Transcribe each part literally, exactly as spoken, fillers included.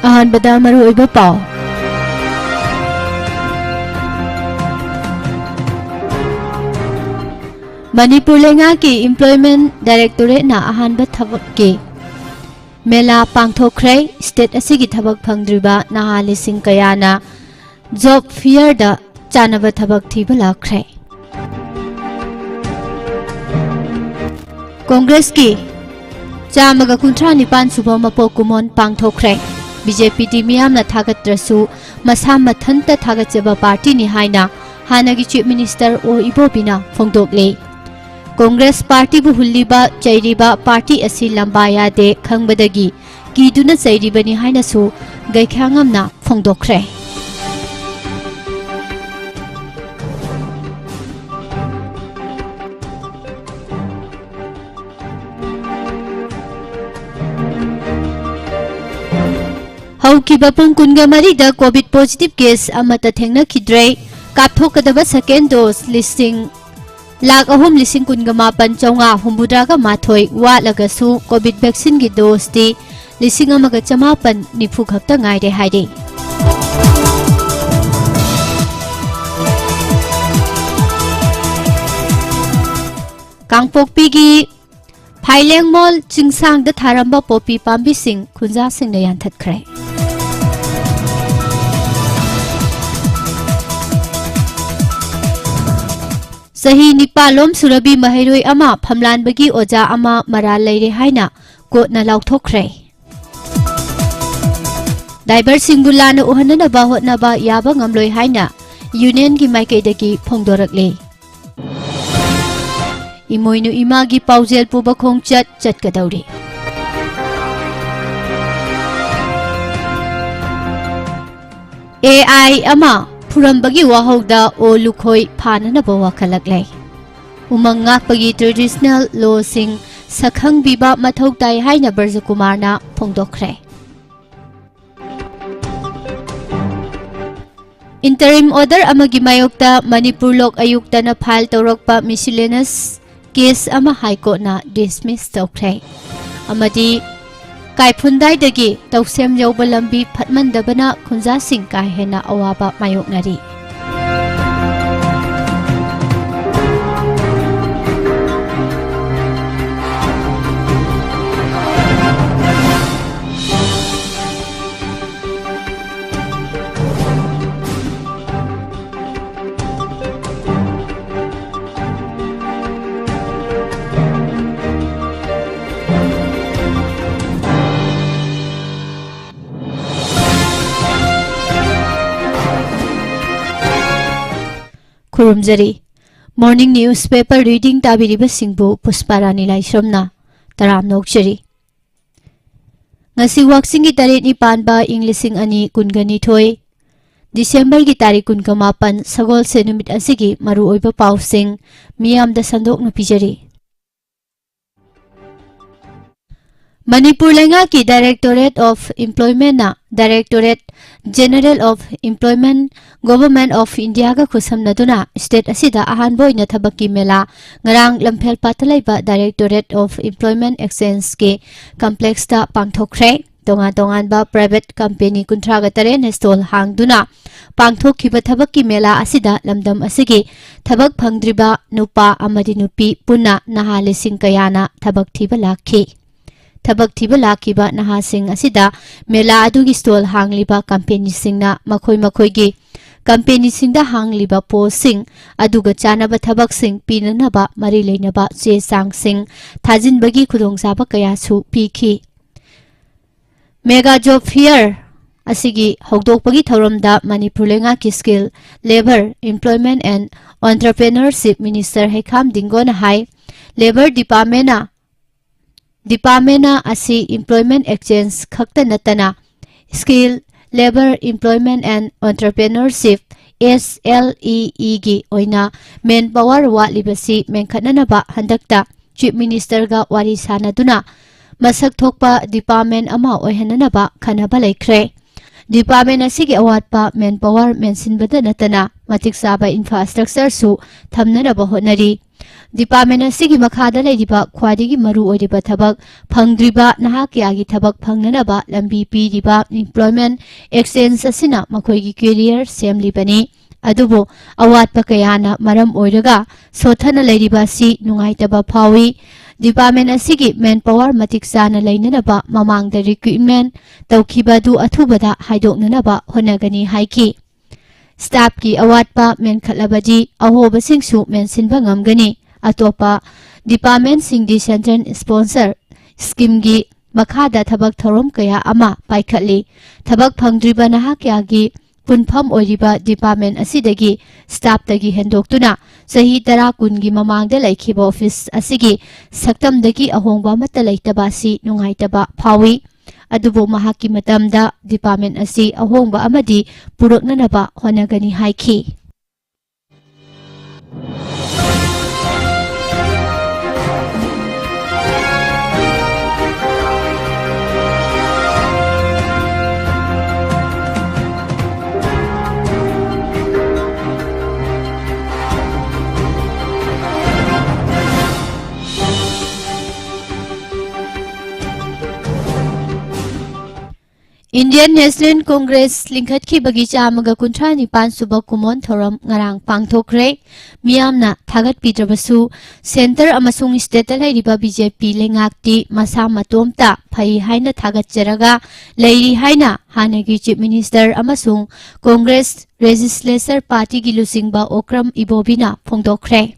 ꯑꯍꯥꯟꯕꯗ ꯃꯔꯨꯑꯣꯏꯕ ꯄꯥꯎ꯫ ꯃꯅꯤꯄꯨꯔ ꯂꯩꯉꯥꯛꯀꯤ Employment Directorateꯅ ꯑꯍꯥꯟꯕ ꯊꯕꯛꯀꯤ ꯃꯦꯂꯥ ꯄꯥꯡꯊꯣꯛꯈ꯭ꯔꯦ꯫ State ꯑꯁꯤꯒꯤ ꯊꯕꯛ ꯐꯪꯗ꯭ꯔꯤꯕ ꯅꯍꯥ ꯂꯤꯁꯤꯡ ꯀꯌꯥꯅ job fairꯗ ꯆꯥꯅꯕ ꯊꯕꯛ ꯊꯤꯕ ꯂꯥꯛꯈ꯭ꯔꯦ꯫ ꯀꯣꯡꯒ꯭ꯔꯦꯁꯀꯤ ꯆꯥꯝꯃꯒ ꯀꯨꯟꯊ꯭ꯔꯥ ꯅꯤꯄꯥꯟ ꯁꯨꯕ ꯃꯄꯣꯛ ꯀꯨꯝꯑꯣꯟ ꯄꯥꯡꯊꯣꯛꯈ꯭ꯔꯦ꯫ BJPꯗꯤ ꯃꯤꯌꯥꯝꯅ ꯊꯥꯒꯠꯇ꯭ꯔꯁꯨ ꯃꯁꯥ ꯃꯊꯟꯇ ꯊꯥꯒꯠꯆꯕ partyꯅꯤ ꯍꯥꯏꯅ ꯍꯥꯟꯅꯒꯤ Chief Minister ꯑꯣ ꯏꯕꯣꯕꯤꯅ ꯐꯣꯡꯗꯣꯛꯂꯤ꯫ ꯀꯣꯡꯒ꯭ꯔꯦꯁ partyꯕꯨ ꯍꯨꯜꯂꯤꯕ ꯆꯩꯔꯤꯕ party ꯑꯁꯤ ꯂꯝꯕꯥ ꯌꯥꯗꯦ ꯈꯪꯕꯗꯒꯤ ꯀꯤꯗꯨꯅ ꯆꯩꯔꯤꯕꯅꯤ ꯍꯥꯏꯅꯁꯨ ꯒꯩꯈ꯭ꯌꯥꯉꯝꯅ ꯐꯣꯡꯗꯣꯛꯈ꯭ꯔꯦ꯫ ꯍꯧꯈꯤꯕ ꯄꯨꯡ ꯀꯨꯟꯒ ꯃꯔꯤꯗ COVID positive case ꯑꯃꯠꯇ ꯊꯦꯡꯅꯈꯤꯗ꯭ꯔꯦ꯫ ꯀꯥꯞꯊꯣꯛꯀꯗꯕ second dose ꯂꯤꯁꯤꯡ ꯂꯥꯈ ꯑꯍꯨꯝ ꯂꯤꯁꯤꯡ ꯀꯨꯟꯒ ꯃꯥꯄꯟ ꯆꯥꯝꯃꯉꯥ ꯍꯨꯝꯐꯨꯇꯔꯥꯒ ꯃꯥꯊꯣꯏ ꯋꯥꯠꯂꯒꯁꯨ COVID vaccineꯒꯤ doseꯇꯤ ꯂꯤꯁꯤꯡ ꯑꯃꯒ ꯆꯃꯥꯄꯟ ꯅꯤꯐꯨ ꯈꯛꯇ ꯉꯥꯏꯔꯦ ꯍꯥꯏꯔꯤ꯫ ꯀꯥꯡꯄꯣꯛꯄꯤꯒꯤ ꯐꯥꯏꯂꯦꯡꯃꯣꯜ ꯆꯤꯡꯁꯥꯡꯗ ꯊꯥꯔꯝꯕ ꯄꯣꯄꯤ ꯄꯥꯝꯕꯤꯁꯤꯡ ꯈꯨꯟꯖꯥꯁꯤꯡꯅ ꯌꯥꯟꯊꯠꯈ꯭ꯔꯦ꯫ ꯆꯍꯤ ꯅꯤꯄꯥꯜꯂꯣꯝ ꯁꯨꯔꯕꯤ ꯃꯍꯩꯔꯣꯏ ꯑꯃ ꯐꯝꯂꯥꯟꯕꯒꯤ ꯑꯣꯖꯥ ꯑꯃ ꯃꯔꯥꯜ ꯂꯩꯔꯦ ꯍꯥꯏꯅ ꯀꯣꯔꯠꯅ ꯂꯥꯎꯊꯣꯛꯈ꯭ꯔꯦ꯫ Driverꯁꯤꯡꯕꯨ ꯂꯥꯟꯅ ꯎꯍꯟꯅꯅꯕ ꯍꯣꯠꯅꯕ ꯌꯥꯕ ꯉꯝꯂꯣꯏ ꯍꯥꯏꯅ unionꯒꯤ ꯃꯥꯏꯀꯩꯗꯒꯤ ꯐꯣꯡꯗꯣꯔꯛꯂꯦ꯫ ꯏꯃꯣꯏꯅꯨ ꯏꯃꯥꯒꯤ ꯄꯥꯎꯖꯦꯜ ꯄꯨꯕ ꯈꯣꯡꯆꯠ ꯆꯠꯀꯗꯧꯔꯤ꯫ AI ꯑꯃ ꯐꯨꯔꯝꯕꯒꯤ ꯋꯥꯍꯧꯗ ꯑꯣ ꯂꯨꯈꯣꯏ ꯐꯥꯅꯅꯕ ꯋꯥꯈꯠꯂꯛꯂꯦ꯫ ꯎꯃꯪ ꯉꯥꯛꯄꯒꯤ traditional lawꯁꯤꯡ ꯁꯛꯈꯪꯕꯤꯕ ꯃꯊꯧ ꯇꯥꯏ ꯍꯥꯏꯅ ꯕ꯭ꯔꯖꯀꯨꯃꯥꯔꯅ ꯐꯣꯡꯗꯣꯛꯈ꯭ꯔꯦ꯫ Interim order ꯑꯃꯒꯤ ꯃꯥꯌꯣꯛꯇ ꯃꯅꯤꯄꯨꯔ ꯂꯣꯛ ꯑꯌꯨꯛꯇꯅ file ꯇꯧꯔꯛꯄ miscellaneous case ꯑꯃ High Courtꯅ dismiss ꯇꯧꯈ꯭ꯔꯦ꯫ ꯑꯃꯗꯤ ꯀꯥꯏꯐꯨꯟꯗꯥꯏꯗꯒꯤ ꯇꯧꯁꯦꯝ ꯌꯧꯕ ꯂꯝꯕꯤ ꯐꯠꯃꯟꯗꯕꯅ ꯈꯨꯟꯖꯥꯁꯤꯡ ꯀꯥ ꯍꯦꯟꯅ ꯑꯋꯥꯕ ꯃꯥꯌꯣꯛꯅꯔꯤ꯫ ꯈꯨꯔꯨꯝꯖꯔꯤ꯫ Morning newspaper reading ꯇꯥꯕꯤꯔꯤꯕꯁꯤꯡꯕꯨ ꯄꯨꯁꯄꯥꯔꯥꯅꯤ ꯂꯥꯏꯁ꯭ꯔꯝꯅ ꯇꯔꯥꯝꯅ ꯑꯣꯛꯆꯔꯤ꯫ ꯉꯁꯤ ꯋꯥꯛꯆꯤꯡꯒꯤ ꯇꯔꯦꯠꯅꯤ ꯄꯥꯟꯕ ꯏꯪ ꯂꯤꯁꯤꯡ ꯑꯅꯤ ꯀꯨꯟꯒ ꯅꯤꯊꯣꯏ, ꯗꯤꯁꯦꯝꯕꯔꯒꯤ ꯇꯥꯔꯤꯛ ꯀꯨꯟꯒ ꯃꯥꯄꯟ, ꯁꯒꯣꯜꯁꯦꯟ ꯅꯨꯃꯤꯠ ꯑꯁꯤꯒꯤ ꯃꯔꯨꯑꯣꯏꯕ ꯄꯥꯎꯁꯤꯡ ꯃꯤꯌꯥꯝꯗ ꯁꯟꯗꯣꯛꯅ ꯄꯤꯖꯔꯤ꯫ ꯃꯅꯤꯄꯨꯔ ꯂꯩꯉꯥꯛꯀꯤ Directorate of Employmentꯅ Directorate General of Employment, Government of Indiaꯒ ꯈꯨꯠꯁꯝꯅꯗꯨꯅ state ꯑꯁꯤꯗ ꯑꯍꯥꯟꯕ ꯑꯣꯏꯅ ꯊꯕꯛꯀꯤ ꯃꯦꯂꯥ ꯉꯔꯥꯡ ꯂꯝꯐꯦꯜꯄꯥꯠꯇ ꯂꯩꯕ Directorate of Employment Exchangeꯀꯤ complexꯇ ꯄꯥꯡꯊꯣꯛꯈ꯭ꯔꯦ꯫ ꯇꯣꯉꯥꯟ ꯇꯣꯉꯥꯟꯕ private company ꯀꯨꯟꯊ꯭ꯔꯥꯒ ꯇꯔꯦꯠꯅ stall ꯍꯥꯡꯗꯨꯅ ꯄꯥꯡꯊꯣꯛꯈꯤꯕ ꯊꯕꯛꯀꯤ ꯃꯦꯂꯥ ꯑꯁꯤꯗ ꯂꯝꯗꯝ ꯑꯁꯤꯒꯤ ꯊꯕꯛ ꯐꯪꯗ꯭ꯔꯤꯕ ꯅꯨꯄꯥ ꯑꯃꯗꯤ ꯅꯨꯄꯤ ꯄꯨꯟꯅ ꯅꯍꯥ ꯂꯤꯁꯤꯡ ꯀꯌꯥꯅ ꯊꯕꯛ ꯊꯤꯕ ꯂꯥꯛꯈꯤ꯫ ꯊꯕꯛ ꯊꯤꯕ ꯂꯥꯛꯈꯤꯕ ꯅꯍꯥꯁꯤꯡ ꯑꯁꯤꯗ ꯃꯦꯂꯥ ꯑꯗꯨꯒꯤ stall ꯍꯥꯡꯂꯤꯕ companyꯁꯤꯡꯅ ꯃꯈꯣꯏ ꯃꯈꯣꯏꯒꯤ companyꯁꯤꯡꯗ ꯍꯥꯡꯂꯤꯕ postꯁꯤꯡ ꯑꯗꯨꯒ ꯆꯥꯟꯅꯕ ꯊꯕꯛꯁꯤꯡ ꯄꯤꯅꯅꯕ ꯃꯔꯤ ꯂꯩꯅꯕ ꯆꯦ ꯆꯥꯡꯁꯤꯡ ꯊꯥꯖꯤꯟꯕꯒꯤ ꯈꯨꯗꯣꯡꯆꯥꯕ ꯀꯌꯥꯁꯨ ꯄꯤꯈꯤ꯫ Mega Job Fair ꯑꯁꯤꯒꯤ ꯍꯧꯗꯣꯛꯄꯒꯤ ꯊꯧꯔꯝꯗ ꯃꯅꯤꯄꯨꯔ ꯂꯩꯉꯥꯛꯀꯤ Skill, Labour, Employment and Entrepreneurship Minister ꯍꯩꯈꯥꯝ ꯗꯤꯡꯒꯣꯅ high, Labour Departmentꯅ, Departmentꯅ ꯑꯁꯤ employment exchange ꯈꯛꯇ ꯅꯠꯇꯅ Skill, Labour, Employment and Entrepreneurship, S L E Eꯒꯤ ꯑꯣꯏꯅ manpower ꯋꯥꯠꯂꯤꯕꯁꯤ ꯃꯦꯟꯈꯠꯅꯅꯕ ꯍꯟꯗꯛꯇ Chief Ministerꯒ ꯋꯥꯔꯤ ꯁꯥꯅꯗꯨꯅ ꯃꯁꯛ ꯊꯣꯛꯄ department ꯑꯃ ꯑꯣꯏꯍꯟꯅꯅꯕ ꯈꯟꯅꯕ ꯂꯩꯈ꯭ꯔꯦ꯫ Department ꯑꯁꯤꯒꯤ ꯑꯋꯥꯠꯄ manpower ꯃꯦꯟꯁꯤꯟꯕꯗ ꯅꯠꯇꯅ ꯃꯇꯤꯛ ꯆꯥꯕ infrastructureꯁꯨ ꯊꯝꯅꯅꯕ ꯍꯣꯠꯅꯔꯤ꯫ Department ꯑꯁꯤꯒꯤ ꯃꯈꯥꯗ ꯂꯩꯔꯤꯕ ꯈ꯭ꯋꯥꯏꯗꯒꯤ ꯃꯔꯨ ꯑꯣꯏꯔꯤꯕ ꯊꯕꯛ ꯐꯪꯗ꯭ꯔꯤꯕ ꯅꯍꯥ ꯀꯌꯥꯒꯤ ꯊꯕꯛ ꯐꯪꯅꯅꯕ ꯂꯝꯕꯤ ꯄꯤꯔꯤꯕ employment exchange ꯑꯁꯤꯅ ꯃꯈꯣꯏꯒꯤ career ꯁꯦꯝꯂꯤꯕꯅꯤ꯫ ꯑꯗꯨꯕꯨ ꯑꯋꯥꯠꯄ ꯀꯌꯥꯅ ꯃꯔꯝ ꯑꯣꯏꯔꯒ ꯁꯣꯊꯅ ꯂꯩꯔꯤꯕ ꯑꯁꯤ ꯅꯨꯡꯉꯥꯏꯇꯕ ꯐꯥꯎꯏ꯫ Department ꯑꯁꯤꯒꯤ manpower ꯃꯇꯤꯛ ꯆꯥꯅ ꯂꯩꯅꯅꯕ ꯃꯃꯥꯡꯗ recruitment ꯇꯧꯈꯤꯕ ꯑꯗꯨ ꯑꯊꯨꯕꯗ ꯍꯥꯏꯗꯣꯛꯅꯅꯕ ꯍꯣꯠꯅꯒꯅꯤ ꯍꯥꯏꯈꯤ꯫ Staffꯀꯤ ꯑꯋꯥꯠꯄ ꯃꯦꯟꯈꯠꯂꯕꯗꯤ ꯑꯍꯣꯕꯁꯤꯡꯁꯨ ꯃꯦꯟꯁꯤꯟꯕ ꯉꯝꯒꯅꯤ꯫ ꯑꯇꯣꯞꯄ departmentꯁꯤꯡꯗꯤ central sponsor schemeꯒꯤ ꯃꯈꯥꯗ ꯊꯕꯛ ꯊꯧꯔꯝ ꯀꯌꯥ ꯑꯃ ꯄꯥꯏꯈꯠꯂꯤ꯫ ꯊꯕꯛ ꯐꯪꯗ꯭ꯔꯤꯕ ꯅꯍꯥ ꯀꯌꯥꯒꯤ ꯄꯨꯟꯐꯝ ꯑꯣꯏꯔꯤꯕ department ꯑꯁꯤꯗꯒꯤ staffꯇꯒꯤ ꯍꯦꯟꯗꯣꯛꯇꯨꯅ ꯆꯍꯤ ꯇꯔꯥ ꯀꯨꯟꯒꯤ ꯃꯃꯥꯡꯗ ꯂꯩꯈꯤꯕ office ꯑꯁꯤꯒꯤ ꯁꯛꯇꯝꯗꯒꯤ ꯑꯍꯣꯡꯕ ꯑꯃꯠꯇ ꯂꯩꯇꯕ ꯑꯁꯤ ꯅꯨꯡꯉꯥꯏꯇꯕ ꯐꯥꯎꯏ꯫ ꯑꯗꯨꯕꯨ ꯃꯍꯥꯛꯀꯤ ꯃꯇꯝꯗ department ꯑꯁꯤ ꯑꯍꯣꯡꯕ ꯑꯃꯗꯤ ꯄꯨꯔꯛꯅꯅꯕ ꯍꯣꯠꯅꯒꯅꯤ ꯍꯥꯏꯈꯤ꯫ Indian National Congress ꯂꯤꯡꯈꯠꯈꯤꯕꯒꯤ ꯆꯥꯝꯃꯒ ꯀꯨꯟꯊ꯭ꯔꯥ ꯅꯤꯄꯥꯟ ꯁꯨꯕ ꯀꯨꯃꯣꯟ ꯊꯧꯔꯝ ꯉꯔꯥꯡ ꯄꯥꯡꯊꯣꯛꯈ꯭ꯔꯦ꯫ ꯃꯤꯌꯥꯝꯅ ꯊꯥꯒꯠꯄꯤꯗ꯭ꯔꯕꯁꯨ, centre ꯑꯃꯁꯨꯡ stateꯇ ꯂꯩꯔꯤꯕ BJP ꯂꯩꯉꯥꯛꯇꯤ ꯃꯁꯥ ꯃꯇꯣꯝꯇ ꯐꯩ ꯍꯥꯏꯅ ꯊꯥꯒꯠꯆꯔꯒ ꯂꯩꯔꯤ ꯍꯥꯏꯅ ꯍꯥꯟꯅꯒꯤ Chief Minister ꯑꯃꯁꯨꯡ Congress Legislature Partyꯒꯤ ꯂꯨꯆꯤꯡꯕ ꯑꯣꯀ꯭ꯔꯝ ꯏꯕꯣꯕꯤꯅ ꯐꯣꯡꯗꯣꯛꯈ꯭ꯔꯦ꯫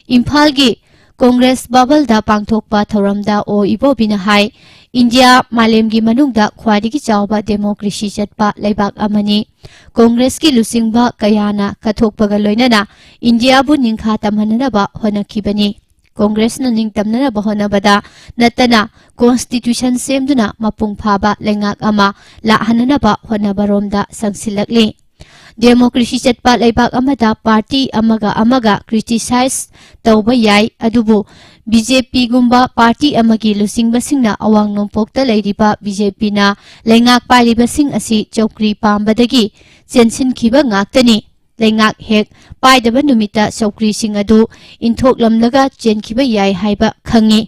ꯏꯝꯐꯥꯜꯒꯤ Congress ꯚꯕꯟꯗ ꯄꯥꯡꯊꯣꯛꯄ ꯊꯧꯔꯝꯗ ꯑꯣ ꯏꯕꯣꯕꯤꯅ ꯍꯥꯏ, ꯏꯟꯗꯤꯌꯥ ꯃꯥꯂꯦꯝꯒꯤ ꯃꯅꯨꯡꯗ ꯈ꯭ꯋꯥꯏꯗꯒꯤ ꯆꯥꯎꯕ democracy ꯆꯠꯄ ꯂꯩꯕꯥꯛ ꯑꯃꯅꯤ꯫ Congressꯀꯤ ꯂꯨꯆꯤꯡꯕ ꯀꯌꯥꯅ ꯀꯠꯊꯣꯛꯄꯒ ꯂꯣꯏꯅꯅ ꯏꯟꯗꯤꯌꯥꯕꯨ ꯅꯤꯡꯈꯥ ꯇꯝꯍꯟꯅꯅꯕ ꯍꯣꯠꯅꯈꯤꯕꯅꯤ꯫ Congressꯅ ꯅꯤꯡꯇꯝꯅꯅꯕ ꯍꯣꯠꯅꯕꯗ ꯅꯠꯇꯅ constitution ꯁꯦꯝꯗꯨꯅ ꯃꯄꯨꯡ ꯐꯥꯕ ꯂꯩꯉꯥꯛ ꯑꯃ ꯂꯥꯛꯍꯟꯅꯅꯕ ꯍꯣꯠꯅꯕꯔꯣꯝꯗ ꯆꯪꯁꯤꯜꯂꯛꯂꯤ꯫ Democracy ꯆꯠꯄ ꯂꯩꯕꯥꯛ ꯑꯃꯗ party ꯑꯃꯒ ꯑꯃꯒ criticize ꯇꯧꯕ ꯌꯥꯏ, ꯑꯗꯨꯕꯨ BJPꯒꯨꯝꯕ party ꯑꯃꯒꯤ ꯂꯨꯆꯤꯡꯕꯁꯤꯡꯅ ꯑꯋꯥꯡ ꯅꯣꯡꯄꯣꯛꯇ ꯂꯩꯔꯤꯕ BJPꯅ ꯂꯩꯉꯥꯛ ꯄꯥꯏꯔꯤꯕꯁꯤꯡ ꯑꯁꯤ ꯆꯧꯀ꯭ꯔꯤ ꯄꯥꯝꯕꯗꯒꯤ ꯆꯦꯟꯁꯤꯟꯈꯤꯕ ꯉꯥꯛꯇꯅꯤ꯫ ꯂꯩꯉꯥꯛ ꯍꯦꯛ ꯄꯥꯏꯗꯕ ꯅꯨꯃꯤꯠꯇ ꯆꯧꯀ꯭ꯔꯤꯁꯤꯡ ꯑꯗꯨ ꯏꯟꯊꯣꯛꯂꯝꯂꯒ ꯆꯦꯟꯈꯤꯕ ꯌꯥꯏ ꯍꯥꯏꯕ ꯈꯪꯏ꯫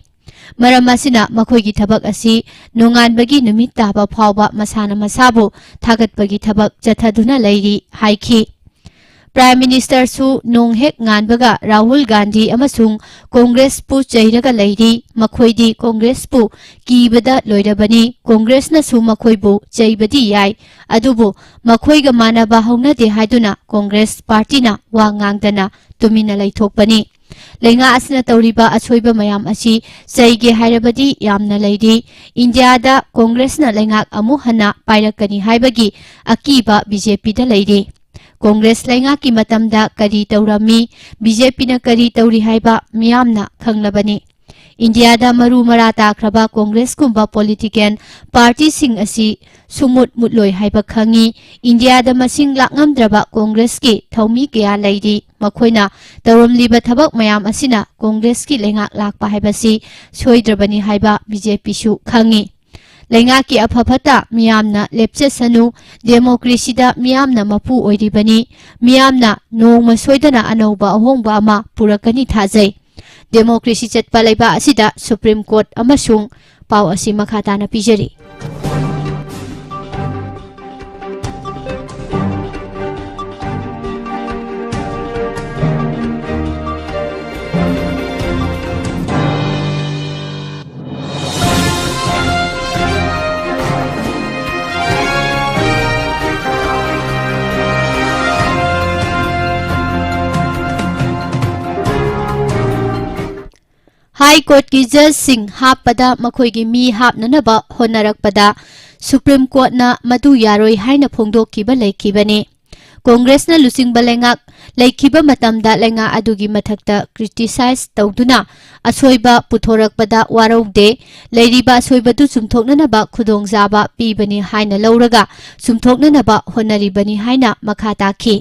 ꯃꯔꯝ ꯑꯁꯤꯅ ꯃꯈꯣꯏꯒꯤ ꯊꯕꯛ ꯑꯁꯤ ꯅꯣꯡꯉꯥꯟꯕꯒꯤ ꯅꯨꯃꯤꯠ ꯇꯥꯕ ꯐꯥꯎꯕ ꯃꯁꯥꯅ ꯃꯁꯥꯕꯨ ꯊꯥꯒꯠꯄꯒꯤ ꯊꯕꯛ ꯆꯠꯊꯗꯨꯅ ꯂꯩꯔꯤ ꯍꯥꯏꯈꯤ꯫ ꯄ꯭ꯔꯥꯏꯝ ꯃꯤꯅꯤꯁꯇꯔꯁꯨ ꯅꯣꯡ ꯍꯦꯛ ꯉꯥꯟꯕꯒ ꯔꯥꯍꯨꯜ ꯒꯥꯟꯙꯤ ꯑꯃꯁꯨꯡ ꯀꯣꯡꯒ꯭ꯔꯦꯁꯄꯨ ꯆꯩꯔꯒ ꯂꯩꯔꯤ꯫ ꯃꯈꯣꯏꯗꯤ ꯀꯣꯡꯒ꯭ꯔꯦꯁꯄꯨ ꯀꯤꯕꯗ ꯂꯣꯏꯔꯕꯅꯤ꯫ ꯀꯣꯡꯒ꯭ꯔꯦꯁꯅꯁꯨ ꯃꯈꯣꯏꯕꯨ ꯆꯩꯕꯗꯤ ꯌꯥꯏ, ꯑꯗꯨꯕꯨ ꯃꯈꯣꯏꯒ ꯃꯥꯟꯅꯕ ꯍꯧꯅꯗꯦ ꯍꯥꯏꯗꯨꯅ ꯀꯣꯡꯒ꯭ꯔꯦꯁ ꯄꯥꯔꯇꯤꯅ ꯋꯥ ꯉꯥꯡꯗꯅ ꯇꯨꯃꯤꯟꯅ ꯂꯩꯊꯣꯛꯄꯅꯤ꯫ ꯂꯩꯉꯥꯛ ꯑꯁꯤꯅ ꯇꯧꯔꯤꯕ ꯑꯁꯣꯏꯕ ꯃꯌꯥꯝ ꯑꯁꯤ ꯆꯩꯒꯦ ꯍꯥꯏꯔꯕꯗꯤ ꯌꯥꯝꯅ ꯂꯩꯔꯤ꯫ ꯏꯟꯗꯤꯌꯥꯗ ꯀꯣꯡꯒ꯭ꯔꯦꯁꯅ ꯂꯩꯉꯥꯛ ꯑꯃꯨꯛ ꯍꯟꯅ ꯄꯥꯏꯔꯛꯀꯅꯤ ꯍꯥꯏꯕꯒꯤ ꯑꯀꯤꯕ ꯕꯤ ꯖꯦ ꯄꯤꯗ ꯂꯩꯔꯤ꯫ ꯀꯣꯡꯒ꯭ꯔꯦꯁ ꯂꯩꯉꯥꯛꯀꯤ ꯃꯇꯝꯗ ꯀꯔꯤ ꯇꯧꯔꯝꯃꯤ, ꯕꯤ ꯖꯦ ꯄꯤꯅ ꯀꯔꯤ ꯇꯧꯔꯤ ꯍꯥꯏꯕ ꯃꯤꯌꯥꯝꯅ ꯈꯪꯂꯕꯅꯤ꯫ ꯏꯟꯗꯤꯌꯥꯗ ꯃꯔꯨ ꯃꯔꯥ ꯇꯥꯈ꯭ꯔꯕ ꯀꯣꯡꯒ꯭ꯔꯦꯁꯀꯨꯝꯕ ꯄꯣꯂꯤꯇꯤꯀꯦꯜ ꯄꯥꯔꯇꯤꯁꯤꯡ ꯑꯁꯤ ꯁꯨꯃꯨꯠ ꯃꯨꯠꯂꯣꯏ ꯍꯥꯏꯕ ꯈꯪꯏ꯫ ꯏꯟꯗꯤꯌꯥꯗ ꯃꯁꯤꯡ ꯂꯥꯛꯉꯝꯗ꯭ꯔꯕ ꯀꯣꯡꯒ꯭ꯔꯦꯁꯀꯤ ꯊꯧꯃꯤ ꯀꯌꯥ ꯂꯩꯔꯤ꯫ ꯃꯈꯣꯏꯅ ꯇꯧꯔꯝꯂꯤꯕ ꯊꯕꯛ ꯃꯌꯥꯝ ꯑꯁꯤꯅ ꯀꯣꯡꯒ꯭ꯔꯦꯁꯀꯤ ꯂꯩꯉꯥꯛ ꯂꯥꯛꯄ ꯍꯥꯏꯕꯁꯤ ꯁꯣꯏꯗ꯭ꯔꯕꯅꯤ ꯍꯥꯏꯕ ꯕꯤ ꯖꯦ ꯄꯤꯁꯨ ꯈꯪꯏ꯫ ꯂꯩꯉꯥꯛꯀꯤ ꯑꯐ ꯐꯠꯇ ꯃꯤꯌꯥꯝꯅ ꯂꯦꯞꯆꯁꯅꯨ, ꯗꯦꯃꯣꯀ꯭ꯔꯦꯁꯤꯗ ꯃꯤꯌꯥꯝꯅ ꯃꯄꯨ ꯑꯣꯏꯔꯤꯕꯅꯤ꯫ ꯃꯤꯌꯥꯝꯅ ꯅꯣꯡꯃ ꯁꯣꯏꯗꯅ ꯑꯅꯧꯕ ꯑꯍꯣꯡꯕ ꯑꯃ ꯄꯨꯔꯛꯀꯅꯤ ꯊꯥꯖꯩ꯫ ꯗꯦꯃꯣꯀ꯭ꯔꯦꯁꯤ ꯆꯠꯄ ꯂꯩꯕꯥꯛ ꯑꯁꯤꯗ ꯁꯨꯄ꯭ꯔꯤꯝ ꯀꯣꯔꯠ ꯑꯃꯁꯨꯡ ꯄꯥꯎ ꯑꯁꯤ ꯃꯈꯥ ꯇꯥꯅ ꯄꯤꯖꯔꯤ꯫ ꯍꯥꯏ ꯀꯣꯔꯠꯀꯤ ꯖꯖꯁꯤꯡ ꯍꯥꯞꯄꯗ ꯃꯈꯣꯏꯒꯤ ꯃꯤ ꯍꯥꯞꯅꯅꯕ ꯍꯣꯠꯅꯔꯛꯄꯗ ꯁꯨꯄ꯭ꯔꯤꯝ ꯀꯣꯔꯠꯅ ꯃꯗꯨ ꯌꯥꯔꯣꯏ ꯍꯥꯏꯅ ꯐꯣꯡꯗꯣꯛꯈꯤꯕ ꯂꯩꯈꯤꯕꯅꯤ꯫ ꯀꯣꯡꯒ꯭ꯔꯦꯁꯅ ꯂꯨꯆꯤꯡꯕ ꯂꯩꯉꯥꯛ ꯂꯩꯈꯤꯕ ꯃꯇꯝꯗ ꯂꯩꯉꯥꯛ ꯑꯗꯨꯒꯤ ꯃꯊꯛꯇ ꯀ꯭ꯔꯤꯇꯤꯁꯥꯏꯖ ꯇꯧꯗꯨꯅ ꯑꯁꯣꯏꯕ ꯄꯨꯊꯣꯔꯛꯄꯗ ꯋꯥꯔꯧꯗꯦ꯫ ꯂꯩꯔꯤꯕ ꯑꯁꯣꯏꯕꯗꯨ ꯆꯨꯝꯊꯣꯛꯅꯅꯕ ꯈꯨꯗꯣꯡꯆꯥꯕ ꯄꯤꯕꯅꯤ ꯍꯥꯏꯅ ꯂꯧꯔꯒ ꯆꯨꯝꯊꯣꯛꯅꯅꯕ ꯍꯣꯠꯅꯔꯤꯕꯅꯤ ꯍꯥꯏꯅ ꯃꯈꯥ ꯇꯥꯈꯤ꯫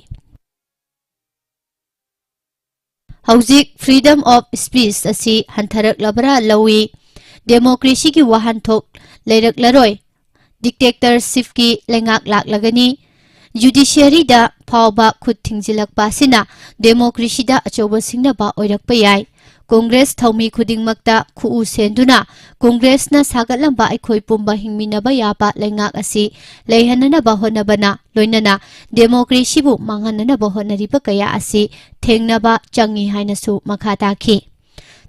ꯍꯧꯖꯤꯛ freedom of speech ꯑꯁꯤ ꯍꯟꯊꯔꯛꯂꯕ꯭ꯔꯥ ꯂꯧꯏ꯫ ꯗꯦꯃꯣꯀ꯭ꯔꯦꯁꯤꯒꯤ ꯋꯥꯍꯟꯊꯣꯛ ꯂꯩꯔꯛꯂꯔꯣꯏ꯫ ꯗꯤꯛꯇꯦꯛꯇꯔꯁꯤꯞꯀꯤ ꯂꯩꯉꯥꯛ ꯂꯥꯛꯂꯒꯅꯤ꯫ ꯖꯨꯗꯤꯁꯤꯌꯔꯤꯗ ꯐꯥꯎꯕ ꯈꯨꯠ ꯊꯤꯡꯖꯤꯜꯂꯛꯄ ꯑꯁꯤꯅ ꯗꯦꯃꯣꯀ꯭ꯔꯦꯁꯤꯗ ꯑꯆꯧꯕ ꯁꯤꯡꯅꯕ ꯑꯣꯏꯔꯛꯄ ꯌꯥꯏ꯫ ꯀꯣꯡꯒ꯭ꯔꯦꯁ ꯊꯧꯃꯤ ꯈꯨꯗꯤꯡꯃꯛꯇ ꯈꯨꯎ ꯁꯦꯟꯗꯨꯅ ꯀꯣꯡꯒ꯭ꯔꯦꯁꯅ ꯁꯥꯒꯠꯂꯝꯕ ꯑꯩꯈꯣꯏ ꯄꯨꯝꯕ ꯍꯤꯡꯃꯤꯟꯅꯕ ꯌꯥꯕ ꯂꯩꯉꯥꯛ ꯑꯁꯤ ꯂꯩꯍꯟꯅꯅꯕ ꯍꯣꯠꯅꯕꯅ ꯂꯣꯏꯅꯅ ꯗꯦꯃꯣꯀ꯭ꯔꯦꯁꯤꯕꯨ ꯃꯥꯡꯍꯟꯅꯅꯕ ꯍꯣꯠꯅꯔꯤꯕ ꯀꯌꯥ ꯑꯁꯤ ꯊꯦꯡꯅꯕ ꯆꯪꯏ ꯍꯥꯏꯅꯁꯨ ꯃꯈꯥ ꯇꯥꯈꯤ꯫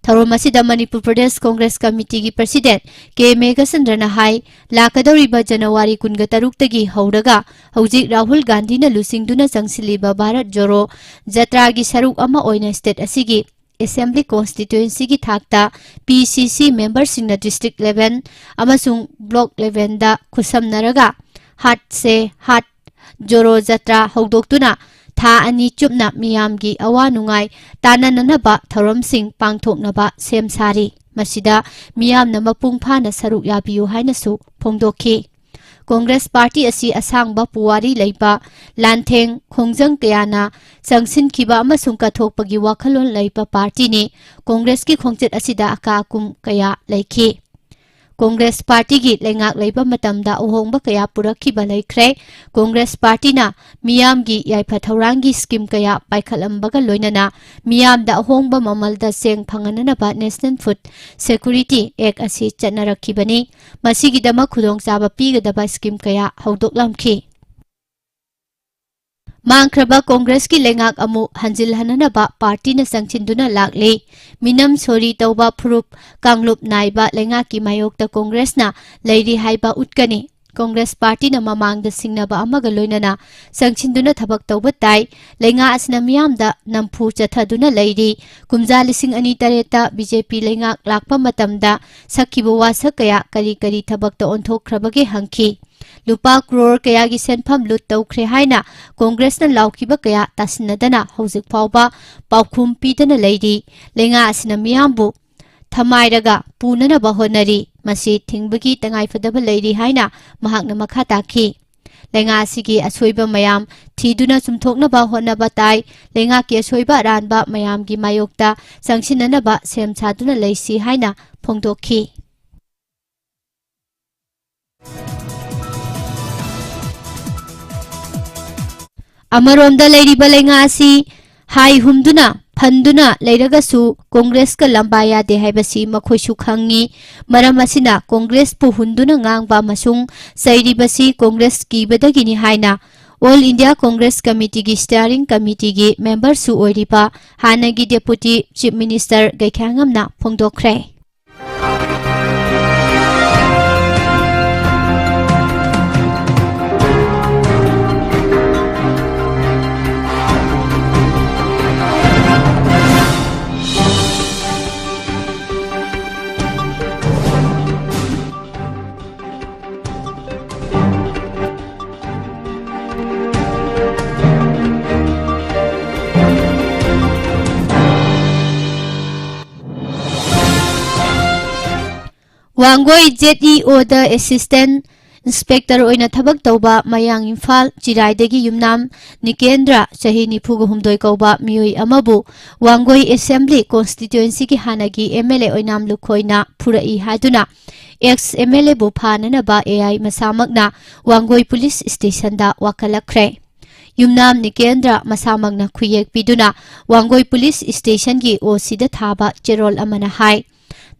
ꯊꯧꯔꯝ ꯑꯁꯤꯗ ꯃꯅꯤꯄꯨꯔ ꯄ꯭ꯔꯗꯦꯁ ꯀꯣꯡꯒ꯭ꯔꯦꯁ ꯀꯃꯤꯇꯤꯒꯤ ꯄ꯭ꯔꯁꯤꯗꯦꯟꯠ ꯀꯦ ꯃꯦꯘꯆꯟꯗ꯭ꯔꯅ ꯍꯥꯏ, ꯂꯥꯛꯀꯗꯧꯔꯤꯕ ꯖꯅꯋꯥꯔꯤ ꯀꯨꯟꯒ ꯇꯔꯨꯛꯇꯒꯤ ꯍꯧꯔꯒ ꯍꯧꯖꯤꯛ ꯔꯥꯍꯨꯜ ꯒꯥꯟꯙꯤꯅ ꯂꯨꯆꯤꯡꯗꯨꯅ ꯆꯪꯁꯤꯜꯂꯤꯕ ꯚꯥꯔꯠ ꯖꯣꯔꯣ ꯖꯇ꯭ꯔꯥꯒꯤ ꯁꯔꯨꯛ ꯑꯃ ꯑꯣꯏꯅ ꯁ꯭ꯇꯦꯠ ꯑꯁꯤꯒꯤ ꯑꯦꯁꯦꯝꯕ꯭ꯂꯤ ꯀꯣꯟꯁꯇꯤꯇ꯭ꯋꯦꯟꯁꯤꯒꯤ ꯊꯥꯛꯇ ꯄꯤ ꯁꯤ ꯁꯤ ꯃꯦꯝꯕꯔꯁꯤꯡꯅ ꯗꯤꯁꯇ꯭ꯔꯤꯛ ꯂꯦꯚꯦꯜ ꯑꯃꯁꯨꯡ ꯕ꯭ꯂꯣꯛ ꯂꯦꯚꯦꯜꯗ ꯈꯨꯠꯁꯝꯅꯔꯒ ꯍꯥꯠ ꯁꯦ ꯍꯥꯠ ꯖꯣꯔꯣ ꯖꯇ꯭ꯔꯥ ꯍꯧꯗꯣꯛꯇꯨꯅ ꯊꯥ ꯑꯅꯤ ꯆꯨꯞꯅ ꯃꯤꯌꯥꯝꯒꯤ ꯑꯋꯥ ꯅꯨꯡꯉꯥꯏ ꯇꯥꯟꯅꯅꯅꯕ ꯊꯧꯔꯝꯁꯤꯡ ꯄꯥꯡꯊꯣꯛꯅꯕ ꯁꯦꯝ ꯁꯥꯔꯤ꯫ ꯃꯁꯤꯗ ꯃꯤꯌꯥꯝꯅ ꯃꯄꯨꯡ ꯐꯥꯅ ꯁꯔꯨꯛ ꯌꯥꯕꯤꯌꯨ ꯍꯥꯏꯅꯁꯨ ꯐꯣꯡꯗꯣꯛꯈꯤ꯫ ꯀꯣꯡꯒ꯭ꯔꯦꯁ ꯄꯥꯔꯇꯤ ꯑꯁꯤ ꯑꯁꯥꯡꯕ ꯄꯨꯋꯥꯔꯤ ꯂꯩꯕ, ꯂꯥꯟꯊꯦꯡ ꯈꯣꯡꯖꯪ ꯀꯌꯥꯅ ꯆꯪꯁꯤꯟꯈꯤꯕ ꯑꯃꯁꯨꯡ ꯀꯠꯊꯣꯛꯄꯒꯤ ꯋꯥꯈꯜꯂꯣꯟ ꯂꯩꯕ ꯄꯥꯔꯇꯤꯅꯤ꯫ ꯀꯣꯡꯒ꯭ꯔꯦꯁꯀꯤ ꯈꯣꯡꯆꯠ ꯑꯁꯤꯗ ꯑꯀꯥ ꯑꯀꯨꯝ ꯀꯌꯥ ꯂꯩꯈꯤ꯫ ꯀꯣꯡꯒ꯭ꯔꯦꯁ ꯄꯥꯔꯇꯤꯒꯤ ꯂꯩꯉꯥꯛ ꯂꯩꯕ ꯃꯇꯝꯗ ꯑꯍꯣꯡꯕ ꯀꯌꯥ ꯄꯨꯔꯛꯈꯤꯕ ꯂꯩꯈ꯭ꯔꯦ꯫ ꯀꯣꯡꯒ꯭ꯔꯦꯁ ꯄꯥꯔꯇꯤꯅ ꯃꯤꯌꯥꯝꯒꯤ ꯌꯥꯏꯐ ꯊꯧꯔꯥꯡꯒꯤ ꯁ꯭ꯀꯤꯝ ꯀꯌꯥ ꯄꯥꯏꯈꯠꯂꯝꯕꯒ ꯂꯣꯏꯅꯅ ꯃꯤꯌꯥꯝꯗ ꯑꯍꯣꯡꯕ ꯃꯃꯜꯗ ꯆꯦꯡ ꯐꯪꯍꯟꯅꯅꯕ ꯅꯦꯁꯅꯦꯜ ꯐꯨꯗ ꯁꯦꯀꯨꯔꯤꯇꯤ ꯑꯦꯛ ꯑꯁꯤ ꯆꯠꯅꯔꯛꯈꯤꯕꯅꯤ꯫ ꯃꯁꯤꯒꯤꯗꯃꯛ ꯈꯨꯗꯣꯡꯆꯥꯕ ꯄꯤꯒꯗꯕ ꯁ꯭ꯀꯤꯝ ꯀꯌꯥ ꯍꯧꯗꯣꯛꯂꯝꯈꯤ꯫ ꯃꯥꯡꯈ꯭ꯔꯕ ꯀꯣꯡꯒ꯭ꯔꯦꯁꯀꯤ ꯂꯩꯉꯥꯛ ꯑꯃꯨꯛ ꯍꯟꯖꯤꯜꯍꯟꯅꯅꯕ ꯄꯥꯔꯇꯤꯅ ꯆꯪꯁꯤꯟꯗꯨꯅ ꯂꯥꯛꯂꯤ꯫ ꯃꯤꯅꯝ ꯁꯣꯔꯤ ꯇꯧꯕ ꯐꯨꯔꯨꯞ ꯀꯥꯡꯂꯨꯞ ꯅꯥꯏꯕ ꯂꯩꯉꯥꯛꯀꯤ ꯃꯥꯌꯣꯛꯇ ꯀꯣꯡꯒ꯭ꯔꯦꯁꯅ ꯂꯩꯔꯤ ꯍꯥꯏꯕ ꯎꯠꯀꯅꯤ꯫ ꯀꯣꯡꯒ꯭ꯔꯦꯁ ꯄꯥꯔꯇꯤꯅ ꯃꯃꯥꯡꯗ ꯁꯤꯡꯅꯕ ꯑꯃꯒ ꯂꯣꯏꯅꯅ ꯆꯪꯁꯤꯟꯗꯨꯅ ꯊꯕꯛ ꯇꯧꯕ ꯇꯥꯏ꯫ ꯂꯩꯉꯥꯛ ꯑꯁꯤꯅ ꯃꯤꯌꯥꯝꯗ ꯅꯝꯐꯨ ꯆꯠꯊꯗꯨꯅ ꯂꯩꯔꯤ꯫ ꯀꯨꯝꯖꯥ ꯂꯤꯁꯤꯡ ꯑꯅꯤ ꯇꯔꯦꯠꯇ ꯕꯤ ꯖꯦ ꯄꯤ ꯂꯩꯉꯥꯛ ꯂꯥꯛꯄ ꯃꯇꯝꯗ ꯁꯛꯈꯤꯕ ꯋꯥꯁꯛ ꯀꯌꯥ ꯀꯔꯤ ꯀꯔꯤ ꯊꯕꯛꯇ ꯑꯣꯟꯊꯣꯛꯈ꯭ꯔꯕꯒꯦ ꯍꯪꯈꯤ꯫ ꯂꯨꯄꯥ ꯀ꯭ꯔꯣꯔ ꯀꯌꯥꯒꯤ ꯁꯦꯟꯐꯝ ꯂꯨꯠ ꯇꯧꯈ꯭ꯔꯦ ꯍꯥꯏꯅ ꯀꯣꯡꯒ꯭ꯔꯦꯁꯅ ꯂꯥꯎꯈꯤꯕ ꯀꯌꯥ ꯇꯥꯁꯤꯟꯅꯗꯅ ꯍꯧꯖꯤꯛ ꯐꯥꯎꯕ ꯄꯥꯎꯈꯨꯝ ꯄꯤꯗꯅ ꯂꯩꯔꯤ꯫ ꯂꯩꯉꯥꯛ ꯑꯁꯤꯅ ꯃꯤꯌꯥꯝꯕꯨ ꯊꯃꯥꯏꯔꯒ ꯄꯨꯅꯅꯕ ꯍꯣꯠꯅꯔꯤ꯫ ꯃꯁꯤ ꯊꯤꯡꯕꯒꯤ ꯇꯉꯥꯏꯐꯗꯕ ꯂꯩꯔꯤ ꯍꯥꯏꯅ ꯃꯍꯥꯛꯅ ꯃꯈꯥ ꯇꯥꯈꯤ꯫ ꯂꯩꯉꯥꯛ ꯑꯁꯤꯒꯤ ꯑꯁꯣꯏꯕ ꯃꯌꯥꯝ ꯊꯤꯗꯨꯅ ꯆꯨꯝꯊꯣꯛꯅꯕ ꯍꯣꯠꯅꯕ ꯇꯥꯏ꯫ ꯂꯩꯉꯥꯛꯀꯤ ꯑꯁꯣꯏꯕ ꯑꯔꯥꯟꯕ ꯃꯌꯥꯝꯒꯤ ꯃꯥꯌꯣꯛꯇ ꯆꯪꯁꯤꯟꯅꯅꯕ ꯁꯦꯝ ꯁꯥꯗꯨꯅ ꯂꯩꯁꯤ ꯍꯥꯏꯅ ꯐꯣꯡꯗꯣꯛꯈꯤ꯫ ꯑꯃꯔꯣꯝꯗ ꯂꯩꯔꯤꯕ ꯂꯩꯉꯥꯛ ꯑꯁꯤ ꯍꯥꯏ ꯍꯨꯝꯗꯨꯅ ꯐꯟꯗꯨꯅ ꯂꯩꯔꯒꯁꯨ ꯀꯣꯡꯒ꯭ꯔꯦꯁꯀ ꯂꯝꯕꯥ ꯌꯥꯗꯦ ꯍꯥꯏꯕꯁꯤ ꯃꯈꯣꯏꯁꯨ ꯈꯪꯏ꯫ ꯃꯔꯝ ꯑꯁꯤꯅ ꯀꯣꯡꯒ꯭ꯔꯦꯁꯄꯨ ꯍꯨꯟꯗꯨꯅ ꯉꯥꯡꯕ ꯑꯃꯁꯨꯡ ꯆꯩꯔꯤꯕꯁꯤ ꯀꯣꯡꯒ꯭ꯔꯦꯁ ꯀꯤꯕꯗꯒꯤꯅꯤ ꯍꯥꯏꯅ All India Congress Committeeꯒꯤ Steering Committeeꯒꯤ memberꯁꯨ ꯑꯣꯏꯔꯤꯕ ꯍꯥꯟꯅꯒꯤ Deputy Chief Minister ꯒꯩꯈ꯭ꯌꯥꯉꯝꯅ ꯐꯣꯡꯗꯣꯛꯈ꯭ꯔꯦ꯫ Wangoi ZEOꯗ Assistant Inspector ꯑꯣꯏꯅ ꯊꯕꯛ ꯇꯧꯕ ꯃꯌꯥꯡ ꯏꯝꯐꯥꯜ ꯆꯤꯔꯥꯏꯗꯒꯤ ꯌꯨꯝꯅꯥꯝ ꯅꯤꯀꯦꯟꯗ꯭ꯔ, ꯆꯍꯤ ꯅꯤꯐꯨꯒ ꯍꯨꯝꯗꯣꯏ ꯀꯧꯕ ꯃꯤꯑꯣꯏ ꯑꯃꯕꯨ ꯋꯥꯡꯒꯣꯏ Assembly Constituencyꯒꯤ ꯍꯥꯟꯅꯒꯤ MLA ꯑꯣꯏꯅꯥꯝ ꯂꯨꯈꯣꯏꯅ ꯐꯨꯔꯛꯏ ꯍꯥꯏꯗꯨꯅ ex MLAꯕꯨ ꯐꯥꯅꯅꯕ AI ꯃꯁꯥꯃꯛꯅ ꯋꯥꯡꯒꯣꯏ Police Stationꯗ ꯋꯥꯀꯠꯂꯛꯈ꯭ꯔꯦ꯫ ꯌꯨꯝꯅꯥꯝ ꯅꯤꯀꯦꯟꯗ꯭ꯔ ꯃꯁꯥꯃꯛꯅ ꯈꯨꯌꯦꯛ ꯄꯤꯗꯨꯅ ꯋꯥꯡꯒꯣꯏ Police Stationꯒꯤ OCꯗ ꯊꯥꯕ ꯆꯦꯔꯣꯜ ꯑꯃꯅ ꯍꯥꯏ,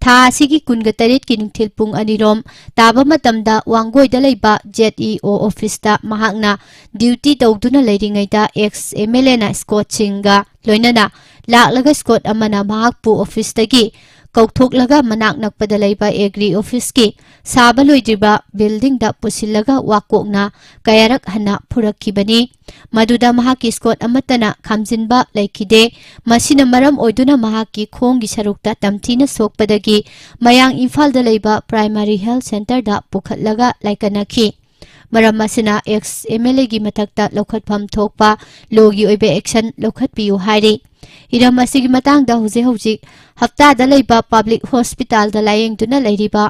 ꯊꯥ ꯑꯁꯤꯒꯤ ꯀꯨꯟꯒ ꯇꯔꯦꯠꯀꯤ ꯅꯨꯡꯊꯤꯜ ꯄꯨꯡ ꯑꯅꯤ ꯔꯣꯝ ꯇꯥꯕ ꯃꯇꯝꯗ ꯋꯥꯡꯒꯣꯏꯗ ꯂꯩꯕ ZEO officeꯇ ꯃꯍꯥꯛꯅ duty ꯇꯧꯗꯨꯅ ꯂꯩꯔꯤꯉꯩꯗ ex MLAꯅ escortꯁꯤꯡꯒ ꯂꯣꯏꯅꯅ ꯂꯥꯛꯂꯒ escort ꯑꯃꯅ ꯃꯍꯥꯛꯄꯨ officeꯇꯒꯤ ꯀꯧꯊꯣꯛꯂꯒ ꯃꯅꯥꯛ ꯅꯛꯄꯗ ꯂꯩꯕ Agri Officeꯀꯤ ꯁꯥꯕ ꯂꯣꯏꯗ꯭ꯔꯤꯕ buildingꯗ ꯄꯨꯁꯤꯜꯂꯒ ꯋꯥꯀꯣꯛꯅ ꯀꯌꯥꯔꯛ ꯍꯟꯅ ꯐꯨꯔꯛꯈꯤꯕꯅꯤ꯫ ꯃꯗꯨꯗ ꯃꯍꯥꯛꯀꯤ escort ꯑꯃꯠꯇꯅ ꯈꯥꯝꯖꯤꯟꯕ ꯂꯩꯈꯤꯗꯦ꯫ ꯃꯁꯤꯅ ꯃꯔꯝ ꯑꯣꯏꯗꯨꯅ ꯃꯍꯥꯛꯀꯤ ꯈꯣꯡꯒꯤ ꯁꯔꯨꯛꯇ ꯇꯝꯊꯤꯅ ꯁꯣꯛꯄꯗꯒꯤ ꯃꯌꯥꯡ ꯏꯝꯐꯥꯜꯗ ꯂꯩꯕ Primary Health Centreꯗ ꯄꯨꯈꯠꯂꯒ ꯂꯥꯏꯀꯠꯅꯈꯤ꯫ ꯃꯔꯝ ꯑꯁꯤꯅ ex MLAꯒꯤ ꯃꯊꯛꯇ ꯂꯧꯈꯠꯐꯝ ꯊꯣꯛꯄ lawꯒꯤ ꯑꯣꯏꯕ action ꯂꯧꯈꯠꯄꯤꯌꯨ ꯍꯥꯏꯔꯤ꯫ ꯍꯤꯔꯝ ꯑꯁꯤꯒꯤ ꯃꯇꯥꯡꯗ ꯍꯧꯖꯤꯛ ꯍꯧꯖꯤꯛ ꯍꯞꯇꯥꯗ ꯂꯩꯕ public hospitalꯗ ꯂꯥꯌꯦꯡꯗꯨꯅ ꯂꯩꯔꯤꯕ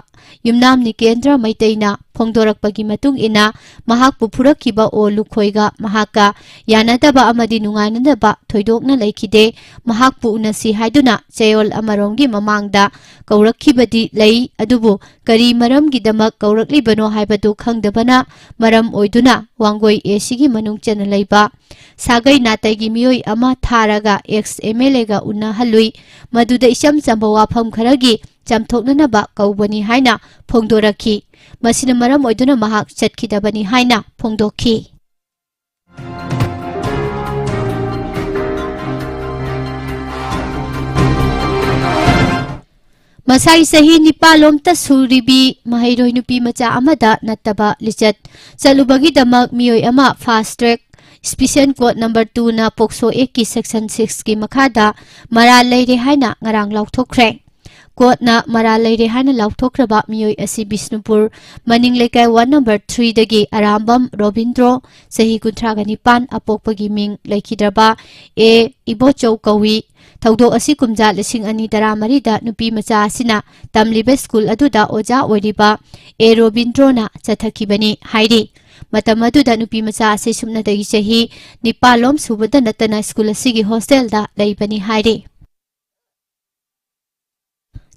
ꯌꯨꯝꯅꯥꯝ ꯅꯤꯀꯦꯟꯗ꯭ꯔ ꯃꯩꯇꯩꯅ ꯐꯣꯡꯗꯣꯔꯛꯄꯒꯤ ꯃꯇꯨꯡ ꯏꯟꯅ, ꯃꯍꯥꯛꯄꯨ ꯐꯨꯔꯛꯈꯤꯕ ꯑꯣ ꯂꯨꯈꯣꯏꯒ ꯃꯍꯥꯛꯀ ꯌꯥꯅꯗꯕ ꯑꯃꯗꯤ ꯅꯨꯡꯉꯥꯏꯅꯗꯕ ꯊꯣꯏꯗꯣꯛꯅ ꯂꯩꯈꯤꯗꯦ꯫ ꯃꯍꯥꯛꯄꯨ ꯎꯅꯁꯤ ꯍꯥꯏꯗꯨꯅ ꯆꯌꯣꯜ ꯑꯃꯔꯣꯝꯒꯤ ꯃꯃꯥꯡꯗ ꯀꯧꯔꯛꯈꯤꯕꯗꯤ ꯂꯩ, ꯑꯗꯨꯕꯨ ꯀꯔꯤ ꯃꯔꯝꯒꯤꯗꯃꯛ ꯀꯧꯔꯛꯂꯤꯕꯅꯣ ꯍꯥꯏꯕꯗꯨ ꯈꯪꯗꯕꯅ ꯃꯔꯝ ꯑꯣꯏꯗꯨꯅ ꯋꯥꯡꯒꯣꯏ ꯑꯦ ꯁꯤꯒꯤ ꯃꯅꯨꯡ ꯆꯟꯅ ꯂꯩꯕ ꯁꯥꯒꯩ ꯅꯥꯇꯩꯒꯤ ꯃꯤꯑꯣꯏ ꯑꯃ ꯊꯥꯔꯒ ꯑꯦꯛꯁ ꯑꯦꯝ ꯑꯦꯜ ꯑꯦꯒ ꯎꯅꯍꯜꯂꯨꯏ꯫ ꯃꯗꯨꯗ ꯏꯆꯝ ꯆꯝꯕ ꯋꯥꯐꯝ ꯈꯔꯒꯤ ꯆꯥꯝꯊꯣꯛꯅꯅꯕ ꯀꯧꯕꯅꯤ ꯍꯥꯏꯅ ꯐꯣꯡꯗꯣꯔꯛꯈꯤ꯫ ꯃꯁꯤꯅ ꯃꯔꯝ ꯑꯣꯏꯗꯨꯅ ꯃꯍꯥꯛ ꯆꯠꯈꯤꯗꯕꯅꯤ ꯍꯥꯏꯅ ꯐꯣꯡꯗꯣꯛꯈꯤ꯫ ꯃꯁꯥꯏ ꯆꯍꯤ ꯅꯤꯄꯥꯜ ꯂꯣꯝꯇ ꯁꯨꯔꯤꯕꯤ ꯃꯍꯩꯔꯣꯏ ꯅꯨꯄꯤ ꯃꯆꯥ ꯑꯃꯗ ꯅꯠꯇꯕ ꯂꯤꯆꯠ ꯆꯠꯂꯨꯕꯒꯤꯗꯃꯛ ꯃꯤꯑꯣꯏ ꯑꯃ ꯐꯥꯁ ꯇ꯭ꯔꯦꯛ ꯁ꯭ꯄꯤꯁꯦꯜ ꯀꯣꯗ ꯅꯝꯕꯔ ꯇꯨꯅ ꯄꯣꯛꯁꯣ ꯑꯦꯛꯀꯤ ꯁꯦꯛꯁꯟ ꯁꯤꯛꯁꯀꯤ ꯃꯈꯥꯗ ꯃꯔꯥꯜ ꯂꯩꯔꯦ ꯍꯥꯏꯅ ꯉꯔꯥꯡ ꯂꯥꯎꯊꯣꯛꯈ꯭ꯔꯦ꯫ ꯀꯣꯔꯠꯅ ꯃꯔꯥꯜ ꯂꯩꯔꯦ ꯍꯥꯏꯅ ꯂꯥꯎꯊꯣꯛꯈ꯭ꯔꯕ ꯃꯤꯑꯣꯏ ꯑꯁꯤ ꯕꯤꯁꯅꯨꯄꯨꯔ ꯃꯅꯤꯡ ꯂꯩꯀꯥꯏ ꯋꯥꯔꯗ ꯅꯝꯕꯔ ꯊ꯭ꯔꯤꯗꯒꯤ ꯑꯔꯥꯝꯕꯝ ꯔꯣꯕꯤꯟꯗ꯭ꯔꯣ, ꯆꯍꯤ ꯀꯨꯟꯊ꯭ꯔꯥꯒ ꯅꯤꯄꯥꯟ, ꯑꯄꯣꯛꯄꯒꯤ ꯃꯤꯡ ꯂꯩꯈꯤꯗ꯭ꯔꯕ ꯑꯦ ꯏꯕꯣꯆꯧ ꯀꯧꯏ꯫ ꯊꯧꯗꯣꯛ ꯑꯁꯤ ꯀꯨꯝꯖꯥ ꯂꯤꯁꯤꯡ ꯑꯅꯤ ꯇꯔꯥꯃꯔꯤꯗ ꯅꯨꯄꯤ ꯃꯆꯥ ꯑꯁꯤꯅ ꯇꯝꯂꯤꯕ ꯁ꯭ꯀꯨꯜ ꯑꯗꯨꯗ ꯑꯣꯖꯥ ꯑꯣꯏꯔꯤꯕ ꯑꯦ ꯔꯣꯕꯤꯟꯗ꯭ꯔꯣꯅ ꯆꯠꯊꯈꯤꯕꯅꯤ ꯍꯥꯏꯔꯤ꯫ ꯃꯇꯝ ꯑꯗꯨꯗ ꯅꯨꯄꯤ ꯃꯆꯥ ꯑꯁꯤ ꯁꯨꯞꯅꯇꯒꯤ ꯆꯍꯤ ꯅꯤꯄꯥꯜ ꯂꯣꯝ ꯁꯨꯕꯗ ꯅꯠꯇꯅ ꯁ꯭ꯀꯨꯜ ꯑꯁꯤꯒꯤ ꯍꯣꯁꯇꯦꯜꯗ ꯂꯩꯕꯅꯤ ꯍꯥꯏꯔꯤ꯫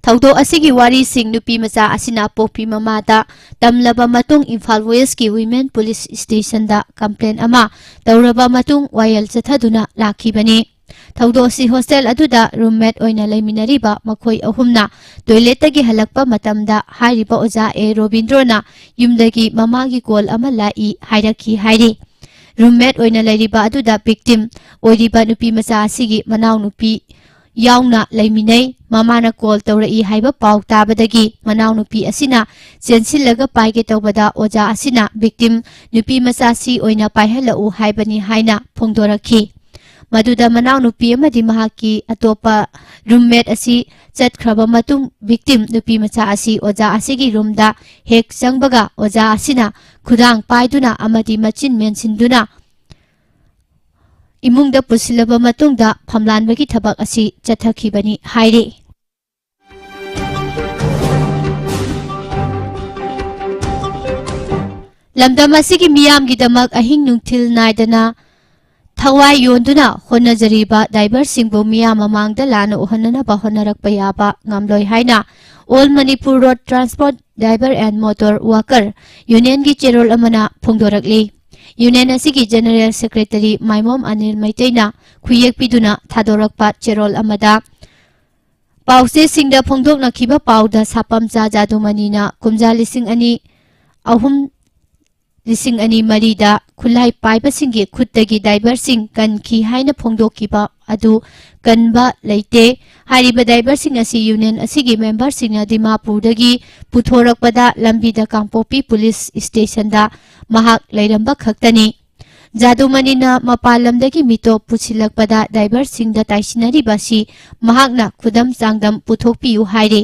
ꯊꯧꯗꯣꯛ ꯑꯁꯤꯒꯤ ꯋꯥꯔꯤꯁꯤꯡ ꯅꯨꯄꯤ ꯃꯆꯥ ꯑꯁꯤꯅ ꯄꯣꯛꯄꯤ ꯃꯃꯥꯗ ꯇꯝꯂꯕ ꯃꯇꯨꯡ ꯏꯝꯐꯥꯜ ꯋꯦꯁꯀꯤ ꯋꯤꯃꯦꯟ ꯄꯨꯂꯤꯁ ꯁ꯭ꯇꯦꯁꯟꯗ ꯀꯝꯄ꯭ꯂꯦꯟ ꯑꯃ ꯇꯧꯔꯕ ꯃꯇꯨꯡ ꯋꯥꯌꯦꯜ ꯆꯠꯊꯗꯨꯅ ꯂꯥꯛꯈꯤꯕꯅꯤ꯫ ꯊꯧꯗꯣꯛ ꯑꯁꯤ ꯍꯣꯁꯇꯦꯜ ꯑꯗꯨꯗ ꯔꯨꯝꯃꯦꯠ ꯑꯣꯏꯅ ꯂꯩꯃꯤꯟꯅꯔꯤꯕ ꯃꯈꯣꯏ ꯑꯍꯨꯝꯅ ꯇꯣꯏꯂꯦꯠꯇꯒꯤ ꯍꯜꯂꯛꯄ ꯃꯇꯝꯗ ꯍꯥꯏꯔꯤꯕ ꯑꯣꯖꯥ ꯑꯦ ꯔꯣꯕꯤꯟꯗ꯭ꯔꯣꯅ ꯌꯨꯝꯗꯒꯤ ꯃꯃꯥꯒꯤ ꯀꯣꯜ ꯑꯃ ꯂꯥꯛꯏ ꯍꯥꯏꯔꯛꯈꯤ ꯍꯥꯏꯔꯤ꯫ ꯔꯨꯝꯃꯦꯠ ꯑꯣꯏꯅ ꯂꯩꯔꯤꯕ ꯑꯗꯨꯗ ꯚꯤꯛꯇꯤꯝ ꯑꯣꯏꯔꯤꯕ ꯅꯨꯄꯤ ꯃꯆꯥ ꯑꯁꯤꯒꯤ ꯃꯅꯥꯎꯅꯨꯄꯤ ꯌꯥꯎꯅ ꯂꯩꯃꯤꯟꯅꯩ꯫ ꯃꯃꯥꯅ ꯀꯣꯜ ꯇꯧꯔꯛꯏ ꯍꯥꯏꯕ ꯄꯥꯎ ꯇꯥꯕꯗꯒꯤ ꯃꯅꯥꯎꯅꯨꯄꯤ ꯑꯁꯤꯅ ꯆꯦꯟꯁꯤꯜꯂꯒ ꯄꯥꯏꯒꯦ ꯇꯧꯕꯗ ꯑꯣꯖꯥ ꯑꯁꯤꯅ ꯚꯤꯛꯇꯤꯝ ꯅꯨꯄꯤ ꯃꯆꯥꯁꯤ ꯑꯣꯏꯅ ꯄꯥꯏꯍꯜꯂꯛꯎ ꯍꯥꯏꯕꯅꯤ ꯍꯥꯏꯅ ꯐꯣꯡꯗꯣꯔꯛꯈꯤ꯫ ꯃꯗꯨꯗ ꯃꯅꯥꯎꯅꯨꯄꯤ ꯑꯃꯗꯤ ꯃꯍꯥꯛꯀꯤ ꯑꯇꯣꯞꯄ ꯔꯨꯝꯃꯦꯠ ꯑꯁꯤ ꯆꯠꯈ꯭ꯔꯕ ꯃꯇꯨꯡ ꯚꯤꯛꯇꯤꯝ ꯅꯨꯄꯤ ꯃꯆꯥ ꯑꯁꯤ ꯑꯣꯖꯥ ꯑꯁꯤꯒꯤ ꯔꯨꯝꯗ ꯍꯦꯛ ꯆꯪꯕꯒ ꯑꯣꯖꯥ ꯑꯁꯤꯅ ꯈꯨꯗꯥꯡ ꯄꯥꯏꯗꯨꯅ ꯑꯃꯗꯤ ꯃꯆꯤꯟ ꯃꯦꯟꯁꯤꯟꯗꯨꯅ ꯏꯃꯨꯡꯗ ꯄꯨꯁꯤꯜꯂꯕ ꯃꯇꯨꯡꯗ ꯐꯝꯂꯥꯟꯕꯒꯤ ꯊꯕꯛ ꯑꯁꯤ ꯆꯠꯊꯈꯤꯕꯅꯤ ꯍꯥꯏꯔꯤ꯫ ꯂꯝꯗꯝ ꯑꯁꯤꯒꯤ ꯃꯤꯌꯥꯝꯒꯤꯗꯃꯛ ꯑꯍꯤꯡ ꯅꯨꯡꯊꯤꯜ ꯅꯥꯏꯗꯅ ꯊꯋꯥꯏ ꯌꯣꯟꯗꯨꯅ ꯍꯣꯠꯅꯖꯔꯤꯕ ꯗ꯭ꯔꯥꯏꯚꯔꯁꯤꯡꯕꯨ ꯃꯤꯌꯥꯝ ꯃꯃꯥꯡꯗ ꯂꯥꯟꯅ ꯎꯍꯟꯅꯅꯕ ꯍꯣꯠꯅꯔꯛꯄ ꯌꯥꯕ ꯉꯝꯂꯣꯏ ꯍꯥꯏꯅ All Manipur Road Transport Driver and Motor Worker Unionꯒꯤ ꯆꯦꯔꯣꯜ ꯑꯃꯅ ꯐꯣꯡꯗꯣꯔꯛꯂꯤ꯫ ꯌꯨꯅꯤꯌꯟ ꯑꯁꯤꯒꯤ ꯖꯦꯅꯔꯦꯜ ꯁꯦꯀ꯭ꯔꯦꯇꯔꯤ ꯃꯥꯏꯃꯣꯝ ꯑꯅꯤꯜ ꯃꯩꯇꯩꯅ ꯈꯨꯌꯦꯛ ꯄꯤꯗꯨꯅ ꯊꯥꯗꯣꯔꯛꯄ ꯆꯦꯔꯣꯜ ꯑꯃꯗ ꯄꯥꯎꯆꯦꯁꯤꯡꯗ ꯐꯣꯡꯗꯣꯛꯅꯈꯤꯕ ꯄꯥꯎꯗ ꯁꯥꯄꯝꯆꯥ ꯖꯥꯗꯨꯃꯅꯤꯅ ꯀꯨꯝꯖꯥ ꯂꯤꯁꯤꯡ ꯑꯅꯤ ꯑꯍꯨꯝ, ꯂꯤꯁꯤꯡ ꯑꯅꯤ ꯃꯔꯤꯗ ꯈꯨꯠꯂꯥꯏ ꯄꯥꯏꯕꯁꯤꯡꯒꯤ ꯈꯨꯠꯇꯒꯤ ꯗ꯭ꯔꯥꯏꯚꯔꯁꯤꯡ ꯀꯟꯈꯤ ꯍꯥꯏꯅ ꯐꯣꯡꯗꯣꯛꯈꯤꯕ ꯑꯗꯨ ꯀꯟꯕ ꯂꯩꯇꯦ꯫ ꯍꯥꯏꯔꯤꯕ ꯗ꯭ꯔꯥꯏꯚꯔꯁꯤꯡ ꯑꯁꯤ ꯌꯨꯅꯤꯌꯟ ꯑꯁꯤꯒꯤ ꯃꯦꯝꯕꯔꯁꯤꯡꯅ ꯗꯤꯃꯥꯄꯨꯔꯗꯒꯤ ꯄꯨꯊꯣꯔꯛꯄꯗ ꯂꯝꯕꯤꯗ ꯀꯥꯡꯄꯣꯛꯄꯤ ꯄꯨꯂꯤꯁ ꯁ꯭ꯇꯦꯁꯟꯗ ꯃꯍꯥꯛ ꯂꯩꯔꯝꯕ ꯈꯛꯇꯅꯤ꯫ ꯖꯥꯗꯨꯃꯅꯤꯅ ꯃꯄꯥꯟ ꯂꯝꯗꯒꯤ ꯃꯤꯇꯣꯞ ꯄꯨꯁꯤꯜꯂꯛꯄꯗ ꯗ꯭ꯔꯥꯏꯚꯔꯁꯤꯡꯗ ꯇꯥꯏꯁꯤꯟꯅꯔꯤꯕ ꯑꯁꯤ ꯃꯍꯥꯛꯅ ꯈꯨꯗꯝ ꯆꯥꯡꯗꯝ ꯄꯨꯊꯣꯛꯄꯤꯌꯨ ꯍꯥꯏꯔꯤ꯫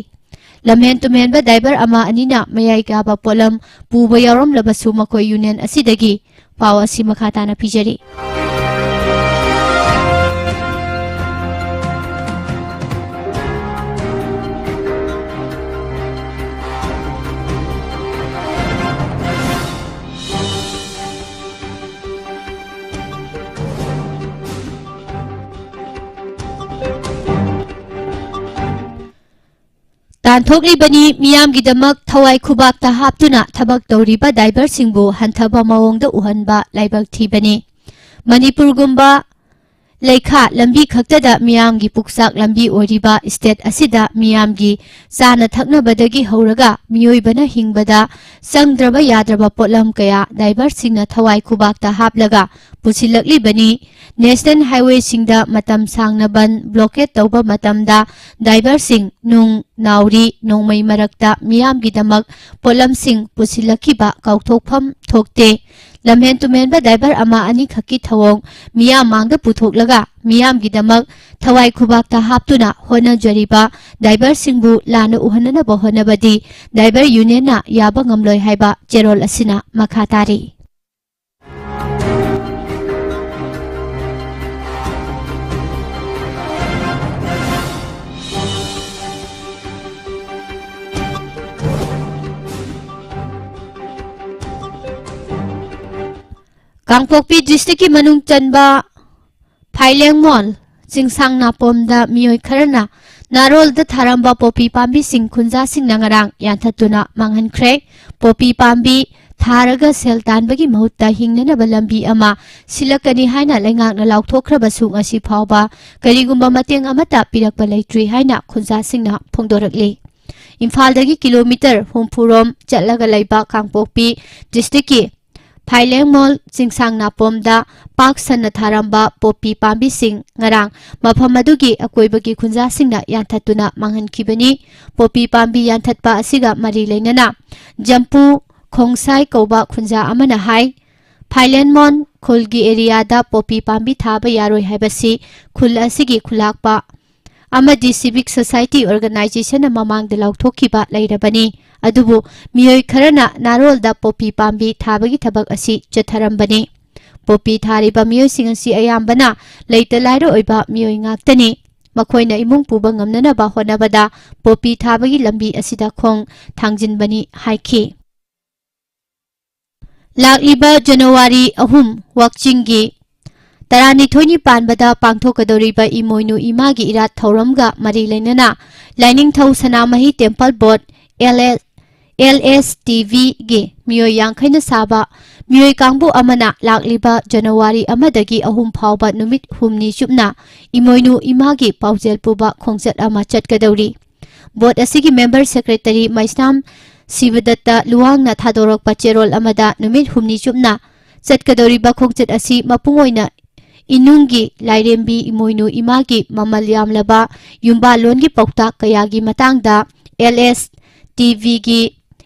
ꯂꯝꯍꯦꯟ ꯇꯨꯝꯍꯦꯟꯕ ꯗ꯭ꯔꯥꯏꯚꯔ ꯑꯃ ꯑꯅꯤꯅ ꯃꯌꯥꯏ ꯀꯥꯕ ꯄꯣꯠꯂꯝ ꯄꯨꯕ ꯌꯥꯎꯔꯝꯂꯕꯁꯨ ꯃꯈꯣꯏ ꯌꯨꯅꯤꯌꯟ ꯑꯁꯤꯗꯒꯤ ꯄꯥꯎ ꯑꯁꯤ ꯃꯈꯥ ꯇꯥꯅ ꯄꯤꯖꯔꯤ꯫ ꯇꯥꯟꯊꯣꯛꯂꯤꯕꯅꯤ꯫ ꯃꯤꯌꯥꯝꯒꯤꯗꯃꯛ ꯊꯋꯥꯏ ꯈꯨꯕꯥꯛꯇ ꯍꯥꯞꯇꯨꯅ ꯊꯕꯛ ꯇꯧꯔꯤꯕ ꯗ꯭ꯔꯥꯏꯚꯔꯁꯤꯡꯕꯨ ꯍꯟꯊꯕ ꯃꯑꯣꯡꯗ ꯎꯍꯟꯕ ꯂꯥꯏꯕꯛ ꯊꯤꯕꯅꯤ꯫ ꯃꯅꯤꯄꯨꯔꯒꯨꯝꯕ ꯂꯩꯈꯥ ꯂꯝꯕꯤ ꯈꯛꯇꯗ ꯃꯤꯌꯥꯝꯒꯤ ꯄꯨꯛꯆꯥꯛ ꯂꯝꯕꯤ ꯑꯣꯏꯔꯤꯕ ꯁ꯭ꯇꯦꯠ ꯑꯁꯤꯗ ꯃꯤꯌꯥꯝꯒꯤ ꯆꯥꯅ ꯊꯛꯅꯕꯗꯒꯤ ꯍꯧꯔꯒ ꯃꯤꯑꯣꯏꯕꯅ ꯍꯤꯡꯕꯗ ꯆꯪꯗ꯭ꯔꯕ ꯌꯥꯗ꯭ꯔꯕ ꯄꯣꯠꯂꯝ ꯀꯌꯥ ꯗ꯭ꯔꯥꯏꯚꯔꯁꯤꯡꯅ ꯊꯋꯥꯏ ꯈꯨꯕꯥꯛꯇ ꯍꯥꯞꯂꯒ ꯄꯨꯁꯤꯜꯂꯛꯂꯤꯕꯅꯤ꯫ ꯅꯦꯁꯅꯦꯜ ꯍꯥꯏꯋꯦꯁꯤꯡꯗ ꯃꯇꯝ ꯁꯥꯡꯅ ꯕꯟ, ꯕ꯭ꯂꯣꯀꯦꯠ ꯇꯧꯕ ꯃꯇꯝꯗ ꯗ꯭ꯔꯥꯏꯚꯔꯁꯤꯡ ꯅꯨꯡ, ꯅꯥꯎꯔꯤ, ꯅꯣꯡꯃꯩ ꯃꯔꯛꯇ ꯃꯤꯌꯥꯝꯒꯤꯗꯃꯛ ꯄꯣꯠꯂꯝꯁꯤꯡ ꯄꯨꯁꯤꯜꯂꯛꯈꯤꯕ ꯀꯥꯎꯊꯣꯛꯐꯝ ꯊꯣꯛꯇꯦ꯫ ꯂꯝꯍꯦꯟ ꯇꯨꯝꯍꯦꯟꯕ ꯗ꯭ꯔꯥꯏꯚꯔ ꯑꯃ ꯑꯅꯤꯈꯛꯀꯤ ꯊꯧꯑꯣꯡ ꯃꯤꯌꯥꯝ ꯃꯥꯡꯗ ꯄꯨꯊꯣꯛꯂꯒ ꯃꯤꯌꯥꯝꯒꯤꯗꯃꯛ ꯊꯋꯥꯏ ꯈꯨꯕꯥꯛꯇ ꯍꯥꯞꯇꯨꯅ ꯍꯣꯠꯅꯖꯔꯤꯕ ꯗ꯭ꯔꯥꯏꯚꯔꯁꯤꯡꯕꯨ ꯂꯥꯟꯅ ꯎꯍꯟꯅꯅꯕ ꯍꯣꯠꯅꯕꯗꯤ ꯗ꯭ꯔꯥꯏꯚꯔ ꯌꯨꯅꯤꯌꯟꯅ ꯌꯥꯕ ꯉꯝꯂꯣꯏ ꯍꯥꯏꯕ ꯆꯦꯔꯣꯜ ꯑꯁꯤꯅ ꯃꯈꯥ ꯇꯥꯔꯤ꯫ ꯀꯥꯡꯄꯣꯛꯄꯤ ꯗꯤꯁꯇ꯭ꯔꯤꯛꯀꯤ ꯃꯅꯨꯡ ꯆꯟꯕ ꯐꯥꯏꯂꯦꯡꯃꯣꯜ ꯆꯤꯡꯁꯥꯡ ꯅꯥꯄꯣꯝꯗ ꯃꯤꯑꯣꯏ ꯈꯔꯅ ꯅꯥꯔꯣꯜꯗ ꯊꯥꯔꯝꯕ ꯄꯣꯄꯤ ꯄꯥꯝꯕꯤꯁꯤꯡ ꯈꯨꯟꯖꯥꯁꯤꯡꯅ ꯉꯔꯥꯡ ꯌꯥꯟꯊꯠꯇꯨꯅ ꯃꯥꯡꯍꯟꯈ꯭ꯔꯦ꯫ ꯄꯣꯄꯤ ꯄꯥꯝꯕꯤ ꯊꯥꯔꯒ ꯁꯦꯜ ꯇꯥꯟꯕꯒꯤ ꯃꯍꯨꯠꯇ ꯍꯤꯡꯅꯅꯕ ꯂꯝꯕꯤ ꯑꯃ ꯁꯤꯜꯂꯛꯀꯅꯤ ꯍꯥꯏꯅ ꯂꯩꯉꯥꯛꯅ ꯂꯥꯎꯊꯣꯛꯈ꯭ꯔꯕꯁꯨ ꯉꯁꯤ ꯐꯥꯎꯕ ꯀꯔꯤꯒꯨꯝꯕ ꯃꯇꯦꯡ ꯑꯃꯠꯇ ꯄꯤꯔꯛꯄ ꯂꯩꯇ꯭ꯔꯤ ꯍꯥꯏꯅ ꯈꯨꯟꯖꯥꯁꯤꯡꯅ ꯐꯣꯡꯗꯣꯔꯛꯂꯤ꯫ ꯏꯝꯐꯥꯜꯗꯒꯤ ꯀꯤꯂꯣꯃꯤꯇꯔ ꯍꯨꯝꯐꯨ ꯔꯣꯝ ꯆꯠꯂꯒ ꯂꯩꯕ ꯀꯥꯡꯄꯣꯛꯄꯤ ꯗꯤꯁꯇ꯭ꯔꯤꯛꯀꯤ ꯐꯥꯏꯂꯦꯡꯃꯣꯜ ꯆꯤꯡꯁꯥꯡ ꯅꯥꯄꯣꯝꯗ ꯄꯥꯛ ꯁꯟꯅ ꯊꯥꯔꯝꯕ ꯄꯣꯄꯤ ꯄꯥꯝꯕꯤꯁꯤꯡ ꯉꯔꯥꯡ ꯃꯐꯝ ꯑꯗꯨꯒꯤ ꯑꯀꯣꯏꯕꯒꯤ ꯈꯨꯟꯖꯥꯁꯤꯡꯅ ꯌꯥꯟꯊꯠꯇꯨꯅ ꯃꯥꯡꯍꯟꯈꯤꯕꯅꯤ꯫ ꯄꯣꯄꯤ ꯄꯥꯝꯕꯤ ꯌꯥꯟꯊꯠꯄ ꯑꯁꯤꯒ ꯃꯔꯤ ꯂꯩꯅꯅ ꯖꯝꯄꯨ ꯈꯣꯡꯁꯥꯏ ꯀꯧꯕ ꯈꯨꯟꯖꯥ ꯑꯃꯅ ꯍꯥꯏ, ꯐꯥꯏꯂꯦꯟꯃꯣꯟ ꯈꯨꯜꯒꯤ ꯑꯦꯔꯤꯌꯥꯗ ꯄꯣꯄꯤ ꯄꯥꯝꯕꯤ ꯊꯥꯕ ꯌꯥꯔꯣꯏ ꯍꯥꯏꯕꯁꯤ ꯈꯨꯜ ꯑꯁꯤꯒꯤ ꯈꯨꯂꯥꯛꯄ ꯑꯃꯗꯤ ꯁꯤꯚꯤꯛ ꯁꯣꯁꯥꯏꯇꯤ ꯑꯣꯔꯒꯅꯥꯏꯖꯦꯁꯟꯅ ꯃꯃꯥꯡꯗ ꯂꯥꯎꯊꯣꯛꯈꯤꯕ ꯂꯩꯔꯕꯅꯤ꯫ ꯑꯗꯨꯕꯨ ꯃꯤꯑꯣꯏ ꯈꯔꯅ ꯅꯥꯔꯣꯜꯗ ꯄꯣꯄꯤ ꯄꯥꯝꯕꯤ ꯊꯥꯕꯒꯤ ꯊꯕꯛ ꯑꯁꯤ ꯆꯠꯊꯔꯝꯕꯅꯤ꯫ ꯄꯣꯄꯤ ꯊꯥꯔꯤꯕ ꯃꯤꯑꯣꯏꯁꯤꯡ ꯑꯁꯤ ꯑꯌꯥꯝꯕꯅ ꯂꯩꯇ ꯂꯥꯏꯔ ꯑꯣꯏꯕ ꯃꯤꯑꯣꯏ ꯉꯥꯛꯇꯅꯤ꯫ ꯃꯈꯣꯏꯅ ꯏꯃꯨꯡ ꯄꯨꯕ ꯉꯝꯅꯅꯕ ꯍꯣꯠꯅꯕꯗ ꯄꯣꯄꯤ ꯊꯥꯕꯒꯤ ꯂꯝꯕꯤ ꯑꯁꯤꯗ ꯈꯣꯡ ꯊꯥꯡꯖꯤꯟꯕꯅꯤ ꯍꯥꯏꯈꯤ꯫ ꯂꯥꯛꯂꯤꯕ ꯖꯅꯋꯥꯔꯤ ꯑꯍꯨꯝ, ꯋꯥꯛꯆꯤꯡꯒꯤ ꯇꯔꯥꯅꯤꯊꯣꯏꯅꯤ ꯄꯥꯟꯕꯗ ꯄꯥꯡꯊꯣꯛꯀꯗꯧꯔꯤꯕ ꯏꯃꯣꯏꯅꯨ ꯏꯃꯥꯒꯤ ꯏꯔꯥꯠ ꯊꯧꯔꯝꯒ ꯃꯔꯤ ꯂꯩꯅꯅ ꯂꯥꯏꯅꯤꯡꯊꯧ ꯁꯅꯥꯃꯍꯤ ꯇꯦꯝꯄꯜ ꯕꯣꯔꯗ, ꯑꯦꯜ ꯑꯦꯁ, ꯑꯦꯜ ꯑꯦꯁ ꯇꯤ ꯚꯤꯒꯤ ꯃꯤꯑꯣꯏ ꯌꯥꯡꯈꯩꯅ ꯁꯥꯕ ꯃꯤꯑꯣꯏ ꯀꯥꯡꯕꯨ ꯑꯃꯅ ꯂꯥꯛꯂꯤꯕ ꯖꯅꯋꯥꯔꯤ ꯑꯃꯗꯒꯤ ꯑꯍꯨꯝ ꯐꯥꯎꯕ ꯅꯨꯃꯤꯠ ꯍꯨꯝꯅꯤ ꯆꯨꯞꯅ ꯏꯃꯣꯏꯅꯨ ꯏꯃꯥꯒꯤ ꯄꯥꯎꯖꯦꯜ ꯄꯨꯕ ꯈꯣꯡꯆꯠ ꯑꯃ ꯆꯠꯀꯗꯧꯔꯤ꯫ ꯕꯣꯔꯗ ꯑꯁꯤꯒꯤ ꯃꯦꯝꯕꯔ ꯁꯦꯀ꯭ꯔꯦꯇꯔꯤ ꯃꯩꯁꯅꯥꯝ ꯁꯤꯕꯗꯠꯇ ꯂꯨꯋꯥꯡꯅ ꯊꯥꯗꯣꯔꯛꯄ ꯆꯦꯔꯣꯜ ꯑꯃꯗ ꯅꯨꯃꯤꯠ ꯍꯨꯝꯅꯤ ꯆꯨꯞꯅ ꯆꯠꯀꯗꯧꯔꯤꯕ ꯈꯣꯡꯆꯠ ꯑꯁꯤ ꯃꯄꯨꯡ ꯑꯣꯏꯅ ꯏꯅꯨꯡꯒꯤ ꯂꯥꯏꯔꯦꯝꯕꯤ ꯏꯃꯣꯏꯅꯨ ꯏꯃꯥꯒꯤ ꯃꯃꯜ ꯌꯥꯝꯂꯕ ꯌꯨꯝꯕꯥꯜꯂꯣꯟꯒꯤ ꯄꯥꯎꯇꯥꯛ ꯀꯌꯥꯒꯤ ꯃꯇꯥꯡꯗ ꯑꯦꯜ ꯑꯦꯁ ꯇꯤ ꯚꯤꯒꯤ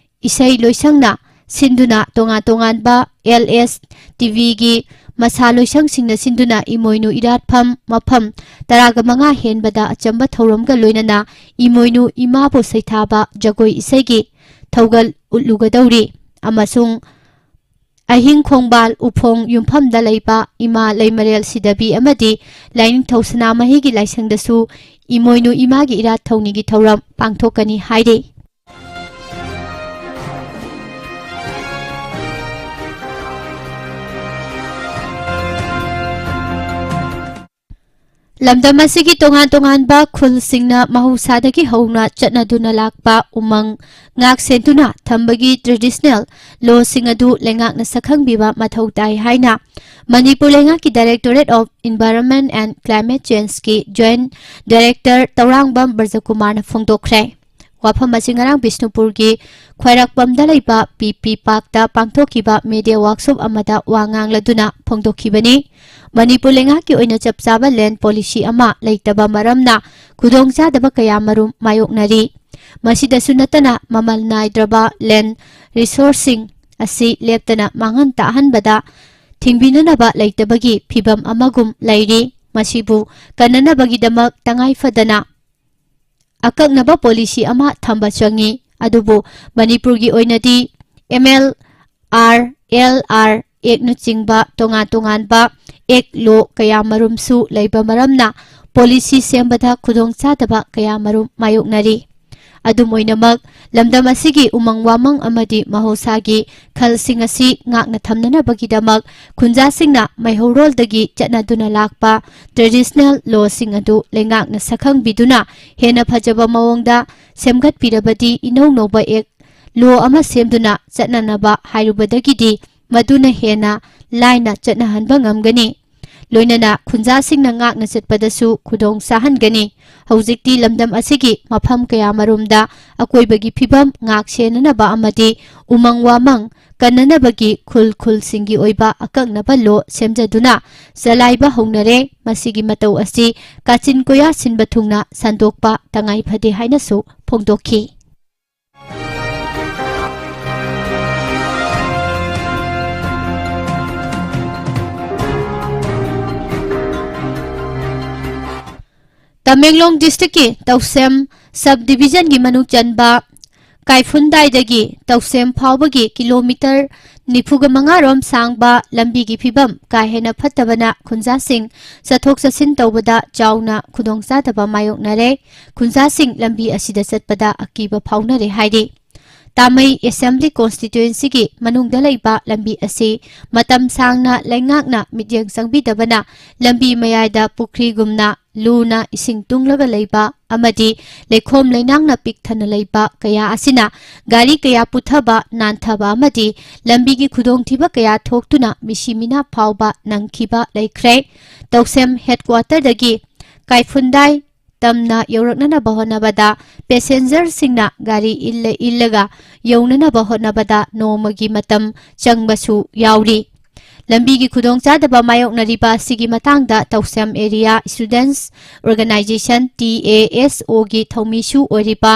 ꯏꯁꯩ ꯂꯣꯏꯁꯪꯅ ꯁꯤꯟꯗꯨꯅ ꯇꯣꯉꯥꯟ ꯇꯣꯉꯥꯟꯕ ꯑꯦꯜ ꯑꯦꯁ ꯇꯤ ꯚꯤꯒꯤ ꯃꯁꯥ ꯂꯣꯏꯁꯪꯁꯤꯡꯅ ꯁꯤꯟꯗꯨꯅ ꯏꯃꯣꯏꯅꯨ ꯏꯔꯥꯠꯐꯝ ꯃꯐꯝ ꯇꯔꯥꯒ ꯃꯉꯥ ꯍꯦꯟꯕꯗ ꯑꯆꯝꯕ ꯊꯧꯔꯝꯒ ꯂꯣꯏꯅꯅ ꯏꯃꯣꯏꯅꯨ ꯏꯃꯥꯕꯨ ꯁꯩꯊꯥꯕ ꯖꯒꯣꯏ ꯏꯁꯩꯒꯤ ꯊꯧꯒꯜ ꯎꯠꯂꯨꯒꯗꯧꯔꯤ ꯑꯃꯁꯨꯡ ꯑꯍꯤꯡ ꯈꯣꯡꯕꯥꯜ ꯎꯐꯣꯡ ꯌꯨꯝꯐꯝꯗ ꯂꯩꯕ ꯏꯃꯥ ꯂꯩꯃꯔꯦꯜ ꯁꯤꯗꯕꯤ ꯑꯃꯗꯤ ꯂꯥꯏꯅꯤꯡꯊꯧ ꯁꯅꯥꯃꯍꯤꯒꯤ ꯂꯥꯏꯁꯪꯗꯁꯨ ꯏꯃꯣꯏꯅꯨ ꯏꯃꯥꯒꯤ ꯏꯔꯥꯠ ꯊꯧꯅꯤꯒꯤ ꯊꯧꯔꯝ ꯄꯥꯡꯊꯣꯛꯀꯅꯤ ꯍꯥꯏꯔꯤ꯫ ꯂꯝꯗꯝ ꯑꯁꯤꯒꯤ ꯇꯣꯉꯥꯟ ꯇꯣꯉꯥꯟꯕ ꯈꯨꯜꯁꯤꯡꯅ ꯃꯍꯧꯁꯥꯗꯒꯤ ꯍꯧꯅ ꯆꯠꯅꯗꯨꯅ ꯂꯥꯛꯄ ꯎꯃꯪ ꯉꯥꯛ ꯁꯦꯟꯗꯨꯅ ꯊꯝꯕꯒꯤ traditional lawꯁꯤꯡ ꯑꯗꯨ ꯂꯩꯉꯥꯛꯅ ꯁꯛꯈꯪꯕꯤꯕ ꯃꯊꯧ ꯇꯥꯏ ꯍꯥꯏꯅ ꯃꯅꯤꯄꯨꯔ ꯂꯩꯉꯥꯛꯀꯤ Directorate of Environment and Climate Changeꯀꯤ Joint Director Tourangbam ꯕ꯭ꯔꯖꯀꯨꯃꯥꯔꯅ ꯐꯣꯡꯗꯣꯛꯈ꯭ꯔꯦ꯫ ꯋꯥꯐꯝ ꯑꯁꯤ ꯉꯔꯥꯡ ꯕꯤꯁꯅꯨꯄꯨꯔꯒꯤ ꯈ꯭ꯋꯥꯏꯔꯥꯛꯄꯝꯗ ꯂꯩꯕ ꯄꯤ ꯄꯤ ꯄꯥꯔꯛꯇ ꯄꯥꯡꯊꯣꯛꯈꯤꯕ media workshop ꯑꯃꯗ ꯋꯥ ꯉꯥꯡꯂꯗꯨꯅ ꯐꯣꯡꯗꯣꯛꯈꯤꯕꯅꯤ꯫ ꯃꯅꯤꯄꯨꯔ ꯂꯩꯉꯥꯛꯀꯤ ꯑꯣꯏꯅ ꯆꯞ ꯆꯥꯕ land policy ꯑꯃ ꯂꯩꯇꯕ ꯃꯔꯝꯅ ꯈꯨꯗꯣꯡꯆꯥꯗꯕ ꯀꯌꯥ ꯃꯔꯨꯝ ꯃꯥꯌꯣꯛꯅꯔꯤ꯫ ꯃꯁꯤꯗꯁꯨ ꯅꯠꯇꯅ ꯃꯃꯜ ꯅꯥꯏꯗ꯭ꯔꯕ land resourceꯁꯤꯡ ꯑꯁꯤ ꯂꯦꯞꯇꯅ ꯃꯥꯡꯍꯟ ꯇꯥꯛꯍꯟꯕꯗ ꯊꯤꯡꯕꯤꯅꯅꯕ ꯂꯩꯇꯕꯒꯤ ꯐꯤꯚꯝ ꯑꯃꯒꯨꯝ ꯂꯩꯔꯤ꯫ ꯃꯁꯤꯕꯨ ꯀꯟꯅꯅꯕꯒꯤꯗꯃꯛ ꯇꯉꯥꯏ ꯐꯗꯅ ꯑꯀꯛꯅꯕ policy ꯑꯃ ꯊꯝꯕ ꯆꯪꯏ꯫ ꯑꯗꯨꯕꯨ ꯃꯅꯤꯄꯨꯔꯒꯤ ꯑꯣꯏꯅꯗꯤ M L R, L R Actꯅꯆꯤꯡꯕ ꯇꯣꯉꯥꯟ ꯇꯣꯉꯥꯟꯕ act law ꯀꯌꯥ ꯃꯔꯨꯝꯁꯨ ꯂꯩꯕ ꯃꯔꯝꯅ policy ꯁꯦꯝꯕꯗ ꯈꯨꯗꯣꯡꯆꯥꯗꯕ ꯀꯌꯥ ꯃꯔꯨꯝ ꯃꯥꯌꯣꯛꯅꯔꯤ꯫ ꯑꯗꯨꯝ ꯑꯣꯏꯅꯃꯛ, ꯂꯝꯗꯝ ꯑꯁꯤꯒꯤ ꯎꯃꯪ ꯋꯥꯃꯪ ꯑꯃꯗꯤ ꯃꯍꯧꯁꯥꯒꯤ ꯈꯜꯁꯤꯡ ꯑꯁꯤ ꯉꯥꯛꯅ ꯊꯝꯅꯅꯕꯒꯤꯗꯃꯛ ꯈꯨꯟꯖꯥꯁꯤꯡꯅ ꯃꯩꯍꯧꯔꯣꯜꯗꯒꯤ ꯆꯠꯅꯗꯨꯅ ꯂꯥꯛꯄ traditional lawꯁꯤꯡ ꯑꯗꯨ ꯂꯩꯉꯥꯛꯅ ꯁꯛꯈꯪꯕꯤꯗꯨꯅ ꯍꯦꯟꯅ ꯐꯖꯕ ꯃꯑꯣꯡꯗ ꯁꯦꯝꯒꯠꯄꯤꯔꯕꯗꯤ ꯏꯅꯧ ꯅꯧꯕ act law ꯑꯃ ꯁꯦꯝꯗꯨꯅ ꯆꯠꯅꯅꯕ ꯍꯥꯏꯔꯨꯕꯗꯒꯤꯗꯤ ꯃꯗꯨꯅ ꯍꯦꯟꯅ ꯂꯥꯏꯅ ꯆꯠꯅꯍꯟꯕ ꯉꯝꯒꯅꯤ꯫ ꯂꯣꯏꯅꯅ ꯈꯨꯟꯖꯥꯁꯤꯡꯅ ꯉꯥꯛꯅ ꯆꯠꯄꯗꯁꯨ ꯈꯨꯗꯣꯡ ꯆꯥꯍꯟꯒꯅꯤ꯫ ꯍꯧꯖꯤꯛꯇꯤ ꯂꯝꯗꯝ ꯑꯁꯤꯒꯤ ꯃꯐꯝ ꯀꯌꯥ ꯃꯔꯨꯝꯗ ꯑꯀꯣꯏꯕꯒꯤ ꯐꯤꯕꯝ ꯉꯥꯛ ꯁꯦꯟꯅꯅꯕ ꯑꯃꯗꯤ ꯎꯃꯪ ꯋꯥꯃꯪ ꯀꯟꯅꯅꯕꯒꯤ ꯈꯨꯜ ꯈꯨꯜꯁꯤꯡꯒꯤ ꯑꯣꯏꯕ ꯑꯀꯛꯅꯕ law ꯁꯦꯝꯖꯗꯨꯅ ꯆꯂꯥꯏꯕ ꯍꯧꯅꯔꯦ꯫ ꯃꯁꯤꯒꯤ ꯃꯇꯧ ꯑꯁꯤ ꯀꯥꯆꯤꯟ ꯀꯣꯌꯥ ꯁꯤꯟꯕ ꯊꯨꯡꯅ ꯁꯟꯗꯣꯛꯄ ꯇꯉꯥꯏ ꯐꯗꯦ ꯍꯥꯏꯅꯁꯨ ꯐꯣꯡꯗꯣꯛꯈꯤ꯫ ꯇꯃꯦꯡꯂꯣꯡ districtꯀꯤ ꯇꯧꯁꯦꯝ sub divisionꯒꯤ ꯃꯅꯨꯡ ꯆꯟꯕ ꯀꯥꯏꯐꯨꯟꯗꯥꯏꯗꯒꯤ ꯇꯧꯁꯦꯝ ꯐꯥꯎꯕꯒꯤ kilometre ꯅꯤꯐꯨꯒ ꯃꯉꯥ ꯔꯣꯝ ꯁꯥꯡꯕ ꯂꯝꯕꯤꯒꯤ ꯐꯤꯕꯝ ꯀꯥ ꯍꯦꯟꯅ ꯐꯠꯇꯕꯅ ꯈꯨꯟꯖꯥꯁꯤꯡ ꯆꯠꯊꯣꯛ ꯆꯠꯁꯤꯟ ꯇꯧꯕꯗ ꯆꯥꯎꯅ ꯈꯨꯗꯣꯡꯆꯥꯗꯕ ꯃꯥꯌꯣꯛꯅꯔꯦ꯫ ꯈꯨꯟꯖꯥꯁꯤꯡ ꯂꯝꯕꯤ ꯑꯁꯤꯗ ꯆꯠꯄꯗ ꯑꯀꯤꯕ ꯐꯥꯎꯅꯔꯦ ꯍꯥꯏꯔꯤ꯫ ꯇꯥꯃꯩ ꯑꯦꯁꯦꯝꯕ꯭ꯂꯤ ꯀꯣꯟꯁꯇꯤꯇ꯭ꯋꯦꯟꯁꯤꯒꯤ ꯃꯅꯨꯡꯗ ꯂꯩꯕ ꯂꯝꯕꯤ ꯑꯁꯤ ꯃꯇꯝ ꯁꯥꯡꯅ ꯂꯩꯉꯥꯛꯅ ꯃꯤꯠꯌꯦꯡ ꯆꯪꯕꯤꯗꯕꯅ ꯂꯝꯕꯤ ꯃꯌꯥꯏꯗ ꯄꯨꯈ꯭ꯔꯤꯒꯨꯝꯅ ꯂꯨꯅ ꯏꯁꯤꯡ ꯇꯨꯡꯂꯒ ꯂꯩꯕ ꯑꯃꯗꯤ ꯂꯩꯈꯣꯝ ꯂꯩꯅꯥꯡꯅ ꯄꯤꯛ ꯊꯟꯅ ꯂꯩꯕ ꯀꯌꯥ ꯑꯁꯤꯅ ꯒꯥꯔꯤ ꯀꯌꯥ ꯄꯨꯊꯕ, ꯅꯥꯟꯊꯕ ꯑꯃꯗꯤ ꯂꯝꯕꯤꯒꯤ ꯈꯨꯗꯣꯡꯊꯤꯕ ꯀꯌꯥ ꯊꯣꯛꯇꯨꯅ ꯃꯤꯁꯤ ꯃꯤꯅꯥ ꯐꯥꯎꯕ ꯅꯪꯈꯤꯕ ꯂꯩꯈ꯭ꯔꯦ꯫ ꯇꯧꯁꯦꯝ ꯍꯦꯗꯀ꯭ꯋꯥꯇꯔꯗꯒꯤ ꯀꯥꯏꯐꯨꯟꯗꯥꯏ ꯇꯝꯅ ꯌꯧꯔꯛꯅꯅꯕ ꯍꯣꯠꯅꯕꯗ ꯄꯦꯁꯦꯟꯖꯔꯁꯤꯡꯅ ꯒꯥꯔꯤ ꯏꯜꯂ ꯏꯜꯂꯒ ꯌꯧꯅꯅꯕ ꯍꯣꯠꯅꯕꯗ ꯅꯣꯡꯃꯒꯤ ꯃꯇꯝ ꯆꯪꯕꯁꯨ ꯌꯥꯎꯔꯤ꯫ ꯂꯝꯕꯤꯒꯤ ꯈꯨꯗꯣꯡꯆꯥꯗꯕ ꯃꯥꯌꯣꯛꯅꯔꯤꯕ ꯑꯁꯤꯒꯤ ꯃꯇꯥꯡꯗ ꯇꯧꯁꯦꯝ area students organisation, T A S ꯑꯣꯒꯤ ꯊꯧꯃꯤꯁꯨ ꯑꯣꯏꯔꯤꯕ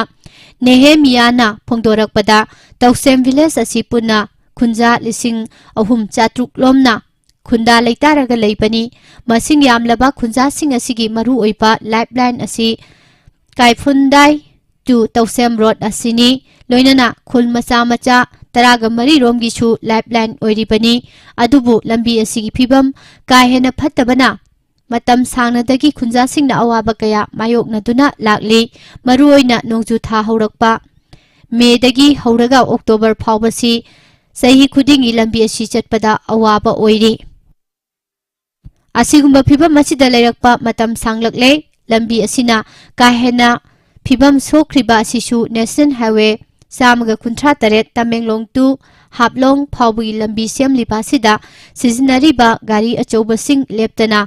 ꯅꯦꯍꯦꯃꯤꯌꯥꯅ ꯐꯣꯡꯗꯣꯔꯛꯄꯗ, ꯇꯧꯁꯦꯝ ꯚꯤꯂꯦꯖ ꯑꯁꯤ ꯄꯨꯟꯅ ꯈꯨꯟꯖꯥ ꯂꯤꯁꯤꯡ ꯑꯍꯨꯝ ꯆꯥꯇ꯭ꯔꯨꯛ ꯂꯣꯝꯅ ꯈꯨꯟꯗꯥ ꯂꯩꯇꯥꯔꯒ ꯂꯩꯕꯅꯤ꯫ ꯃꯁꯤꯡ ꯌꯥꯝꯂꯕ ꯈꯨꯟꯖꯥꯁꯤꯡ ꯑꯁꯤꯒꯤ ꯃꯔꯨꯑꯣꯏꯕ ꯂꯥꯏꯐꯂꯥꯏꯟ ꯑꯁꯤ ꯀꯥꯏꯐꯨꯟꯗꯥꯏ to ꯇꯧꯁꯦꯝ ꯔꯣꯗ ꯑꯁꯤꯅꯤ꯫ ꯂꯣꯏꯅꯅ ꯈꯨꯜ ꯃꯆꯥ ꯃꯆꯥ ꯇꯔꯥꯒ ꯃꯔꯤ ꯔꯣꯝꯒꯤꯁꯨ ꯂꯥꯏꯐꯂꯥꯏꯟ ꯑꯣꯏꯔꯤꯕꯅꯤ꯫ ꯑꯗꯨꯕꯨ ꯂꯝꯕꯤ ꯑꯁꯤꯒꯤ ꯐꯤꯕꯝ ꯀꯥ ꯍꯦꯟꯅ ꯐꯠꯇꯕꯅ ꯃꯇꯝ ꯁꯥꯡꯅꯗꯒꯤ ꯈꯨꯟꯖꯥꯁꯤꯡꯅ ꯑꯋꯥꯕ ꯀꯌꯥ ꯃꯥꯌꯣꯛꯅꯗꯨꯅ ꯂꯥꯛꯂꯤ꯫ ꯃꯔꯨꯑꯣꯏꯅ ꯅꯣꯡꯖꯨ ꯊꯥ ꯍꯧꯔꯛꯄ ꯃꯦꯗꯒꯤ ꯍꯧꯔꯒ ꯑꯣꯛꯇꯣꯕꯔ ꯐꯥꯎꯕꯁꯤ ꯆꯍꯤ ꯈꯨꯗꯤꯡꯒꯤ ꯂꯝꯕꯤ ꯑꯁꯤ ꯆꯠꯄꯗ ꯑꯋꯥꯕ ꯑꯣꯏꯔꯤ꯫ ꯑꯁꯤꯒꯨꯝꯕ ꯐꯤꯕꯝ ꯑꯁꯤꯗ ꯂꯩꯔꯛꯄ ꯃꯇꯝ ꯁꯥꯡꯂꯛꯂꯦ꯫ ꯂꯝꯕꯤ ꯑꯁꯤꯅ ꯀꯥ ꯍꯦꯟꯅ ꯐꯤꯕꯝ ꯁꯣꯛꯈ꯭ꯔꯤꯕ ꯑꯁꯤꯁꯨ ꯅꯦꯁꯅꯦꯜ ꯍꯥꯏꯋꯦ ꯆꯥꯝꯃꯒ ꯀꯨꯟꯊ꯭ꯔꯥ ꯇꯔꯦꯠ ꯇꯃꯦꯡꯂꯣꯡ to ꯍꯥꯞꯂꯣꯡ ꯐꯥꯎꯕꯒꯤ ꯂꯝꯕꯤ ꯁꯦꯝꯂꯤꯕ ꯑꯁꯤꯗ ꯁꯤꯖꯤꯟꯅꯔꯤꯕ ꯒꯥꯔꯤ ꯑꯆꯧꯕꯁꯤꯡ ꯂꯦꯞꯇꯅ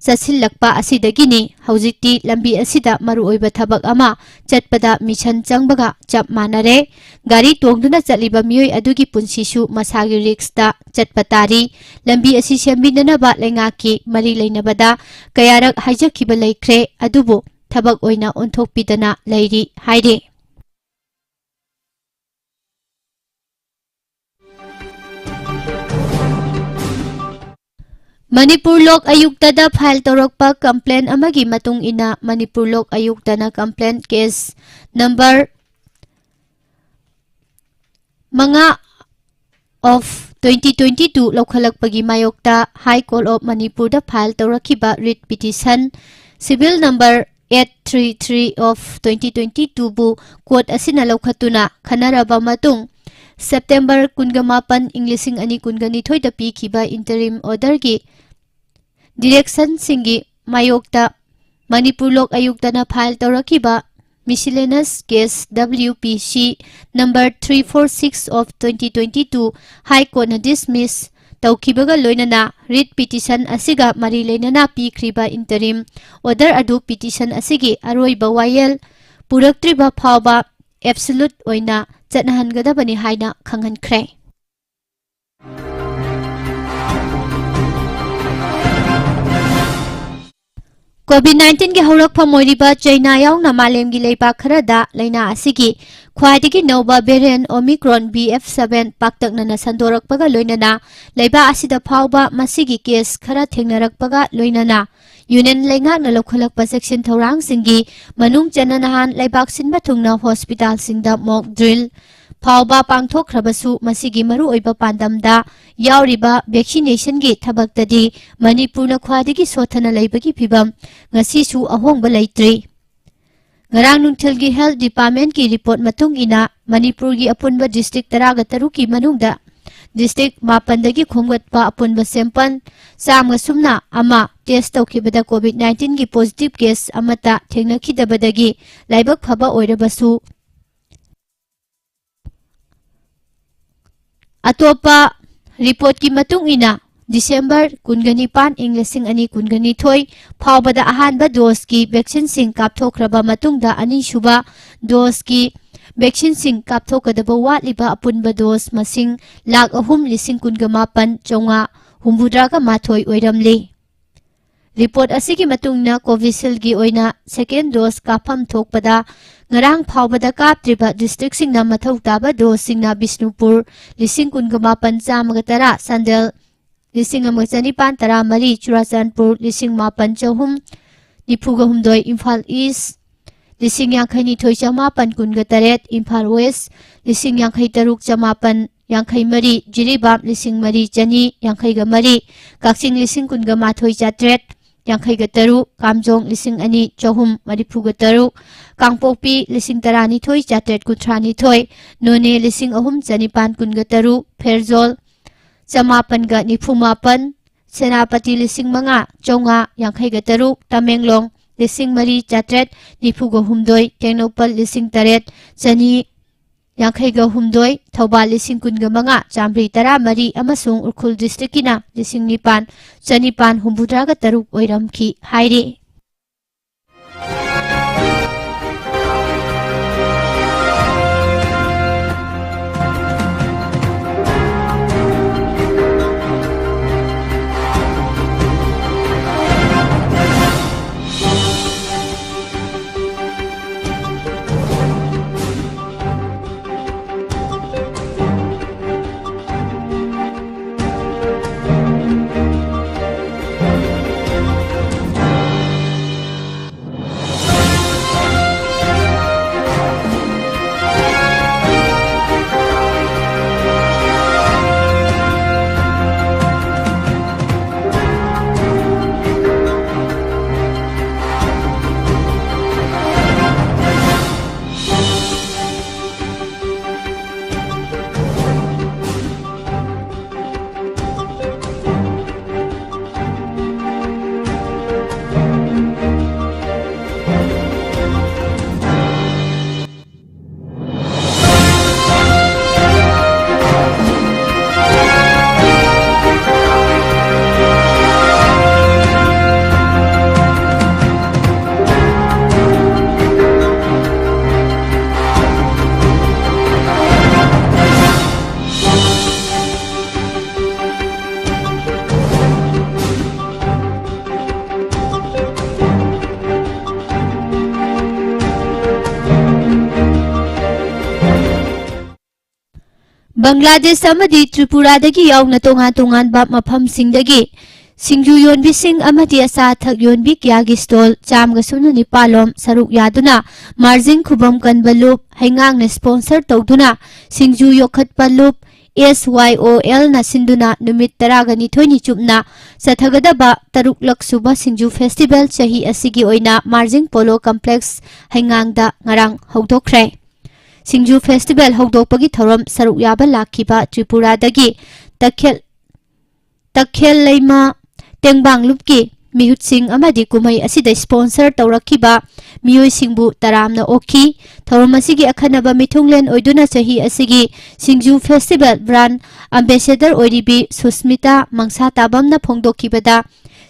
ꯆꯠꯁꯤꯜꯂꯛꯄ ꯑꯁꯤꯗꯒꯤꯅꯤ꯫ ꯍꯧꯖꯤꯛꯇꯤ ꯂꯝꯕꯤ ꯑꯁꯤꯗ ꯃꯔꯨꯑꯣꯏꯕ ꯊꯕꯛ ꯑꯃ ꯆꯠꯄꯗ ꯃꯤꯁꯟ ꯆꯪꯕꯒ ꯆꯞ ꯃꯥꯟꯅꯔꯦ꯫ ꯒꯥꯔꯤ ꯇꯣꯡꯗꯨꯅ ꯆꯠꯂꯤꯕ ꯃꯤꯑꯣꯏ ꯑꯗꯨꯒꯤ ꯄꯨꯟꯁꯤꯁꯨ ꯃꯁꯥꯒꯤ ꯔꯤꯛꯁꯇ ꯆꯠꯄ ꯇꯥꯔꯤ꯫ ꯂꯝꯕꯤ ꯑꯁꯤ ꯁꯦꯝꯕꯤꯅꯅꯕ ꯂꯩꯉꯥꯛꯀꯤ ꯃꯔꯤ ꯂꯩꯅꯕꯗ ꯀꯌꯥꯔꯛ ꯍꯥꯏꯖꯈꯤꯕ ꯂꯩꯈ꯭ꯔꯦ, ꯑꯗꯨꯕꯨ ꯊꯕꯛ ꯑꯣꯏꯅ ꯑꯣꯟꯊꯣꯛꯄꯤꯗꯅ ꯂꯩꯔꯤ ꯍꯥꯏꯔꯤ꯫ ꯃꯅꯤꯄꯨꯔ ꯂꯣꯛ ꯑꯌꯨꯛꯇꯗ ꯐꯥꯏꯜ ꯇꯧꯔꯛꯄ ꯀꯝꯄ꯭ꯂꯦꯟ ꯑꯃꯒꯤ ꯃꯇꯨꯡ ꯏꯟꯅ, ꯃꯅꯤꯄꯨꯔ ꯂꯣꯛ ꯑꯌꯨꯛꯇꯅ ꯀꯝꯄ꯭ꯂꯦꯟ ꯀꯦꯁ ꯅꯝꯕꯔ ꯃꯉꯥ of twenty twenty two ꯂꯧꯈꯠꯂꯛꯄꯒꯤ ꯃꯥꯌꯣꯛꯇ High Court of ꯃꯅꯤꯄꯨꯔꯗ ꯐꯥꯏꯜ ꯇꯧꯔꯛꯈꯤꯕ read petition, civil number eight three three of twenty twenty-two ꯕꯨ court ꯑꯁꯤꯅ ꯂꯧꯈꯠꯇꯨꯅ ꯈꯟꯅꯔꯕ ꯃꯇꯨꯡ, September ꯀꯨꯟꯒ ꯃꯥꯄꯟ, ꯏꯪ ꯂꯤꯁꯤꯡ ꯑꯅꯤ ꯀꯨꯟꯒ ꯅꯤꯊꯣꯏꯗ ꯄꯤꯈꯤꯕ interim order ꯒꯤ direction ꯁꯤꯡꯒꯤ ꯃꯥꯌꯣꯛꯇ ꯃꯅꯤꯄꯨꯔ ꯂꯣꯛ ꯑꯌꯨꯛꯇꯅ file ꯇꯧꯔꯛꯈꯤꯕ miscellaneous case W P C number three four six of twenty twenty-two High Court ꯅ dismiss ꯇꯧꯈꯤꯕꯒ ꯂꯣꯏꯅꯅ writ petition ꯑꯁꯤꯒ ꯃꯔꯤ ꯂꯩꯅꯅ ꯄꯤꯈ꯭ꯔꯤꯕ interim order ꯑꯗꯨ petition ꯑꯁꯤꯒꯤ ꯑꯔꯣꯏꯕ ꯋꯥꯌꯦꯜ ꯄꯨꯔꯛꯇ꯭ꯔꯤꯕ ꯐꯥꯎꯕ absolute ꯑꯣꯏꯅ ꯆꯠꯅꯍꯟꯒꯗꯕꯅꯤ ꯍꯥꯏꯅ ꯈꯪꯍꯟꯈ꯭ꯔꯦ꯫ COVID nineteen ꯒꯤ ꯍꯧꯔꯛꯐꯝ ꯑꯣꯏꯔꯤꯕ ꯆꯩꯅꯥ ꯌꯥꯎꯅ ꯃꯥꯂꯦꯝꯒꯤ ꯂꯩꯕꯥꯛ ꯈꯔꯗ ꯂꯩꯅꯥ ꯑꯁꯤꯒꯤ ꯈ꯭ꯋꯥꯏꯗꯒꯤ ꯅꯧꯕ variant Omicron B F seven ꯄꯥꯛꯇꯛꯅꯅ ꯁꯟꯗꯣꯔꯛꯄꯒ ꯂꯣꯏꯅꯅ ꯂꯩꯕꯥꯛ ꯑꯁꯤꯗ ꯐꯥꯎꯕ ꯃꯁꯤꯒꯤ case ꯈꯔ ꯊꯦꯡꯅꯔꯛꯄꯒ ꯂꯣꯏꯅꯅ Union ꯂꯩꯉꯥꯛꯅ ꯂꯧꯈꯠꯂꯛꯄ ꯆꯦꯛꯁꯤꯟ ꯊꯧꯔꯥꯡꯁꯤꯡꯒꯤ ꯃꯅꯨꯡ ꯆꯟꯅ ꯅꯍꯥꯟ ꯂꯩꯕꯥꯛ ꯁꯤꯟꯕ ꯊꯨꯡꯅ hospital ꯁꯤꯡꯗ mock drill ꯐꯥꯎꯕ ꯄꯥꯡꯊꯣꯛꯈ꯭ꯔꯕꯁꯨ, ꯃꯁꯤꯒꯤ ꯃꯔꯨꯑꯣꯏꯕ ꯄꯥꯟꯗꯝꯗ ꯌꯥꯎꯔꯤꯕ vaccination ꯒꯤ ꯊꯕꯛꯇꯗꯤ ꯃꯅꯤꯄꯨꯔꯅ ꯈ꯭ꯋꯥꯏꯗꯒꯤ ꯁꯣꯠꯊꯅ ꯂꯩꯕꯒꯤ ꯐꯤꯚꯝ ꯉꯁꯤꯁꯨ ꯑꯍꯣꯡꯕ ꯂꯩꯇ꯭ꯔꯤ꯫ ꯉꯔꯥꯡ ꯅꯨꯡꯊꯤꯜꯒꯤ Health Department ꯀꯤ report ꯃꯇꯨꯡ ꯏꯟꯅ, ꯃꯅꯤꯄꯨꯔꯒꯤ ꯑꯄꯨꯟꯕ district ꯇꯔꯥꯒ ꯇꯔꯨꯛꯀꯤ ꯃꯅꯨꯡꯗ district ꯃꯥꯄꯟꯗꯒꯤ ꯈꯣꯝꯒꯠꯄ ꯑꯄꯨꯟꯕ sample ꯆꯥꯝꯃ ꯁꯨꯞꯅ ꯑꯃ test ꯇꯧꯈꯤꯕꯗ COVID nineteen ꯒꯤ positive case ꯑꯃꯠꯇ ꯊꯦꯡꯅꯈꯤꯗꯕꯗꯒꯤ ꯂꯥꯏꯕꯛ ꯐꯕ ꯑꯣꯏꯔꯕꯁꯨ, ꯑꯇꯣꯞꯄ report ꯀꯤ ꯃꯇꯨꯡ ꯏꯟꯅ, December ꯀꯨꯟꯒ ꯅꯤꯄꯥꯟ, ꯏꯪ ꯂꯤꯁꯤꯡ ꯑꯅꯤ ꯀꯨꯟꯒ ꯅꯤꯊꯣꯏ ꯐꯥꯎꯕꯗ ꯑꯍꯥꯟꯕ dose ꯀꯤ vaccine ꯁꯤꯡ ꯀꯥꯞꯊꯣꯛꯈ꯭ꯔꯕ ꯃꯇꯨꯡꯗ, ꯑꯅꯤꯁꯨꯕ dose ꯀꯤ vaccine ꯁꯤꯡ ꯀꯥꯞꯊꯣꯛꯀꯗꯕ ꯋꯥꯠꯂꯤꯕ ꯑꯄꯨꯟꯕ dose ꯃꯁꯤꯡ ꯂꯥꯈ ꯑꯍꯨꯝ ꯂꯤꯁꯤꯡ ꯀꯨꯟꯒ ꯃꯥꯄꯟ ꯆꯥꯝꯃꯉꯥ ꯍꯨꯝꯐꯨꯇꯔꯥꯒ ꯃꯥꯊꯣꯏ ꯑꯣꯏꯔꯝꯂꯤ꯫ Report ꯑꯁꯤꯒꯤ ꯃꯇꯨꯡ ꯏꯟꯅ, Covishield ꯒꯤ ꯑꯣꯏꯅ second dose ꯀꯥꯞꯐꯝ ꯊꯣꯛꯄꯗ ꯉꯔꯥꯡ ꯐꯥꯎꯕꯗ ꯀꯥꯞꯇ꯭ꯔꯤꯕ district ꯁꯤꯡꯅ ꯃꯊꯧ ꯇꯥꯕ dose ꯁꯤꯡꯅ ꯕꯤꯁꯅꯨꯄꯨꯔ ꯂꯤꯁꯤꯡ ꯀꯨꯟꯒ ꯃꯥꯄꯟ ꯆꯥꯝꯃꯒ ꯇꯔꯥ, ꯆꯥꯟꯗꯦꯜ ꯂꯤꯁꯤꯡ ꯑꯃꯒ ꯆꯅꯤꯄꯥꯟ ꯇꯔꯥꯃꯔꯤ, ꯆꯨꯔꯥꯆꯥꯟꯄꯨꯔ ꯂꯤꯁꯤꯡ ꯃꯥꯄꯟ ꯆꯍꯨꯝ ꯅꯤꯐꯨꯒ ꯍꯨꯝꯗꯣꯏ, ꯏꯝꯐꯥꯜ East ꯂꯤꯁꯤꯡ ꯌꯥꯡꯈꯩ ꯅꯤꯊꯣꯏ ꯆꯃꯥꯄꯟ ꯀꯨꯟꯒ ꯇꯔꯦꯠ, ꯏꯝꯐꯥꯜ West ꯂꯤꯁꯤꯡ ꯌꯥꯡꯈꯩ ꯇꯔꯨꯛ ꯆꯃꯥꯄꯟ ꯌꯥꯡꯈꯩ ꯃꯔꯤ, ꯖꯤꯔꯤꯕꯥꯝ ꯂꯤꯁꯤꯡ ꯃꯔꯤ ꯆꯅꯤ ꯌꯥꯡꯈꯩꯒ ꯃꯔꯤ, ꯀꯛꯆꯤꯡ ꯂꯤꯁꯤꯡ ꯀꯨꯟꯒ ꯃꯥꯊꯣꯏ ꯆꯥꯇ꯭ꯔꯦꯠ, ꯌꯥꯡꯈꯩꯒ ꯇꯔꯨꯛ, ꯀꯥꯝꯖꯣꯡ ꯂꯤꯁꯤꯡ ꯑꯅꯤ ꯆꯍꯨꯝ ꯃꯔꯤꯐꯨꯒ ꯇꯔꯨꯛ, ꯀꯥꯡꯄꯣꯛꯄꯤ ꯂꯤꯁꯤꯡ ꯇꯔꯥꯅꯤꯊꯣꯏ ꯆꯥꯇ꯭ꯔꯦꯠ ꯀꯨꯟꯊ꯭ꯔꯥꯅꯤꯊꯣꯏ, ꯅꯣꯅꯦ ꯂꯤꯁꯤꯡ ꯑꯍꯨꯝ ꯆꯅꯤꯄꯥꯟ ꯀꯨꯟꯒ ꯇꯔꯨꯛ, ꯐꯦꯔꯖꯣꯜ ꯆꯃꯥꯄꯟꯒ ꯅꯤꯐꯨ ꯃꯥꯄꯟ, ꯁꯦꯅꯥꯄꯇꯤ ꯂꯤꯁꯤꯡ ꯃꯉꯥ ꯆꯥꯝꯃꯉꯥ ꯌꯥꯡꯈꯩꯒ ꯇꯔꯨꯛ, ꯇꯃꯦꯡꯂꯣꯡ ꯂꯤꯁꯤꯡ ꯃꯔꯤ ꯆꯥꯇ꯭ꯔꯦꯠ ꯅꯤꯐꯨꯒ ꯍꯨꯝꯗꯣꯏ, ꯇꯦꯡꯅꯧꯄꯜ ꯂꯤꯁꯤꯡ ꯇꯔꯦꯠ ꯆꯅꯤ ꯌꯥꯡꯈꯩꯒ ꯍꯨꯝꯗꯣꯏ, ꯊꯧꯕꯥꯜ ꯂꯤꯁꯤꯡ ꯀꯨꯟꯒ ꯃꯉꯥ ꯆꯥꯝꯃꯔꯤ ꯇꯔꯥꯃꯔꯤ ꯑꯃꯁꯨꯡ ꯎꯈ꯭ꯔꯨꯜ ꯗꯤꯁꯇ꯭ꯔꯤꯛꯀꯤꯅ ꯂꯤꯁꯤꯡ ꯅꯤꯄꯥꯟ ꯆꯅꯤꯄꯥꯟ ꯍꯨꯝꯐꯨꯇꯔꯥꯒ ꯇꯔꯨꯛ ꯑꯣꯏꯔꯝꯈꯤ ꯍꯥꯏꯔꯤ꯫ ꯕꯪꯒ꯭ꯂꯥꯗꯦꯁ ꯑꯃꯗꯤ ꯇ꯭ꯔꯤꯄꯨꯔꯥꯗꯒꯤ ꯌꯥꯎꯅ ꯇꯣꯉꯥꯟ ꯇꯣꯉꯥꯟꯕ ꯃꯐꯝꯁꯤꯡꯗꯒꯤ ꯁꯤꯡꯖꯨ ꯌꯣꯟꯕꯤꯁꯤꯡ ꯑꯃꯗꯤ ꯑꯆꯥ ꯑꯊꯛ ꯌꯣꯟꯕꯤ ꯀꯌꯥꯒꯤ ꯁ꯭ꯇꯣꯜ ꯆꯥꯝꯃꯒ ꯁꯨꯞꯅ ꯅꯤꯄꯥꯜ ꯂꯣꯝ ꯁꯔꯨꯛ ꯌꯥꯗꯨꯅ ꯃꯥꯔꯖꯤꯡ ꯈꯨꯕꯝ ꯀꯟꯕ ꯂꯨꯞ ꯍꯩꯉꯥꯡꯅ ꯁ꯭ꯄꯣꯟꯁꯔ ꯇꯧꯗꯨꯅ ꯁꯤꯡꯖꯨ ꯌꯣꯛꯈꯠꯄ ꯂꯨꯞ ꯑꯦꯁ ꯋꯥꯏ ꯑꯣ ꯑꯦꯜꯅ ꯁꯤꯟꯗꯨꯅ ꯅꯨꯃꯤꯠ ꯇꯔꯥꯒ ꯅꯤꯊꯣꯏꯅꯤ ꯆꯨꯞꯅ ꯆꯠꯊꯒꯗꯕ ꯇꯔꯨꯛꯂꯛ ꯁꯨꯕ ꯁꯤꯡꯖꯨ ꯐꯦꯁꯇꯤꯚꯦꯜ ꯆꯍꯤ ꯑꯁꯤꯒꯤ ꯑꯣꯏꯅ ꯃꯥꯔꯖꯤꯡ ꯄꯣꯂꯣ ꯀꯝꯄ꯭ꯂꯦꯛꯁ ꯍꯩꯉꯥꯡꯗ ꯉꯔꯥꯡ ꯍꯧꯗꯣꯛꯈ꯭ꯔꯦ꯫ ꯁꯤꯡꯖꯨ ꯐꯦꯁꯇꯤꯚꯦꯜ ꯍꯧꯗꯣꯛꯄꯒꯤ ꯊꯧꯔꯝ ꯁꯔꯨꯛ ꯌꯥꯕ ꯂꯥꯛꯈꯤꯕ ꯇ꯭ꯔꯤꯄꯨꯔꯥꯗꯒꯤ ꯇꯈꯦꯜ, ꯇꯈꯦꯜ ꯂꯩꯃ ꯇꯦꯡꯕꯥꯡ ꯂꯨꯞꯀꯤ ꯃꯤꯍꯨꯠꯁꯤꯡ ꯑꯃꯗꯤ ꯀꯨꯝꯍꯩ ꯑꯁꯤꯗ ꯁ꯭ꯄꯣꯟꯁꯔ ꯇꯧꯔꯛꯈꯤꯕ ꯃꯤꯑꯣꯏꯁꯤꯡꯕꯨ ꯇꯔꯥꯝꯅ ꯑꯣꯛꯈꯤ꯫ ꯊꯧꯔꯝ ꯑꯁꯤꯒꯤ ꯑꯈꯟꯅꯕ ꯃꯤꯊꯨꯡꯂꯦꯟ ꯑꯣꯏꯗꯨꯅ ꯆꯍꯤ ꯑꯁꯤꯒꯤ ꯁꯤꯡꯖꯨ ꯐꯦꯁꯇꯤꯚꯦꯜ ꯕ꯭ꯔꯥꯟ ꯑꯝꯕꯦꯁꯦꯗꯔ ꯑꯣꯏꯔꯤꯕꯤ ꯁꯨꯁꯃꯤꯇꯥ ꯃꯪꯁꯥ ꯇꯥꯕꯝꯅ ꯐꯣꯡꯗꯣꯛꯈꯤꯕꯗ,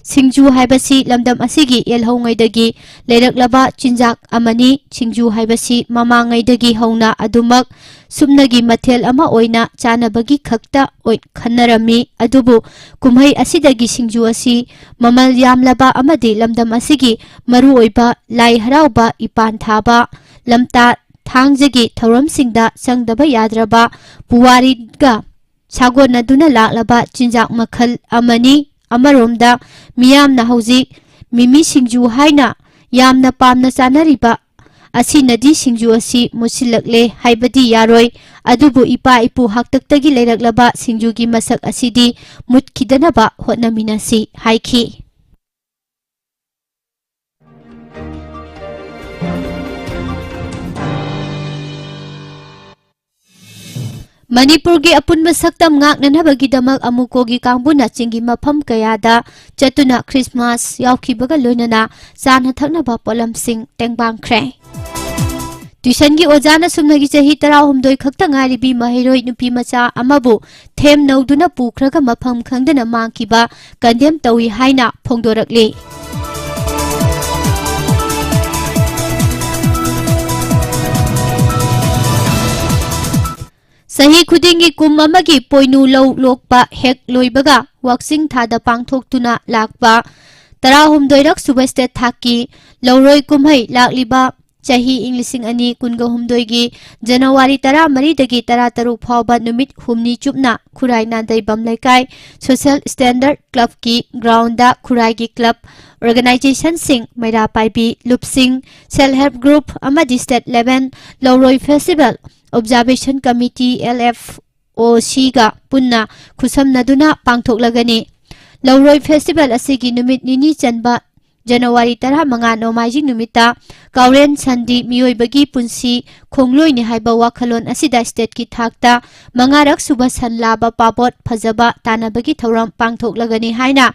ꯁꯤꯡꯖꯨ ꯍꯥꯏꯕꯁꯤ ꯂꯝꯗꯝ ꯑꯁꯤꯒꯤ ꯌꯦꯜꯍꯧꯉꯩꯗꯒꯤ ꯂꯩꯔꯛꯂꯕ ꯆꯤꯟꯖꯥꯛ ꯑꯃꯅꯤ꯫ ꯁꯤꯡꯖꯨ ꯍꯥꯏꯕꯁꯤ ꯃꯃꯥꯡꯉꯩꯗꯒꯤ ꯍꯧꯅ ꯑꯗꯨꯃꯛ ꯁꯨꯞꯅꯒꯤ ꯃꯊꯦꯜ ꯑꯃ ꯑꯣꯏꯅ ꯆꯥꯅꯕꯒꯤ ꯈꯛꯇ ꯑꯣꯏ-, ꯈꯟꯅꯔꯝꯃꯤ꯫ ꯑꯗꯨꯕꯨ ꯀꯨꯝꯍꯩ ꯑꯁꯤꯗꯒꯤ ꯁꯤꯡꯖꯨ ꯑꯁꯤ ꯃꯃꯜ ꯌꯥꯝꯂꯕ ꯑꯃꯗꯤ ꯂꯝꯗꯝ ꯑꯁꯤꯒꯤ ꯃꯔꯨꯑꯣꯏꯕ ꯂꯥꯏ ꯍꯔꯥꯎꯕ, ꯏꯄꯥꯟ ꯊꯥꯕ, ꯂꯝꯇꯥ ꯊꯥꯡꯖꯒꯤ ꯊꯧꯔꯝꯁꯤꯡꯗ ꯆꯪꯗꯕ ꯌꯥꯗ꯭ꯔꯕ ꯄꯨꯋꯥꯔꯤꯒ ꯁꯥꯒꯣꯟꯅꯗꯨꯅ ꯂꯥꯛꯂꯕ ꯆꯤꯟꯖꯥꯛ ꯃꯈꯜ ꯑꯃꯅꯤ꯫ ꯑꯃꯔꯣꯝꯗ ꯃꯤꯌꯥꯝꯅ ꯍꯧꯖꯤꯛ ꯃꯤꯃꯤ ꯁꯤꯡꯖꯨ ꯍꯥꯏꯅ ꯌꯥꯝꯅ ꯄꯥꯝꯅ ꯆꯥꯅꯔꯤꯕ ꯑꯁꯤꯅꯗꯤ ꯁꯤꯡꯖꯨ ꯑꯁꯤ ꯃꯨꯠꯁꯤꯜꯂꯛꯂꯦ ꯍꯥꯏꯕꯗꯤ ꯌꯥꯔꯣꯏ꯫ ꯑꯗꯨꯕꯨ ꯏꯄꯥ ꯏꯄꯨ ꯍꯥꯛꯇꯛꯇꯒꯤ ꯂꯩꯔꯛꯂꯕ ꯁꯤꯡꯖꯨꯒꯤ ꯃꯁꯛ ꯑꯁꯤꯗꯤ ꯃꯨꯠꯈꯤꯗꯅꯕ ꯍꯣꯠꯅꯃꯤꯟꯅꯁꯤ ꯍꯥꯏꯈꯤ꯫ ꯃꯅꯤꯄꯨꯔꯒꯤ ꯑꯄꯨꯟꯕ ꯁꯛꯇꯝ ꯉꯥꯛꯅꯅꯕꯒꯤꯗꯃꯛ ꯑꯃꯨꯀꯣꯒꯤ ꯀꯥꯡꯕꯨꯅ ꯆꯤꯡꯒꯤ ꯃꯐꯝ ꯀꯌꯥꯗ ꯆꯠꯇꯨꯅ ꯈ꯭ꯔꯤꯁꯃꯥꯁ ꯌꯥꯎꯈꯤꯕꯒ ꯂꯣꯏꯅꯅ ꯆꯥꯅ ꯊꯛꯅꯕ ꯄꯣꯠꯂꯝꯁꯤꯡ ꯇꯦꯡꯕꯥꯡꯈ꯭ꯔꯦ꯫ ꯇ꯭ꯌꯨꯁꯟꯒꯤ ꯑꯣꯖꯥꯅ ꯁꯨꯞꯅꯒꯤ ꯆꯍꯤ ꯇꯔꯥꯍꯨꯝꯗꯣꯏ ꯈꯛꯇ ꯉꯥꯏꯔꯤꯕꯤ ꯃꯍꯩꯔꯣꯏ ꯅꯨꯄꯤ ꯃꯆꯥ ꯑꯃꯕꯨ ꯊꯦꯝ ꯅꯧꯗꯨꯅ ꯄꯨꯈ꯭ꯔꯒ ꯃꯐꯝ ꯈꯪꯗꯅ ꯃꯥꯡꯈꯤꯕ ꯀꯟꯗꯦꯝ ꯇꯧꯏ ꯍꯥꯏꯅ ꯐꯣꯡꯗꯣꯔꯛꯂꯤ꯫ ꯆꯍꯤ ꯈꯨꯗꯤꯡꯒꯤ ꯀꯨꯝ ꯑꯃꯒꯤ ꯄꯣꯏꯅꯨ ꯂꯧ ꯂꯣꯛꯄ ꯍꯦꯛ ꯂꯣꯏꯕꯒ ꯋꯥꯛꯆꯤꯡ ꯊꯥꯗ ꯄꯥꯡꯊꯣꯛꯇꯨꯅ ꯂꯥꯛꯄ ꯇꯔꯥꯍꯨꯝꯗꯣꯏꯔꯛ ꯁꯨꯕ ꯁ꯭ꯇꯦꯠ ꯊꯥꯛꯀꯤ ꯂꯧꯔꯣꯏ ꯀꯨꯝꯍꯩ ꯂꯥꯛꯂꯤꯕ ꯆꯍꯤ ꯏꯪ ꯂꯤꯁꯤꯡ ꯑꯅꯤ ꯀꯨꯟꯒ ꯍꯨꯝꯗꯣꯏꯒꯤ ꯖꯅꯋꯥꯔꯤ ꯇꯔꯥꯃꯔꯤꯗꯒꯤ ꯇꯔꯥꯇꯔꯨꯛ ꯐꯥꯎꯕ ꯅꯨꯃꯤꯠ ꯍꯨꯝꯅꯤ ꯆꯨꯞꯅ ꯈꯨꯔꯥꯏ ꯅꯥꯗꯩꯕꯝ ꯂꯩꯀꯥꯏ ꯁꯣꯁꯦꯜ ꯁ꯭ꯇꯦꯟꯗꯔꯗ ꯀ꯭ꯂꯕꯀꯤ ꯒ꯭ꯔꯥꯎꯟꯗ ꯈꯨꯔꯥꯏꯒꯤ ꯀ꯭ꯂꯕ, ꯑꯣꯔꯒꯅꯥꯏꯖꯦꯁꯟꯁꯤꯡ, ꯃꯩꯔꯥ ꯄꯥꯏꯕꯤ ꯂꯨꯞꯁꯤꯡ, ꯁꯦꯜꯐ ꯍꯦꯜꯞ ꯒ꯭ꯔꯨꯞ ꯑꯃꯗꯤ ꯁ꯭ꯇꯦꯠ ꯂꯦꯚꯦꯜ ꯂꯧꯔꯣꯏ festival observation committee, L F O ꯁꯤꯒ ꯄꯨꯟꯅ ꯈꯨꯠꯁꯝꯅꯗꯨꯅ ꯄꯥꯡꯊꯣꯛꯂꯒꯅꯤ꯫ ꯂꯧꯔꯣꯏ ꯐꯦꯁꯇꯤꯚꯦꯜ ꯑꯁꯤꯒꯤ ꯅꯨꯃꯤꯠ ꯅꯤꯅꯤ ꯆꯟꯕ ꯖꯅꯋꯥꯔꯤ ꯇꯔꯥꯃꯉꯥ ꯅꯣꯡꯃꯥꯏꯖꯤꯡ ꯅꯨꯃꯤꯠꯇ ꯀꯥꯎꯔꯦꯟ ꯁꯟꯗꯤ ꯃꯤꯑꯣꯏꯕꯒꯤ ꯄꯨꯟꯁꯤ ꯈꯣꯡꯂꯣꯏꯅꯤ ꯍꯥꯏꯕ ꯋꯥꯈꯜꯂꯣꯟ ꯑꯁꯤꯗ ꯁ꯭ꯇꯦꯠꯀꯤ ꯊꯥꯛꯇ ꯃꯉꯥꯔꯛ ꯁꯨꯕ ꯁꯟ ꯂꯥꯕ ꯄꯥꯕꯣꯠ ꯐꯖꯕ ꯇꯥꯟꯅꯕꯒꯤ ꯊꯧꯔꯝ ꯄꯥꯡꯊꯣꯛꯂꯒꯅꯤ ꯍꯥꯏꯅ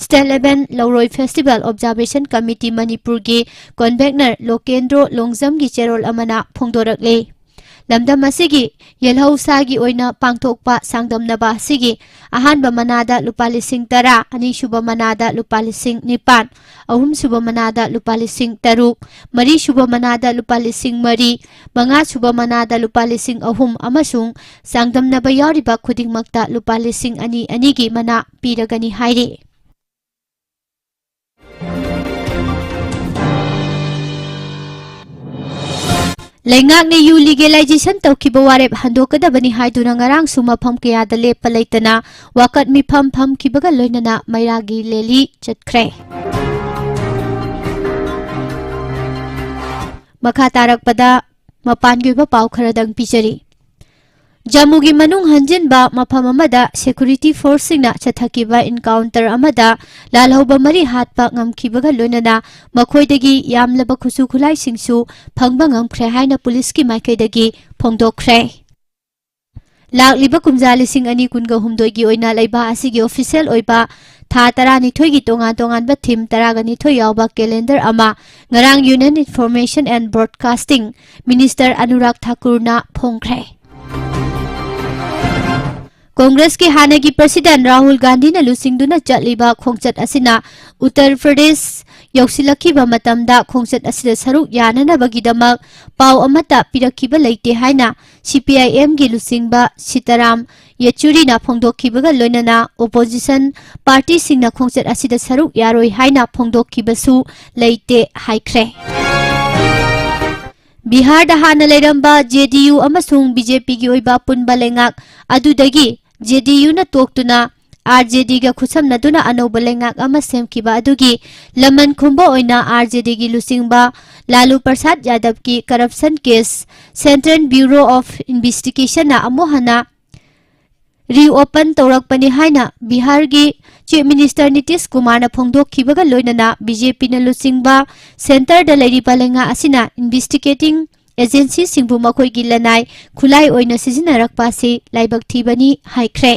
ꯁ꯭ꯇꯦꯠ ꯂꯦꯚꯦꯜ ꯂꯧꯔꯣꯏ ꯐꯦꯁꯇꯤꯚꯦꯜ ꯑꯣꯕꯖꯥꯔꯕꯦꯁꯟ ꯀꯃꯤꯇꯤ ꯃꯅꯤꯄꯨꯔꯒꯤ ꯀꯟꯚꯦꯅꯔ ꯂꯣꯀꯦꯟꯗ꯭ꯔꯣ ꯂꯣꯡꯖꯝꯒꯤ ꯆꯦꯔꯣꯜ ꯑꯃꯅ ꯐꯣꯡꯗꯣꯔꯛꯂꯤ꯫ ꯂꯝꯗꯝ ꯑꯁꯤꯒꯤ ꯌꯦꯜꯍꯧꯁꯥꯒꯤ ꯑꯣꯏꯅ ꯄꯥꯡꯊꯣꯛꯄ ꯁꯥꯡꯗꯝꯅꯕ ꯑꯁꯤꯒꯤ ꯑꯍꯥꯟꯕ ꯃꯅꯥꯗ ꯂꯨꯄꯥ ꯂꯤꯁꯤꯡ ꯇꯔꯥ, ꯑꯅꯤꯁꯨꯕ ꯃꯅꯥꯗ ꯂꯨꯄꯥ ꯂꯤꯁꯤꯡ ꯅꯤꯄꯥꯟ, ꯑꯍꯨꯝꯁꯨꯕ ꯃꯅꯥꯗ ꯂꯨꯄꯥ ꯂꯤꯁꯤꯡ ꯇꯔꯨꯛ, ꯃꯔꯤꯁꯨꯕ ꯃꯅꯥꯗ ꯂꯨꯄꯥ ꯂꯤꯁꯤꯡ ꯃꯔꯤ, ꯃꯉꯥꯁꯨꯕ ꯃꯅꯥꯗ ꯂꯨꯄꯥ ꯂꯤꯁꯤꯡ ꯑꯍꯨꯝ ꯑꯃꯁꯨꯡ ꯆꯥꯡꯗꯝꯅꯕ ꯌꯥꯎꯔꯤꯕ ꯈꯨꯗꯤꯡꯃꯛꯇ ꯂꯨꯄꯥ ꯂꯤꯁꯤꯡ ꯑꯅꯤ ꯑꯅꯤꯒꯤ ꯃꯅꯥ ꯄꯤꯔꯒꯅꯤ ꯍꯥꯏꯔꯤ꯫ ꯂꯩꯉꯥꯛꯅ ꯌꯨ ꯂꯤꯒꯦꯂꯥꯏꯖꯦꯁꯟ ꯇꯧꯈꯤꯕ ꯋꯥꯔꯦꯞ ꯍꯟꯗꯣꯛꯀꯗꯕꯅꯤ ꯍꯥꯏꯗꯨꯅ ꯉꯔꯥꯡꯁꯨ ꯃꯐꯝ ꯀꯌꯥꯗ ꯂꯦꯞꯄ ꯂꯩꯇꯅ ꯋꯥꯀꯠ ꯃꯤꯐꯝ ꯐꯝꯈꯤꯕꯒ ꯂꯣꯏꯅꯅ ꯃꯩꯔꯥꯒꯤ ꯂꯦꯂꯤ ꯆꯠꯈ꯭ꯔꯦ꯫ ꯃꯈꯥ ꯇꯥꯔꯛꯄꯗ ꯃꯄꯥꯟꯒꯤ ꯑꯣꯏꯕ ꯄꯥꯎ ꯈꯔꯗꯪ ꯄꯤꯖꯔꯤ꯫ ꯖꯝꯃꯨꯒꯤ ꯃꯅꯨꯡ ꯍꯟꯖꯤꯟꯕ ꯃꯐꯝ ꯑꯃꯗ ꯁꯦꯀ꯭ꯌꯨꯔꯤꯇꯤ ꯐꯣꯔꯁꯁꯤꯡꯅ ꯆꯠꯊꯈꯤꯕ ꯏꯟꯀꯥꯎꯟꯇꯔ ꯑꯃꯗ ꯂꯥꯜꯍꯧꯕ ꯃꯔꯤ ꯍꯥꯠꯄ ꯉꯝꯈꯤꯕꯒ ꯂꯣꯏꯅꯅ ꯃꯈꯣꯏꯗꯒꯤ ꯌꯥꯝꯂꯕ ꯈꯨꯠꯁꯨ ꯈꯨꯠꯂꯥꯏꯁꯤꯡꯁꯨ ꯐꯪꯕ ꯉꯝꯈ꯭ꯔꯦ ꯍꯥꯏꯅ ꯄꯨꯂꯤꯁꯀꯤ ꯃꯥꯏꯀꯩꯗꯒꯤ ꯐꯣꯡꯗꯣꯛꯈ꯭ꯔꯦ꯫ ꯂꯥꯛꯂꯤꯕ ꯀꯨꯝꯖꯥ ꯂꯤꯁꯤꯡ ꯑꯅꯤ ꯀꯨꯟꯒ ꯍꯨꯝꯗꯣꯏꯒꯤ ꯑꯣꯏꯅ ꯂꯩꯕꯥꯛ ꯑꯁꯤꯒꯤ ꯑꯣꯐꯤꯁꯤꯌꯦꯜ ꯑꯣꯏꯕ ꯊꯥ ꯇꯔꯥꯅꯤꯊꯣꯏꯒꯤ ꯇꯣꯉꯥꯟ ꯇꯣꯉꯥꯟꯕ ꯊꯤꯝ ꯇꯔꯥꯒ ꯅꯤꯊꯣꯏ ꯌꯥꯎꯕ ꯀꯦꯂꯦꯟꯗꯔ ꯑꯃ ꯉꯔꯥꯡ Union Information and Broadcasting Minister Anurag ꯊꯥꯀꯨꯔꯅ ꯐꯣꯡꯈ꯭ꯔꯦ꯫ ꯀꯣꯡꯒ꯭ꯔꯦꯁꯀꯤ ꯍꯥꯟꯅꯒꯤ ꯄ꯭ꯔꯁꯤꯗꯦꯟ ꯔꯥꯍꯨꯜ ꯒꯥꯟꯙꯤꯅ ꯂꯨꯆꯤꯡꯗꯨꯅ ꯆꯠꯂꯤꯕ ꯈꯣꯡꯆꯠ ꯑꯁꯤꯅ ꯎꯠꯇꯔ ꯄ꯭ꯔꯗꯦꯁ ꯌꯧꯁꯤꯜꯂꯛꯈꯤꯕ ꯃꯇꯝꯗ ꯈꯣꯡꯆꯠ ꯑꯁꯤꯗ ꯁꯔꯨꯛ ꯌꯥꯅꯅꯕꯒꯤꯗꯃꯛ ꯄꯥꯎ ꯑꯃꯠꯇ ꯄꯤꯔꯛꯈꯤꯕ ꯂꯩꯇꯦ ꯍꯥꯏꯅ ꯁꯤ ꯄꯤ ꯑꯥꯏ ꯑꯦꯝꯒꯤ ꯂꯨꯆꯤꯡꯕ ꯁꯤꯇꯥꯔꯥꯝ ꯌꯦꯆꯨꯔꯤꯅ ꯐꯣꯡꯗꯣꯛꯈꯤꯕꯒ ꯂꯣꯏꯅꯅ ꯑꯣꯄꯣꯖꯤꯁꯟ ꯄꯥꯔꯇꯤꯁꯤꯡꯅ ꯈꯣꯡꯆꯠ ꯑꯁꯤꯗ ꯁꯔꯨꯛ ꯌꯥꯔꯣꯏ ꯍꯥꯏꯅ ꯐꯣꯡꯗꯣꯛꯈꯤꯕꯁꯨ ꯂꯩꯇꯦ ꯍꯥꯏꯈ꯭ꯔꯦ꯫ ꯕꯤꯍꯥꯔꯗ ꯍꯥꯟꯅ ꯂꯩꯔꯝꯕ ꯖꯦ ꯗꯤ ꯌꯨ ꯑꯃꯁꯨꯡ ꯕꯤ ꯖꯦ ꯄꯤꯒꯤ ꯑꯣꯏꯕ ꯑꯄꯨꯟꯕ ꯂꯩꯉꯥꯛ ꯑꯗꯨꯗꯒꯤ ꯖꯦ ꯗꯤ ꯌꯨꯅ ꯇꯣꯛꯇꯨꯅ ꯑꯥꯔ ꯖꯦ ꯗꯤꯒ ꯈꯨꯠꯁꯝꯅꯗꯨꯅ ꯑꯅꯧꯕ ꯂꯩꯉꯥꯛ ꯑꯃ ꯁꯦꯝꯈꯤꯕ ꯑꯗꯨꯒꯤ ꯂꯃꯟ ꯈꯨꯝꯕ ꯑꯣꯏꯅ ꯑꯥꯔ ꯖꯦ ꯗꯤꯒꯤ ꯂꯨꯆꯤꯡꯕ ꯂꯥꯂꯨ ꯄ꯭ꯔꯁꯥꯗ ꯌꯥꯗꯕꯀꯤ corruption case Central Bureau of Investigationꯅ ꯑꯃꯨꯛ ꯍꯟꯅ reopen ꯇꯧꯔꯛꯄꯅꯤ ꯍꯥꯏꯅ ꯕꯤꯍꯥꯔꯒꯤ Chief Minister ꯅꯤꯇꯤꯁ ꯀꯨꯃꯥꯔꯅ ꯐꯣꯡꯗꯣꯛꯈꯤꯕꯒ ꯂꯣꯏꯅꯅ ꯕꯤ ꯖꯦ ꯄꯤꯅ ꯂꯨꯆꯤꯡꯕ centreꯗ ꯂꯩꯔꯤꯕ ꯂꯩꯉꯥꯛ ꯑꯁꯤꯅ investigating agencyꯁꯤꯡꯕꯨ ꯃꯈꯣꯏꯒꯤ ꯂꯅꯥꯏ ꯈꯨꯠꯂꯥꯏ ꯑꯣꯏꯅ ꯁꯤꯖꯤꯟꯅꯔꯛꯄ ꯑꯁꯤ ꯂꯥꯏꯕꯛ ꯊꯤꯕꯅꯤ ꯍꯥꯏꯈ꯭ꯔꯦ꯫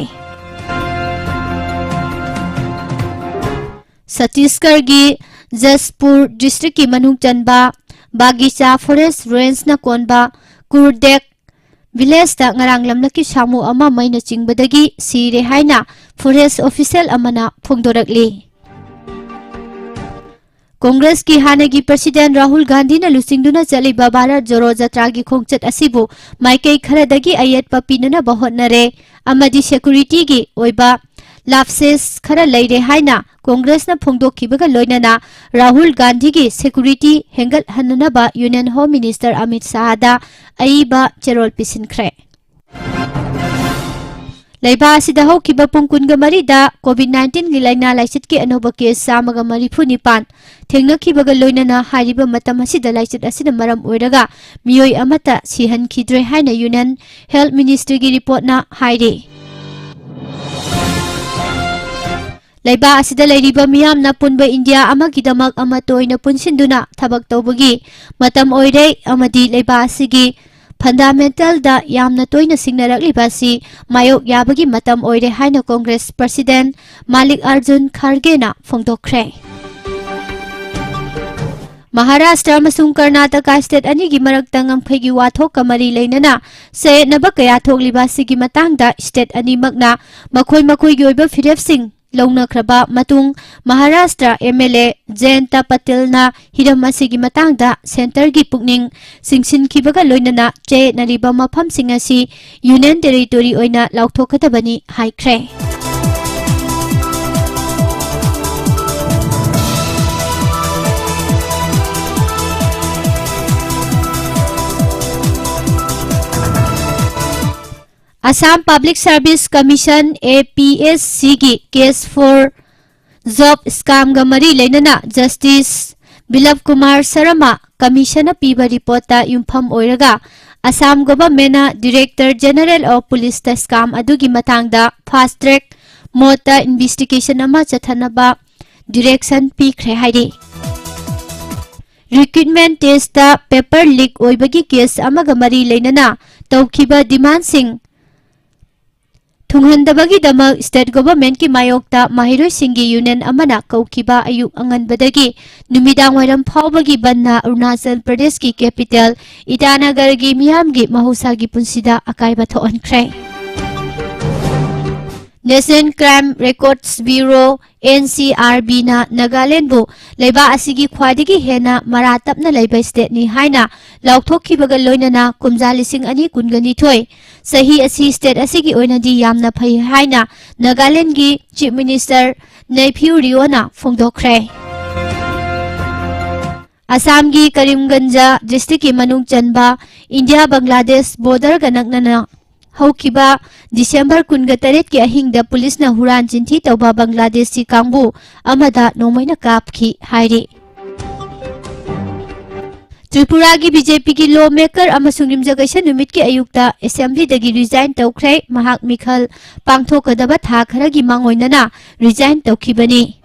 ꯆꯇꯤꯁꯒꯔꯒꯤ ꯖꯁꯄꯨꯔ districtꯀꯤ ꯃꯅꯨꯡ ꯆꯟꯕ ꯕꯥꯒꯤꯆꯥ forest rangeꯅ ꯀꯣꯟꯕ ꯀꯨꯔꯗꯦꯛ villageꯇ ꯉꯔꯥꯡ ꯂꯝꯂꯛꯀꯤ ꯁꯥꯃꯨ ꯑꯃ ꯃꯩꯅ ꯆꯤꯡꯕꯗꯒꯤ ꯁꯤꯔꯦ ꯍꯥꯏꯅ forest official ꯑꯃꯅ ꯐꯣꯡꯗꯣꯔꯛꯂꯤ꯫ ꯀꯣꯡꯒ꯭ꯔꯦꯁꯀꯤ ꯍꯥꯟꯅꯒꯤ president ꯔꯥꯍꯨꯜ ꯒꯥꯟꯙꯤꯅ ꯂꯨꯆꯤꯡꯗꯨꯅ ꯆꯠꯂꯤꯕ ꯚꯥꯔꯠ ꯖꯣꯔꯣ ꯖꯇ꯭ꯔꯥꯒꯤ ꯈꯣꯡꯆꯠ ꯑꯁꯤꯕꯨ ꯃꯥꯏꯀꯩ ꯈꯔꯗꯒꯤ ꯑꯌꯦꯠꯄ ꯄꯤꯅꯅꯕ ꯍꯣꯠꯅꯔꯦ ꯑꯃꯗꯤ securityꯒꯤ ꯑꯣꯏꯕ lapses ꯈꯔ ꯂꯩꯔꯦ ꯍꯥꯏꯅ ꯀꯣꯡꯒ꯭ꯔꯦꯁꯅ ꯐꯣꯡꯗꯣꯛꯈꯤꯕꯒ ꯂꯣꯏꯅꯅ ꯔꯥꯍꯨꯜ ꯒꯥꯟꯙꯤꯒꯤ security ꯍꯦꯟꯒꯠꯍꯟꯅꯅꯕ Union Home Minister Amit ꯁꯥꯍꯗ ꯑꯏꯕ ꯆꯦꯔꯣꯜ ꯄꯤꯁꯤꯟꯈ꯭ꯔꯦ꯫ ꯂꯩꯕꯥꯛ ꯑꯁꯤꯗ ꯍꯧꯈꯤꯕ ꯄꯨꯡ ꯀꯨꯟꯒ ꯃꯔꯤꯗ COVID nineteenꯒꯤ ꯂꯥꯏꯅꯥ ꯂꯥꯏꯆꯠꯀꯤ ꯑꯅꯧꯕ case ꯆꯥꯝꯃꯒ ꯃꯔꯤꯐꯨ ꯅꯤꯄꯥꯟ ꯊꯦꯡꯅꯈꯤꯕꯒ ꯂꯣꯏꯅꯅ ꯍꯥꯏꯔꯤꯕ ꯃꯇꯝ ꯑꯁꯤꯗ ꯂꯥꯏꯆꯠ ꯑꯁꯤꯅ ꯃꯔꯝ ꯑꯣꯏꯔꯒ ꯃꯤꯑꯣꯏ ꯑꯃꯠꯇ ꯁꯤꯍꯟꯈꯤꯗ꯭ꯔꯦ ꯍꯥꯏꯅ Union Health Ministryꯒꯤ reportꯅ ꯍꯥꯏꯔꯤ꯫ ꯂꯩꯕꯥꯛ ꯑꯁꯤꯗ ꯂꯩꯔꯤꯕ ꯃꯤꯌꯥꯝꯅ ꯄꯨꯟꯕ ꯏꯟꯗꯤꯌꯥ ꯑꯃꯒꯤꯗꯃꯛ ꯑꯃꯠꯇ ꯑꯣꯏꯅ ꯄꯨꯟꯁꯤꯟꯗꯨꯅ ꯊꯕꯛ ꯇꯧꯕꯒꯤ ꯃꯇꯝ ꯑꯣꯏꯔꯦ ꯑꯃꯗꯤ ꯂꯩꯕꯥꯛ ꯑꯁꯤꯒꯤ fundamentalꯗ ꯌꯥꯝꯅ ꯇꯣꯏꯅ ꯁꯤꯡꯅꯔꯛꯂꯤꯕ ꯑꯁꯤ ꯃꯥꯌꯣꯛ ꯌꯥꯕꯒꯤ ꯃꯇꯝ ꯑꯣꯏꯔꯦ ꯍꯥꯏꯅ ꯀꯣꯡꯒ꯭ꯔꯦꯁ president ꯃꯥꯂꯤꯛ ꯑꯔꯖꯨꯟ ꯈꯥꯔꯒꯦꯅ ꯐꯣꯡꯗꯣꯛꯈ꯭ꯔꯦ꯫ ꯃꯍꯥꯔꯥꯁꯇ꯭ꯔ ꯑꯃꯁꯨꯡ ꯀꯔꯅꯥꯇꯀꯥ state ꯑꯅꯤꯒꯤ ꯃꯔꯛꯇ ꯉꯝꯈꯩꯒꯤ ꯋꯥꯊꯣꯛꯀ ꯃꯔꯤ ꯂꯩꯅꯅ ꯆꯌꯦꯠꯅꯕ ꯀꯌꯥ ꯊꯣꯛꯂꯤꯕ ꯑꯁꯤꯒꯤ ꯃꯇꯥꯡꯗ state ꯑꯅꯤꯃꯛꯅ ꯃꯈꯣꯏ ꯃꯈꯣꯏꯒꯤ ꯑꯣꯏꯕ ꯐꯤꯔꯦꯞꯁꯤꯡ ꯂꯧꯅꯈ꯭ꯔꯕ ꯃꯇꯨꯡ ꯃꯍꯥꯔꯥꯁꯇ꯭ꯔ MLA ꯖꯌꯟꯇ ꯄꯇꯦꯜꯅ ꯍꯤꯔꯝ ꯑꯁꯤꯒꯤ ꯃꯇꯥꯡꯗ centreꯒꯤ ꯄꯨꯛꯅꯤꯡ ꯆꯤꯡꯁꯤꯟꯈꯤꯕꯒ ꯂꯣꯏꯅꯅ ꯆꯌꯦꯠꯅꯔꯤꯕ ꯃꯐꯝꯁꯤꯡ ꯑꯁꯤ Union Territory ꯑꯣꯏꯅ ꯂꯥꯎꯊꯣꯛꯀꯗꯕꯅꯤ ꯍꯥꯏꯈ꯭ꯔꯦ꯫ Assam Public Service Commission, APSCꯒꯤ Cash for Job Scamꯒ ꯃꯔꯤ ꯂꯩꯅꯅ Justice ꯕꯤꯄ꯭ꯂꯕ ꯀꯨꯃꯥꯔ ꯁꯔꯃ Commissionꯅ ꯄꯤꯕ reportꯇ ꯌꯨꯝꯐꯝ ꯑꯣꯏꯔꯒ Assam ꯒꯣꯚꯔꯟꯃꯦꯟꯠꯅ Director General of Police ꯇ scam ꯑꯗꯨꯒꯤ ꯃꯇꯥꯡꯗ fast track mode ꯇ investigation ꯑꯃ ꯆꯠꯊꯅꯕ direction ꯄꯤꯈ꯭ꯔꯦ ꯍꯥꯏꯔꯤ꯫ Recruitment test ꯇ paper leak ꯑꯣꯏꯕꯒꯤ case ꯑꯃꯒ ꯃꯔꯤ ꯂꯩꯅꯅ ꯇꯧꯈꯤꯕ demandꯁꯤꯡ ꯊꯨꯡꯍꯟꯗꯕꯒꯤꯗꯃꯛ state governmentꯀꯤ ꯃꯥꯌꯣꯛꯇ ꯃꯍꯩꯔꯣꯏꯁꯤꯡꯒꯤ union ꯑꯃꯅ ꯀꯧꯈꯤꯕ ꯑꯌꯨꯛ ꯑꯉꯟꯕꯗꯒꯤ ꯅꯨꯃꯤꯗꯥꯡ ꯋꯥꯏꯔꯝ ꯐꯥꯎꯕꯒꯤ ꯕꯟꯅ ꯑꯔꯨꯅꯥꯆꯜ ꯄ꯭ꯔꯗꯦꯁꯀꯤ capital ꯏꯇꯥꯅꯒꯔꯒꯤ ꯃꯤꯌꯥꯝꯒꯤ ꯃꯍꯧꯁꯥꯒꯤ ꯄꯨꯟꯁꯤꯗ ꯑꯀꯥꯏꯕ ꯊꯣꯛꯍꯟꯈ꯭ꯔꯦ꯫ National Crime Records Bureau, NCRB ꯅ ꯅꯥꯒꯥꯂꯦꯟꯕꯨ ꯂꯩꯕꯥꯛ ꯑꯁꯤꯒꯤ ꯈ꯭ꯋꯥꯏꯗꯒꯤ ꯍꯦꯟꯅ ꯃꯔꯥ ꯇꯞꯅ ꯂꯩꯕ stateꯅꯤ ꯍꯥꯏꯅ ꯂꯥꯎꯊꯣꯛꯈꯤꯕꯒ ꯂꯣꯏꯅꯅ ꯀꯨꯝꯖꯥ ꯂꯤꯁꯤꯡ ꯑꯅꯤ ꯀꯨꯟꯒ ꯅꯤꯊꯣꯏ ꯆꯍꯤ ꯑꯁꯤ state ꯑꯁꯤꯒꯤ ꯑꯣꯏꯅꯗꯤ ꯌꯥꯝꯅ ꯐꯩ ꯍꯥꯏꯅ ꯅꯥꯒꯥꯂꯦꯟꯒꯤ Chief Minister ꯅꯩꯐꯤꯌꯨ ꯔꯤꯑꯣꯅ ꯐꯣꯡꯗꯣꯛꯈ꯭ꯔꯦ꯫ ꯑꯁꯥꯝꯒꯤ ꯀꯔꯤꯝꯒꯟꯖ districtꯀꯤ ꯃꯅꯨꯡ ꯆꯟꯕ ꯏꯟꯗꯤꯌꯥ ꯕꯪꯒ꯭ꯂꯥꯗꯦꯁ borderꯒ ꯅꯛꯅꯅ ꯍꯧꯈꯤꯕ December ꯀꯨꯟꯒ ꯇꯔꯦꯠꯀꯤ ꯑꯍꯤꯡꯗ ꯄꯨꯂꯤꯁꯅ ꯍꯨꯔꯥꯟ ꯆꯤꯟꯊꯤ ꯇꯧꯕ ꯕꯪꯒ꯭ꯂꯥꯗꯦꯁꯤ ꯀꯥꯡꯕꯨ ꯑꯃꯗ ꯅꯣꯡꯃꯩꯅ ꯀꯥꯞꯈꯤ ꯍꯥꯏꯔꯤ꯫ ꯇ꯭ꯔꯤꯄꯨꯔꯥꯒꯤ BJPꯒꯤ lawmaker ꯑꯃꯁꯨꯡ ꯌꯨꯝꯖꯀꯩꯁ ꯅꯨꯃꯤꯠꯀꯤ ꯑꯌꯨꯛꯇ assemblyꯗꯒꯤ resign ꯇꯧꯈ꯭ꯔꯦ꯫ ꯃꯍꯥꯛ ꯃꯤꯈꯜ ꯄꯥꯡꯊꯣꯛꯀꯗꯕ ꯊꯥ ꯈꯔꯒꯤ ꯃꯥꯡꯑꯣꯏꯅꯅ resign ꯇꯧꯈꯤꯕꯅꯤ꯫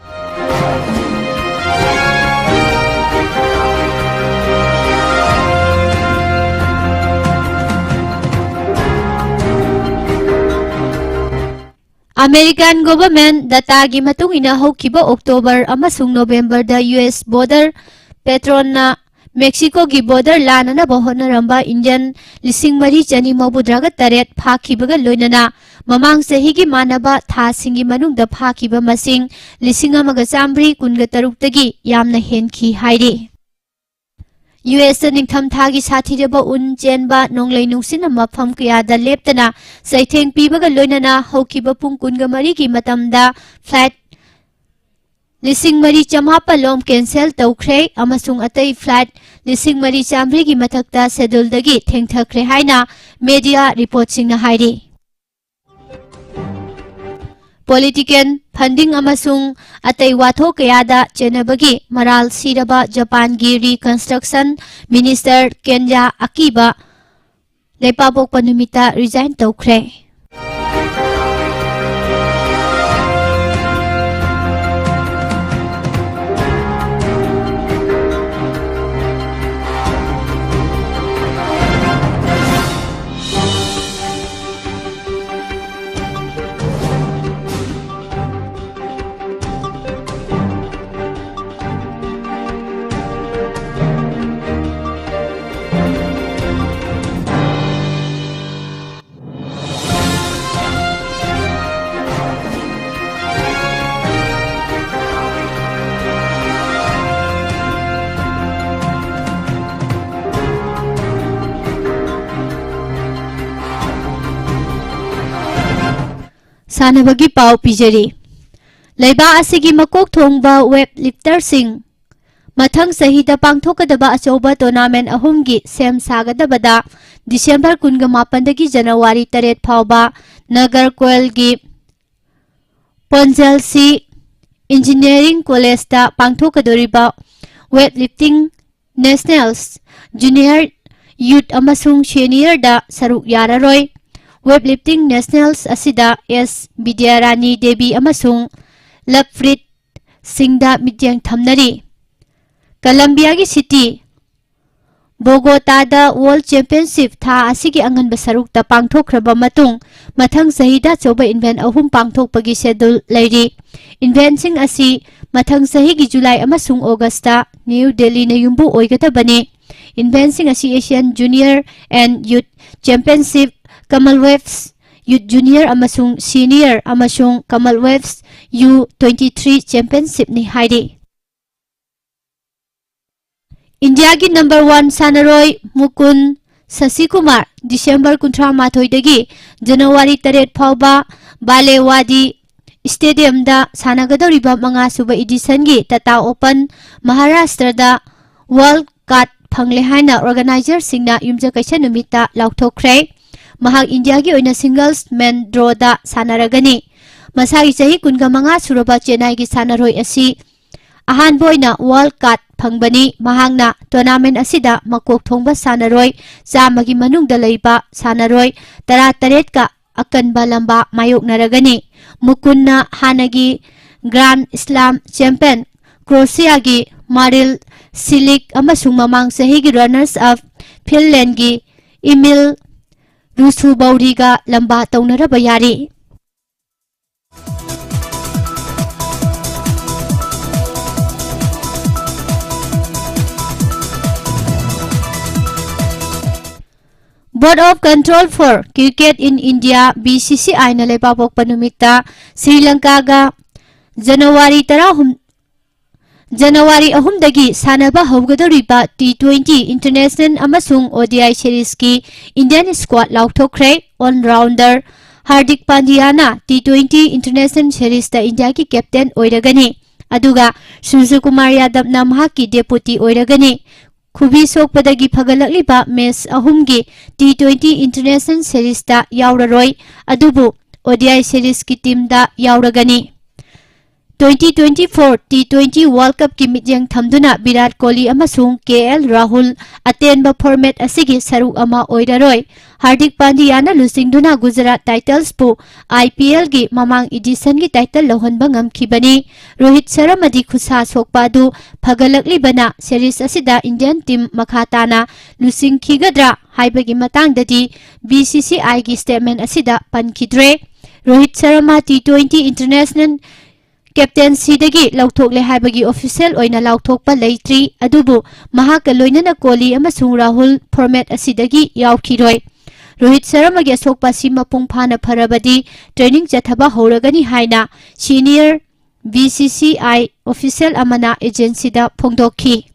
American government dataꯒꯤ ꯃꯇꯨꯡ ꯏꯟꯅ ꯍꯧꯈꯤꯕ October ꯑꯃꯁꯨꯡ Novemberꯗ US border patrolꯅ Mexicoꯒꯤ border ꯂꯥꯟꯅꯅꯕ ꯍꯣꯠꯅꯔꯝꯕ Indian ꯂꯤꯁꯤꯡ ꯃꯔꯤ ꯆꯅꯤ ꯃꯧꯗ꯭ꯔꯥꯒ ꯇꯔꯦꯠ ꯐꯥꯈꯤꯕꯒ ꯂꯣꯏꯅꯅ ꯃꯃꯥꯡ ꯆꯍꯤꯒꯤ ꯃꯥꯟꯅꯕ ꯊꯥꯁꯤꯡꯒꯤ ꯃꯅꯨꯡꯗ ꯐꯥꯈꯤꯕ ꯃꯁꯤꯡ ꯂꯤꯁꯤꯡ ꯑꯃꯒ ꯆꯥꯃꯔꯤ ꯀꯨꯟꯒ ꯇꯔꯨꯛꯇꯒꯤ ꯌꯥꯝꯅ ꯍꯦꯟꯈꯤ ꯍꯥꯏꯔꯤ꯫ USꯇ ꯅꯤꯡꯊꯝꯊꯥꯒꯤ ꯁꯥꯊꯤꯔꯕ ꯎꯟ ꯆꯦꯟꯕ ꯅꯣꯡꯂꯩ ꯅꯨꯡꯁꯤꯠꯅ ꯃꯐꯝ ꯀꯌꯥꯗ ꯂꯦꯞꯇꯅ ꯆꯩꯊꯦꯡ ꯄꯤꯕꯒ ꯂꯣꯏꯅꯅ ꯍꯧꯈꯤꯕ ꯄꯨꯡ ꯀꯨꯟꯒ ꯃꯔꯤꯒꯤ ꯃꯇꯝꯗ flight ꯂꯤꯁꯤꯡ ꯃꯔꯤ ꯆꯃꯥꯄꯜ ꯂꯣꯝ cancel ꯇꯧꯈ꯭ꯔꯦ ꯑꯃꯁꯨꯡ ꯑꯇꯩ flight ꯂꯤꯁꯤꯡ ꯃꯔꯤ ꯆꯥꯃꯔꯤꯒꯤ ꯃꯊꯛꯇ scheduleꯗꯒꯤ ꯊꯦꯡꯊꯈ꯭ꯔꯦ ꯍꯥꯏꯅ media reportꯁꯤꯡꯅ ꯍꯥꯏꯔꯤ꯫ Political funding ꯑꯃꯁꯨꯡ ꯑꯇꯩ ꯋꯥꯊꯣꯛ ꯀꯌꯥꯗ ꯆꯦꯟꯅꯕꯒꯤ ꯃꯔꯥꯜ ꯁꯤꯔꯕ ꯖꯄꯥꯟꯒꯤ reconstruction minister ꯀꯦꯟꯖꯥ ꯑꯀꯤꯕ ꯂꯩꯄꯥꯄꯣꯛꯄ ꯅꯨꯃꯤꯠꯇ resign ꯇꯧꯈ꯭ꯔꯦ꯫ ꯁꯥꯟꯅꯕꯒꯤ ꯄꯥꯎ ꯄꯤꯖꯔꯤ꯫ ꯂꯩꯕꯥꯛ ꯑꯁꯤꯒꯤ ꯃꯀꯣꯛ ꯊꯣꯡꯕ weightlifterꯁꯤꯡ ꯃꯊꯪ ꯆꯍꯤꯗ ꯄꯥꯡꯊꯣꯛꯀꯗꯕ ꯑꯆꯧꯕ tournament ꯑꯍꯨꯝꯒꯤ ꯁꯦꯝ ꯁꯥꯒꯗꯕꯗ December ꯀꯨꯟꯒ ꯃꯥꯄꯟꯗꯒꯤ January ꯇꯔꯦꯠ ꯐꯥꯎꯕ ꯅꯒꯔꯀꯣꯏꯜꯒꯤ ꯄꯣꯟꯖꯦꯜꯁꯤ Engineering Collegeꯇ ꯄꯥꯡꯊꯣꯛꯀꯗꯧꯔꯤꯕ weightlifting nationals, junior, youth ꯑꯃꯁꯨꯡ seniorꯗ ꯁꯔꯨꯛ ꯌꯥꯔꯔꯣꯏ꯫ Weightlifting nationals ꯑꯁꯤꯗ S ꯕꯤꯗ꯭ꯌꯥꯔꯥꯅꯤ ꯗꯦꯕꯤ ꯑꯃꯁꯨꯡ ꯂꯚꯄ꯭ꯔꯤꯠ ꯁꯤꯡꯗ ꯃꯤꯠꯌꯦꯡ ꯊꯝꯅꯔꯤ꯫ ꯀꯂꯝꯕꯤꯌꯥꯒꯤ city ꯕꯣꯒꯣꯇꯥꯗ World Championship ꯊꯥ ꯑꯁꯤꯒꯤ ꯑꯉꯟꯕ ꯁꯔꯨꯛꯇ ꯄꯥꯡꯊꯣꯛꯈ꯭ꯔꯕ ꯃꯇꯨꯡ, ꯃꯊꯪ ꯆꯍꯤꯗ ꯑꯆꯧꯕ event ꯑꯍꯨꯝ ꯄꯥꯡꯊꯣꯛꯄꯒꯤ schedule ꯂꯩꯔꯤ꯫ Eventꯁꯤꯡ ꯑꯁꯤ ꯃꯊꯪ ꯆꯍꯤꯒꯤ July ꯑꯃꯁꯨꯡ Augustꯇ New Delhiꯅ ꯌꯨꯝꯕꯨ ꯑꯣꯏꯒꯗꯕꯅꯤ꯫ Eventꯁꯤꯡ ꯑꯁꯤ Asian Junior and Youth Championship, Commonwealth Youth Junior ꯑꯃꯁꯨꯡ Senior ꯑꯃꯁꯨꯡ Commonwealth U twenty-three Championshipꯅꯤ ꯍꯥꯏꯔꯤ꯫ ꯏꯟꯗꯤꯌꯥꯒꯤ number one ꯁꯥꯟꯅꯔꯣꯏ ꯃꯨꯀꯨꯟ ꯁꯁꯤꯀꯨꯃꯥꯔ December ꯀꯨꯟꯊ꯭ꯔꯥ ꯃꯥꯊꯣꯏꯗꯒꯤ January ꯇꯔꯦꯠ ꯐꯥꯎꯕ ꯕꯥꯂꯦꯋꯥꯗꯤ Stadiumꯗ ꯁꯥꯟꯅꯒꯗꯧꯔꯤꯕ ꯃꯉꯥꯁꯨꯕ editionꯒꯤ Tata Open ꯃꯍꯥꯔꯥꯁꯇ꯭ꯔꯗ wild card ꯐꯪꯂꯦ ꯍꯥꯏꯅ organizerꯁꯤꯡꯅ ꯌꯨꯝꯖꯀꯩꯁ ꯅꯨꯃꯤꯠꯇ ꯂꯥꯎꯊꯣꯛꯈ꯭ꯔꯦ꯫ ꯃꯍꯥꯛ ꯏꯟꯗꯤꯌꯥꯒꯤ ꯑꯣꯏꯅ singles men drawꯗ ꯁꯥꯟꯅꯔꯒꯅꯤ꯫ ꯃꯁꯥꯒꯤ ꯆꯍꯤ ꯀꯨꯟꯒ ꯃꯉꯥ ꯁꯨꯔꯕ ꯆꯦꯟꯅꯥꯏꯒꯤ ꯁꯥꯟꯅꯔꯣꯏ ꯑꯁꯤ ꯑꯍꯥꯟꯕ ꯑꯣꯏꯅ wild card ꯐꯪꯕꯅꯤ꯫ ꯃꯍꯥꯛꯅ tournament ꯑꯁꯤꯗ ꯃꯀꯣꯛ ꯊꯣꯡꯕ ꯁꯥꯟꯅꯔꯣꯏ ꯆꯥꯝꯃꯒꯤ ꯃꯅꯨꯡꯗ ꯂꯩꯕ ꯁꯥꯟꯅꯔꯣꯏ ꯇꯔꯥꯇꯔꯦꯠꯀ ꯑꯀꯟꯕ ꯂꯝꯕꯥ ꯃꯥꯌꯣꯛꯅꯔꯒꯅꯤ꯫ ꯃꯨꯀꯨꯟꯅ ꯍꯥꯟꯅꯒꯤ Grand Slam champion Croatiaꯒꯤ Marin Cilic ꯑꯃꯁꯨꯡ ꯃꯃꯥꯡ ꯆꯍꯤꯒꯤ runners up Finlandꯒꯤ Emil Ruusuvuoriꯒ ꯂꯝꯕꯥ ꯇꯧꯅꯔꯕ ꯌꯥꯔꯤ꯫ Board of Control for Cricket in India, B C C Iꯅ ꯂꯩꯕꯥꯛꯄꯣꯛꯄ ꯅꯨꯃꯤꯠꯇ ꯁ꯭ꯔꯤ ꯂꯪꯀꯥꯒ ꯖꯅꯋꯥꯔꯤ ꯇꯔꯥꯍꯨꯝ, ꯖꯅꯋꯥꯔꯤ ꯑꯍꯨꯝꯗꯒꯤ ꯁꯥꯟꯅꯕ ꯍꯧꯒꯗꯧꯔꯤꯕ T twenty International ꯑꯃꯁꯨꯡ O D I seriesꯀꯤ Indian squad ꯂꯥꯎꯊꯣꯛꯈ꯭ꯔꯦ꯫ All-rounder ꯍꯥꯔꯗꯤꯛ ꯄꯥꯟꯗꯤꯌꯥꯅ T twenty International seriesꯇ ꯏꯟꯗꯤꯌꯥꯒꯤ captain ꯑꯣꯏꯔꯒꯅꯤ꯫ ꯑꯗꯨꯒ ꯁꯨꯔꯖꯀꯨꯃꯥꯔ ꯌꯥꯗꯕꯅ ꯃꯍꯥꯛꯀꯤ deputy ꯑꯣꯏꯔꯒꯅꯤ꯫ ꯈꯨꯕꯤ ꯁꯣꯛꯄꯗꯒꯤ ꯐꯒꯠꯂꯛꯂꯤꯕ match ꯑꯍꯨꯝꯒꯤ T twenty International seriesꯇ ꯌꯥꯎꯔꯔꯣꯏ, ꯑꯗꯨꯕꯨ O D I seriesꯀꯤ teamꯗ ꯌꯥꯎꯔꯒꯅꯤ꯫ Twenty twenty-four T twenty World Cupꯀꯤ ꯃꯤꯠꯌꯦꯡ ꯊꯝꯗꯨꯅ ꯚꯤꯔꯥꯠ ꯀꯣꯍꯂꯤ ꯑꯃꯁꯨꯡ K L ꯔꯥꯍꯨꯜ ꯑꯇꯦꯟꯕ format ꯑꯁꯤꯒꯤ ꯁꯔꯨꯛ ꯑꯃ ꯑꯣꯏꯔꯔꯣꯏ꯫ ꯍꯥꯔꯗꯤꯛ ꯄꯥꯟꯗꯤꯌꯥꯅ ꯂꯨꯆꯤꯡꯗꯨꯅ ꯒꯨꯖꯔꯥꯠ Titansꯄꯨ IPLꯒꯤ ꯃꯃꯥꯡ editionꯒꯤ title ꯂꯧꯍꯟꯕ ꯉꯝꯈꯤꯕꯅꯤ꯫ ꯔꯣꯍꯤꯠ ꯁꯔꯃꯗꯤ ꯈꯨꯠꯁꯥ ꯁꯣꯛꯄ ꯑꯗꯨ ꯐꯒꯠꯂꯛꯂꯤꯕꯅ series ꯑꯁꯤꯗ Indian team ꯃꯈꯥ ꯇꯥꯅ ꯂꯨꯆꯤꯡꯈꯤꯒꯗ꯭ꯔꯥ ꯍꯥꯏꯕꯒꯤ ꯃꯇꯥꯡꯗꯗꯤ B C C Iꯒꯤ statement ꯑꯁꯤꯗ ꯄꯟꯈꯤꯗ꯭ꯔꯦ꯫ Rohit Sharma T twenty International captaincyꯗꯒꯤ ꯂꯧꯊꯣꯛꯂꯦ ꯍꯥꯏꯕꯒꯤ official ꯑꯣꯏꯅ ꯂꯥꯎꯊꯣꯛꯄ ꯂꯩꯇ꯭ꯔꯤ, ꯑꯗꯨꯕꯨ ꯃꯍꯥꯛꯀ ꯂꯣꯏꯅꯅ ꯀꯣꯍꯂꯤ ꯑꯃꯁꯨꯡ ꯔꯥꯍꯨꯜ format ꯑꯁꯤꯗꯒꯤ ꯌꯥꯎꯈꯤꯔꯣꯏ꯫ ꯔꯣꯍꯤꯠ ꯁꯔꯃꯒꯤ ꯑꯁꯣꯛꯄ ꯑꯁꯤ ꯃꯄꯨꯡ ꯐꯥꯅ ꯐꯔꯕꯗꯤ training ꯆꯠꯊꯕ ꯍꯧꯔꯒꯅꯤ ꯍꯥꯏꯅ senior B C C I official ꯑꯃꯅ agencyꯗ ꯐꯣꯡꯗꯣꯛꯈꯤ꯫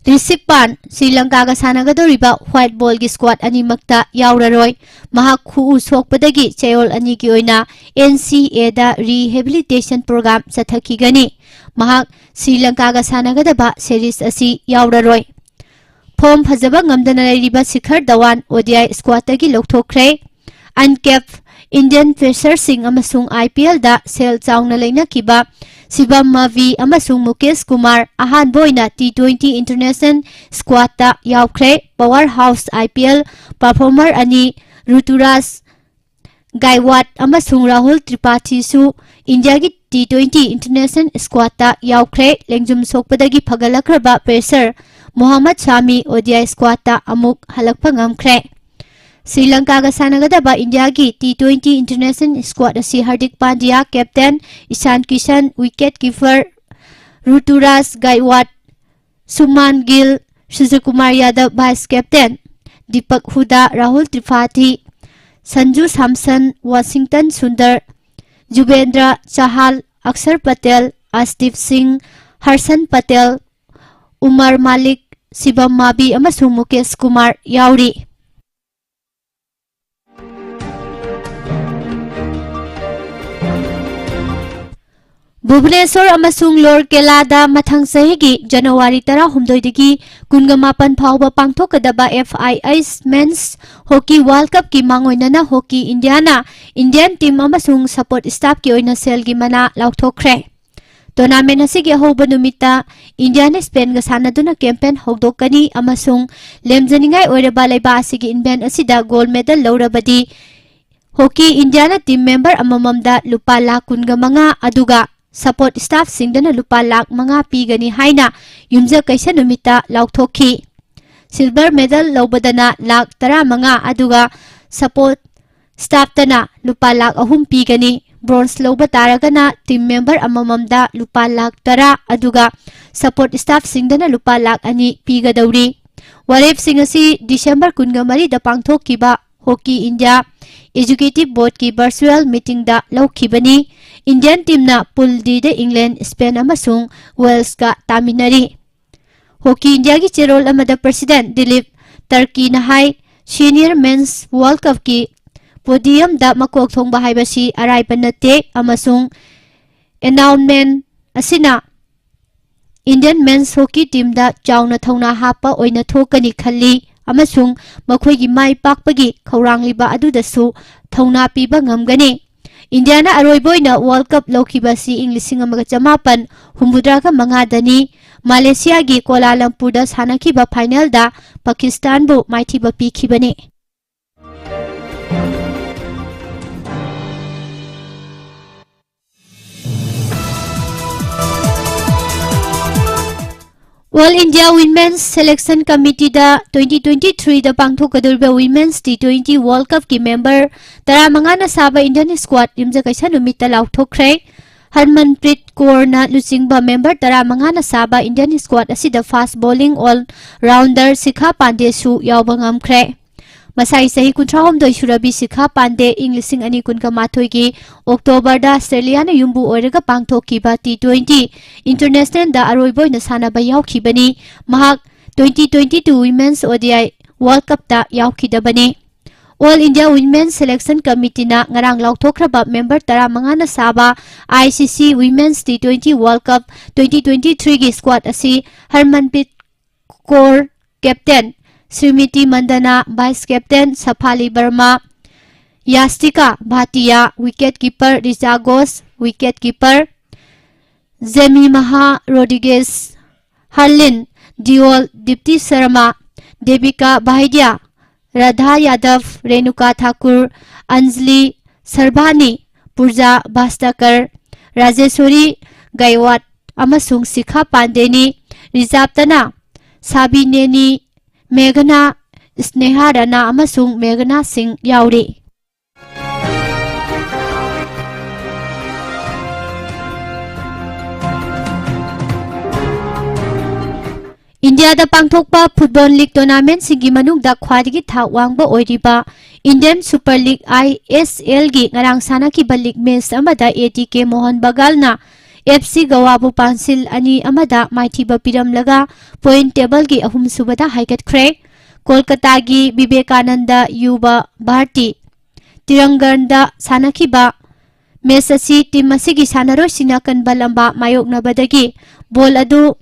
ꯔꯤꯁꯤꯛ ꯄꯥꯟ ꯁ꯭ꯔꯤ ꯂꯪꯀꯥꯒ ꯁꯥꯟꯅꯒꯗꯧꯔꯤꯕ white ballꯒꯤ squad ꯑꯅꯤꯃꯛꯇ ꯌꯥꯎꯔꯔꯣꯏ꯫ ꯃꯍꯥꯛ ꯈꯨꯎ ꯁꯣꯛꯄꯗꯒꯤ ꯆꯌꯣꯜ ꯑꯅꯤꯒꯤ ꯑꯣꯏꯅ N C Aꯗ rehabilitation program ꯆꯠꯊꯈꯤꯒꯅꯤ꯫ ꯃꯍꯥꯛ ꯁ꯭ꯔꯤ ꯂꯪꯀꯥꯒ ꯁꯥꯟꯅꯒꯗꯕ series ꯑꯁꯤ ꯌꯥꯎꯔꯔꯣꯏ꯫ Form ꯐꯖꯕ ꯉꯝꯗꯅ ꯂꯩꯔꯤꯕ Shikhar ꯙꯋꯥꯟ O D I squadꯇꯒꯤ ꯂꯧꯊꯣꯛꯈ꯭ꯔꯦ꯫ Uncapped Indian pacerꯁꯤꯡ ꯑꯃꯁꯨꯡ IPLꯗ ꯁꯦꯜ ꯆꯥꯎꯅ ꯂꯩꯅꯈꯤꯕ ꯁꯤꯕꯝ ꯃꯥꯚꯤ ꯑꯃꯁꯨꯡ ꯃꯨꯀꯦꯁ ꯀꯨꯃꯥꯔ ꯑꯍꯥꯟꯕ ꯑꯣꯏꯅ T twenty International Squadꯇ ꯌꯥꯎꯈ꯭ꯔꯦ꯫ Power House IPL performer ꯑꯅꯤ ꯔꯨꯇꯨꯔꯥꯖ ꯒꯥꯏꯋꯥꯠ ꯑꯃꯁꯨꯡ ꯔꯥꯍꯨꯜ ꯇ꯭ꯔꯤꯄꯥꯊꯤꯁꯨ ꯏꯟꯗꯤꯌꯥꯒꯤ T twenty International Squadꯇ ꯌꯥꯎꯈ꯭ꯔꯦ꯫ ꯂꯦꯡꯖꯨꯝ ꯁꯣꯛꯄꯗꯒꯤ ꯐꯒꯠꯂꯛꯈ꯭ꯔꯕ pacer ꯃꯣꯍꯝꯃꯗ ꯁꯥꯃꯤ ODI squadꯇ ꯑꯃꯨꯛ ꯍꯜꯂꯛꯄ ꯉꯝꯈ꯭ꯔꯦ꯫ ꯁ꯭ꯔꯤ ꯂꯪꯀꯥꯒ ꯁꯥꯟꯅꯒꯗꯕ ꯏꯟꯗꯤꯌꯥꯒꯤ T twenty International Squad ꯑꯁꯤ ꯍꯔꯗꯤꯛ Pandya, captain, Ishan Kisan, wicket keeper, ꯔꯨꯇꯨꯔꯥꯖ ꯒꯥꯏꯋꯥꯠ, ꯁꯨꯃꯥꯟ ꯒꯤꯜ, ꯁꯨꯔꯖꯀꯨꯃꯥꯔ Yadav, vice captain, Deepak Hooda, Rahul Tripathi, Sanju Samson, Washington Sundar, Yuzvendra Chahal, Axar Patel, Arshdeep Singh, Harshal Patel, Umar ꯃꯥꯂꯤꯛ, ꯁꯤꯕꯝ ꯃꯥꯕꯤ ꯑꯃꯁꯨꯡ ꯃꯨꯀꯦꯁ ꯀꯨꯃꯥꯔ ꯌꯥꯎꯔꯤ꯫ ꯚꯨꯕꯅꯦꯁ꯭ꯋꯔ ꯑꯃꯁꯨꯡ ꯂꯣꯔꯀꯦꯂꯥꯗ ꯃꯊꯪ ꯆꯍꯤꯒꯤ ꯖꯅꯋꯥꯔꯤ ꯇꯔꯥꯍꯨꯝꯗꯣꯏꯗꯒꯤ ꯀꯨꯟꯒ ꯃꯥꯄꯟ ꯐꯥꯎꯕ ꯄꯥꯡꯊꯣꯛꯀꯗꯕ FIH Men's Hockey World Cupꯀꯤ ꯃꯥꯡꯑꯣꯏꯅꯅ ꯍꯣꯀꯤ ꯏꯟꯗꯤꯌꯥꯅ ꯏꯟꯗꯤꯌꯟ ꯇꯤꯝ ꯑꯃꯁꯨꯡ ꯁꯄꯣꯔꯠ ꯁ꯭ꯇꯥꯐꯀꯤ ꯑꯣꯏꯅ ꯁꯦꯜꯒꯤ ꯃꯅꯥ ꯂꯥꯎꯊꯣꯛꯈ꯭ꯔꯦ꯫ ꯇꯣꯔꯅꯥꯃꯦꯟ ꯑꯁꯤꯒꯤ ꯑꯍꯧꯕ ꯅꯨꯃꯤꯠꯇ ꯏꯟꯗꯤꯌꯥꯅ ꯁ꯭ꯄꯦꯟꯒ ꯁꯥꯟꯅꯗꯨꯅ ꯀꯦꯝꯄꯦꯟ ꯍꯧꯗꯣꯛꯀꯅꯤ ꯑꯃꯁꯨꯡ ꯂꯦꯝꯖꯅꯤꯡꯉꯥꯏ ꯑꯣꯏꯔꯕ ꯂꯩꯕꯥꯛ ꯑꯁꯤꯒꯤ ꯏꯚꯦꯟꯠ ꯑꯁꯤꯗ ꯒꯣꯜ ꯃꯦꯗꯜ ꯂꯧꯔꯕꯗꯤ ꯍꯣꯀꯤ ꯏꯟꯗꯤꯌꯥꯅ ꯇꯤꯝ ꯃꯦꯝꯕꯔ ꯑꯃꯃꯝꯗ ꯂꯨꯄꯥ ꯂꯥꯈ ꯀꯨꯟꯒ ꯃꯉꯥ, ꯑꯗꯨꯒ ꯁꯄꯣꯔꯠ ꯁ꯭ꯇꯥꯐꯁꯤꯡꯗꯅ ꯂꯨꯄꯥ ꯂꯥꯈ ꯃꯉꯥ ꯄꯤꯒꯅꯤ ꯍꯥꯏꯅ ꯌꯨꯝꯖꯀꯩꯁ ꯅꯨꯃꯤꯠꯇ ꯂꯥꯎꯊꯣꯛꯈꯤ꯫ ꯁꯤꯜꯚꯔ ꯃꯦꯗꯜ ꯂꯧꯕꯗꯅ ꯂꯥꯈ ꯇꯔꯥꯃꯉꯥ, ꯑꯗꯨꯒ ꯁꯄꯣꯔꯠ ꯁ꯭ꯇꯥꯐꯇꯅ ꯂꯨꯄꯥ ꯂꯥꯈ ꯑꯍꯨꯝ ꯄꯤꯒꯅꯤ꯫ ꯕ꯭ꯔꯣꯟꯖ ꯂꯧꯕ ꯇꯥꯔꯒꯅ ꯇꯤꯝ ꯃꯦꯝꯕꯔ ꯑꯃꯃꯝꯗ ꯂꯨꯄꯥ ꯂꯥꯈ ꯇꯔꯥ, ꯑꯗꯨꯒ ꯁꯄꯣꯔꯠ ꯁ꯭ꯇꯥꯐꯁꯤꯡꯗꯅ ꯂꯨꯄꯥ ꯂꯥꯈ ꯑꯅꯤ ꯄꯤꯒꯗꯧꯔꯤ꯫ ꯋꯥꯔꯦꯞꯁꯤꯡ ꯑꯁꯤ ꯗꯤꯁꯦꯝꯕꯔ ꯀꯨꯟꯒ ꯃꯔꯤꯗ ꯄꯥꯡꯊꯣꯛꯈꯤꯕ ꯍꯣꯀꯤ ꯏꯟꯗꯤꯌꯥ ꯑꯦꯛꯖꯤꯀ꯭ꯌꯨꯇꯤꯚ ꯕꯣꯔꯗꯀꯤ ꯚꯔꯆꯨꯑꯦꯜ ꯃꯤꯇꯤꯡꯗ ꯂꯧꯈꯤꯕꯅꯤ꯫ ꯏꯟꯗꯤꯌꯟ ꯇꯤꯝꯅ Pool Dꯗ ꯏꯪꯂꯦꯟ, ꯁ꯭ꯄꯦꯟ ꯑꯃꯁꯨꯡ ꯋꯦꯜꯁꯀ ꯇꯥꯃꯤꯟꯅꯔꯤ꯫ ꯍꯣꯀꯤ ꯏꯟꯗꯤꯌꯥꯒꯤ ꯆꯦꯔꯣꯜ ꯑꯃꯗ ꯄ꯭ꯔꯁꯤꯗꯦꯟꯠ ꯗꯤꯂꯤꯞ ꯇꯔꯀꯤꯅ ꯍꯥꯏ, Senior Men's World Cupꯀꯤ ꯄꯣꯗꯤꯌꯝꯗ ꯃꯀꯣꯛ ꯊꯣꯡꯕ ꯍꯥꯏꯕꯁꯤ ꯑꯔꯥꯏꯕ ꯅꯠꯇꯦ ꯑꯃꯁꯨꯡ ꯑꯦꯅꯥꯎꯟꯃꯦꯟ ꯑꯁꯤꯅ ꯏꯟꯗꯤꯌꯟ ꯃꯦꯟꯁ ꯍꯣꯀꯤ ꯇꯤꯝꯗ ꯆꯥꯎꯅ ꯊꯧꯅꯥ ꯍꯥꯞꯄ ꯑꯣꯏꯅ ꯊꯣꯛꯀꯅꯤ ꯈꯜꯂꯤ ꯑꯃꯁꯨꯡ ꯃꯈꯣꯏꯒꯤ ꯃꯥꯏ ꯄꯥꯛꯄꯒꯤ ꯈꯧꯔꯥꯡꯂꯤꯕ ꯑꯗꯨꯗꯁꯨ ꯊꯧꯅꯥ ꯄꯤꯕ ꯉꯝꯒꯅꯤ꯫ ꯏꯟꯗꯤꯌꯥꯅ ꯑꯔꯣꯏꯕ ꯑꯣꯏꯅ ꯋꯥꯔꯜ ꯀꯞ ꯂꯧꯈꯤꯕ ꯑꯁꯤ ꯏꯪ ꯂꯤꯁꯤꯡ ꯑꯃꯒ ꯆꯃꯥꯄꯟ ꯍꯨꯝꯐꯨꯇꯔꯥꯒ ꯃꯉꯥꯗꯅꯤ꯫ ꯃꯥꯂꯦꯁꯤꯌꯥꯒꯤ ꯀꯣꯂꯥꯂꯝꯄꯨꯔꯗ ꯁꯥꯟꯅꯈꯤꯕ ꯐꯥꯏꯅꯦꯜꯗ ꯄꯥꯀꯤꯁꯇꯥꯟꯕꯨ ꯃꯥꯏꯊꯤꯕ ꯄꯤꯈꯤꯕꯅꯤ꯫ All India Women's Selection Committeeꯗ twenty twenty-threeꯗ ꯄꯥꯡꯊꯣꯛꯀꯗꯧꯔꯤꯕ Women's T twenty World Cupꯀꯤ member ꯇꯔꯥꯃꯉꯥꯅ ꯁꯥꯕ Indian squad ꯌꯨꯝꯖꯀꯩꯁ ꯅꯨꯃꯤꯠꯇ ꯂꯥꯎꯊꯣꯛꯈ꯭ꯔꯦ꯫ ꯍꯔꯃꯟꯄ꯭ꯔꯤꯠ ꯀꯣꯔꯅ ꯂꯨꯆꯤꯡꯕ member ꯇꯔꯥꯃꯉꯥꯅ ꯁꯥꯕ Indian squad ꯑꯁꯤꯗ fast bowling all rounder ꯁꯤꯈꯥ ꯄꯥꯟꯗꯦꯁꯨ ꯌꯥꯎꯕ ꯉꯝꯈ꯭ꯔꯦ꯫ ꯃꯁꯥꯒꯤ ꯆꯍꯤ ꯀꯨꯟꯊ꯭ꯔꯥꯍꯨꯝꯗꯣꯏ ꯁꯨꯔꯕꯤ ꯁꯤꯈꯥ ꯄꯥꯟꯗꯦ ꯏꯪ ꯂꯤꯁꯤꯡ ꯑꯅꯤ ꯀꯨꯟꯒ ꯃꯥꯊꯣꯏꯒꯤ ꯑꯣꯛꯇꯣꯕꯔꯗ ꯑꯁꯇ꯭ꯔꯦꯂꯤꯌꯥꯅ ꯌꯨꯝꯕꯨ ꯑꯣꯏꯔꯒ ꯄꯥꯡꯊꯣꯛꯈꯤꯕ T twenty Internationalꯗ ꯑꯔꯣꯏꯕ ꯑꯣꯏꯅ ꯁꯥꯟꯅꯕ ꯌꯥꯎꯈꯤꯕꯅꯤ꯫ ꯃꯍꯥꯛ twenty twenty-two Women's ODI World Cupꯇ ꯌꯥꯎꯈꯤꯗꯕꯅꯤ꯫ All India Women's Selection Committeeꯅ ꯉꯔꯥꯡ ꯂꯥꯎꯊꯣꯛꯈ꯭ꯔꯕ member ꯇꯔꯥꯃꯉꯥꯅ ꯁꯥꯕ ICC Women's T twenty World Cup twenty twenty-threeꯒꯤ squad ꯑꯁꯤ Harmanpreet Kaur, captain, Smriti Mandhana, vice captain, Shafali Verma, Yastika Bhatia, wicket keeper, Richa Ghosh, wicket keeper, Jemimah Rodrigues, Harleen Deol, Deepti Sharma, Devika Vaidya, Radha Yadav, Renuka Thakur, Anjali ꯁꯔꯚꯥꯅꯤ, ꯄꯨꯔꯖꯥ ꯚꯥꯁꯇꯀꯔ, ꯔꯥꯖꯦꯁꯣꯔꯤ ꯒꯥꯏꯋꯥꯠ ꯑꯃꯁꯨꯡ ꯁꯤꯈꯥ ꯄꯥꯟꯗꯦꯅꯤ꯫ Reserveꯇꯅ ꯁꯥꯕꯤꯅꯦꯅꯤ, ꯃꯦꯘꯅꯥ, ꯁ꯭ꯅꯦꯍꯥ ꯔꯥꯅꯥ ꯑꯃꯁꯨꯡ ꯃꯦꯘꯅꯥ ꯁꯤꯡ ꯌꯥꯎꯔꯤ꯫ ꯏꯟꯗꯤꯌꯥꯗ ꯄꯥꯡꯊꯣꯛꯄ football league tournamentꯁꯤꯡꯒꯤ ꯃꯅꯨꯡꯗ ꯈ꯭ꯋꯥꯏꯗꯒꯤ ꯊꯥꯛ ꯋꯥꯡꯕ ꯑꯣꯏꯔꯤꯕ Indian Super League, ISLꯒꯤ ꯉꯔꯥꯡ ꯁꯥꯟꯅꯈꯤꯕ league match ꯑꯃꯗ ATK ꯃꯣꯍꯟ ꯕꯒꯥꯟꯅ FC ꯒꯣꯋꯥꯕꯨ ꯄꯥꯟꯁꯤꯜ ꯑꯅꯤ ꯑꯃꯗ ꯃꯥꯏꯊꯤꯕ ꯄꯤꯔꯝꯂꯒ point tableꯒꯤ ꯑꯍꯨꯝꯁꯨꯕꯗ ꯍꯥꯏꯒꯠꯈ꯭ꯔꯦ꯫ ꯀꯣꯜꯀꯇꯥꯒꯤ ꯕꯤꯕꯦꯀꯥꯅꯟꯗ ꯌꯨꯕ ꯚꯥꯔꯇꯤ ꯇꯤꯔꯪꯒꯟꯗ ꯁꯥꯟꯅꯈꯤꯕ match ꯑꯁꯤ team ꯑꯁꯤꯒꯤ ꯁꯥꯟꯅꯔꯣꯏꯁꯤꯡꯅ ꯀꯟꯕ ꯂꯝꯕꯥ ꯃꯥꯌꯣꯛꯅꯕꯗꯒꯤ ball ꯑꯗꯨ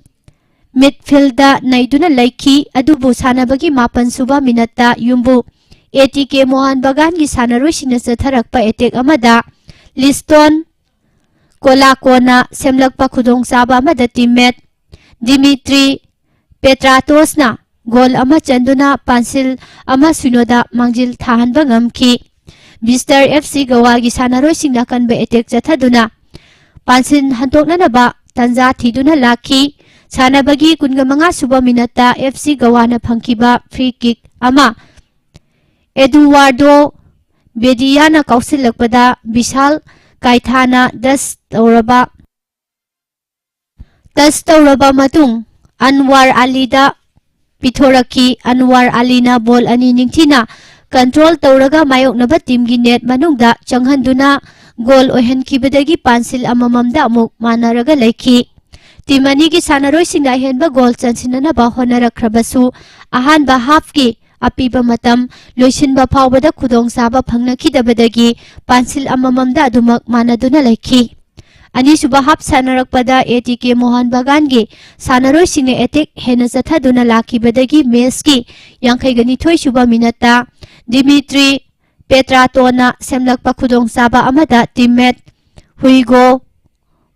midfieldꯗ ꯅꯩꯗꯨꯅ ꯂꯩꯈꯤ, ꯑꯗꯨꯕꯨ ꯁꯥꯟꯅꯕꯒꯤ ꯃꯥꯄꯟ ꯁꯨꯕ minuteꯇ ꯌꯨꯝꯕꯨ ATK ꯃꯣꯍꯟ ꯕꯒꯥꯟꯒꯤ ꯁꯥꯟꯅꯔꯣꯏꯁꯤꯡꯅ ꯆꯠꯊꯔꯛꯄ attack ꯑꯃꯗ ꯂꯤꯁꯇꯣꯟ ꯀꯣꯂꯥꯀꯣꯅ ꯁꯦꯝꯂꯛꯄ ꯈꯨꯗꯣꯡꯆꯥꯕ ꯑꯃꯗ ꯇꯤꯝꯃꯦꯠ ꯗꯤꯃꯤꯇ꯭ꯔꯤ ꯄꯦꯇ꯭ꯔꯥꯇꯣꯁꯅ ꯒꯣꯜ ꯑꯃ ꯆꯟꯗꯨꯅ ꯄꯥꯟꯁꯤꯜ ꯑꯃ ꯁꯤꯅꯣꯗ ꯃꯥꯡꯖꯤꯜ ꯊꯥꯍꯟꯕ ꯉꯝꯈꯤ꯫ ꯕꯤꯁꯇꯔ ꯑꯦꯐ ꯁꯤ ꯒꯋꯥꯒꯤ ꯁꯥꯟꯅꯔꯣꯏꯁꯤꯡꯅ ꯑꯀꯟꯕ ꯑꯦꯇꯦꯛ ꯆꯠꯊꯗꯨꯅ ꯄꯥꯟꯁꯤꯜ ꯍꯟꯗꯣꯛꯅꯅꯕ ꯇꯥꯟꯖꯥ ꯊꯤꯗꯨꯅ ꯂꯥꯛꯈꯤ꯫ ꯁꯥꯟꯅꯕꯒꯤ ꯀꯨꯟꯃꯉꯥ ꯁꯨꯕ ꯃꯤꯅꯠꯇ ꯑꯦꯐ ꯁꯤ ꯒꯋꯥꯅ ꯐꯪꯈꯤꯕ ꯐ꯭ꯔꯤ ꯀꯤꯛ ꯑꯃ ꯑꯦꯗꯨꯋꯥꯔꯗꯣ ꯕꯦꯗꯤꯌꯥꯅ ꯀꯥꯎꯁꯤꯜꯂꯛꯄꯗ ꯕꯤꯁꯥꯜ ꯀꯥꯏꯊꯥꯅ ꯗꯁ ꯇꯧꯔꯕ ꯇꯁ ꯇꯧꯔꯕ ꯃꯇꯨꯡ ꯑꯟꯋꯥꯔ ꯑꯂꯤꯗ ꯄꯤꯊꯣꯔꯛꯈꯤ꯫ ꯑꯟꯋꯥꯔ ꯑꯂꯤꯅ ꯕꯣꯜ ꯑꯅꯤ ꯅꯤꯡꯊꯤꯅ ꯀꯟꯇ꯭ꯔꯣꯜ ꯇꯧꯔꯒ ꯃꯥꯌꯣꯛꯅꯕ ꯇꯤꯝꯒꯤ ꯅꯦꯠ ꯃꯅꯨꯡꯗ ꯆꯪꯍꯟꯗꯨꯅ ꯒꯣꯜ ꯑꯣꯏꯍꯟꯈꯤꯕꯗꯒꯤ ꯄꯥꯟꯁꯤꯜ ꯑꯃꯃꯝꯗ ꯑꯃꯨꯛ ꯃꯥꯟꯅꯔꯒ ꯂꯩꯈꯤ꯫ ꯇꯤꯝ ꯑꯅꯤꯒꯤ ꯁꯥꯟꯅꯔꯣꯏꯁꯤꯡꯅ ꯑꯍꯦꯟꯕ ꯒꯣꯜ ꯆꯟꯁꯤꯟꯅꯅꯕ ꯍꯣꯠꯅꯔꯛꯈ꯭ꯔꯕꯁꯨ, ꯑꯍꯥꯟꯕ ꯍꯥꯐꯀꯤ ꯑꯄꯤꯕ ꯃꯇꯝ ꯂꯣꯏꯁꯤꯟꯕ ꯐꯥꯎꯕꯗ ꯈꯨꯗꯣꯡꯆꯥꯕ ꯐꯪꯅꯈꯤꯗꯕꯗꯒꯤ ꯄꯥꯟꯁꯤꯜ ꯑꯃꯃꯝꯗ ꯑꯗꯨꯃꯛ ꯃꯥꯟꯅꯗꯨꯅ ꯂꯩꯈꯤ꯫ ꯑꯅꯤꯁꯨꯕ ꯍꯥꯞ ꯁꯥꯟꯅꯔꯛꯄꯗ ꯑꯦ ꯇꯤ ꯀꯦ ꯃꯣꯍꯟ ꯕꯒꯥꯟꯒꯤ ꯁꯥꯟꯅꯔꯣꯏꯁꯤꯡꯅ ꯑꯦꯇꯦꯛ ꯍꯦꯟꯅ ꯆꯠꯊꯗꯨꯅ ꯂꯥꯛꯈꯤꯕꯗꯒꯤ ꯃꯦꯆꯀꯤ ꯌꯥꯡꯈꯩꯒꯅꯤꯊꯣꯏ ꯁꯨꯕ ꯃꯤꯅꯠꯇ ꯗꯤꯃꯤꯇ꯭ꯔꯤ ꯄꯦꯇ꯭ꯔꯥꯇꯣꯅ ꯁꯦꯝꯂꯛꯄ ꯈꯨꯗꯣꯡꯆꯥꯕ ꯑꯃꯗ ꯇꯤꯝꯃꯦꯠ ꯍꯨꯏꯒꯣ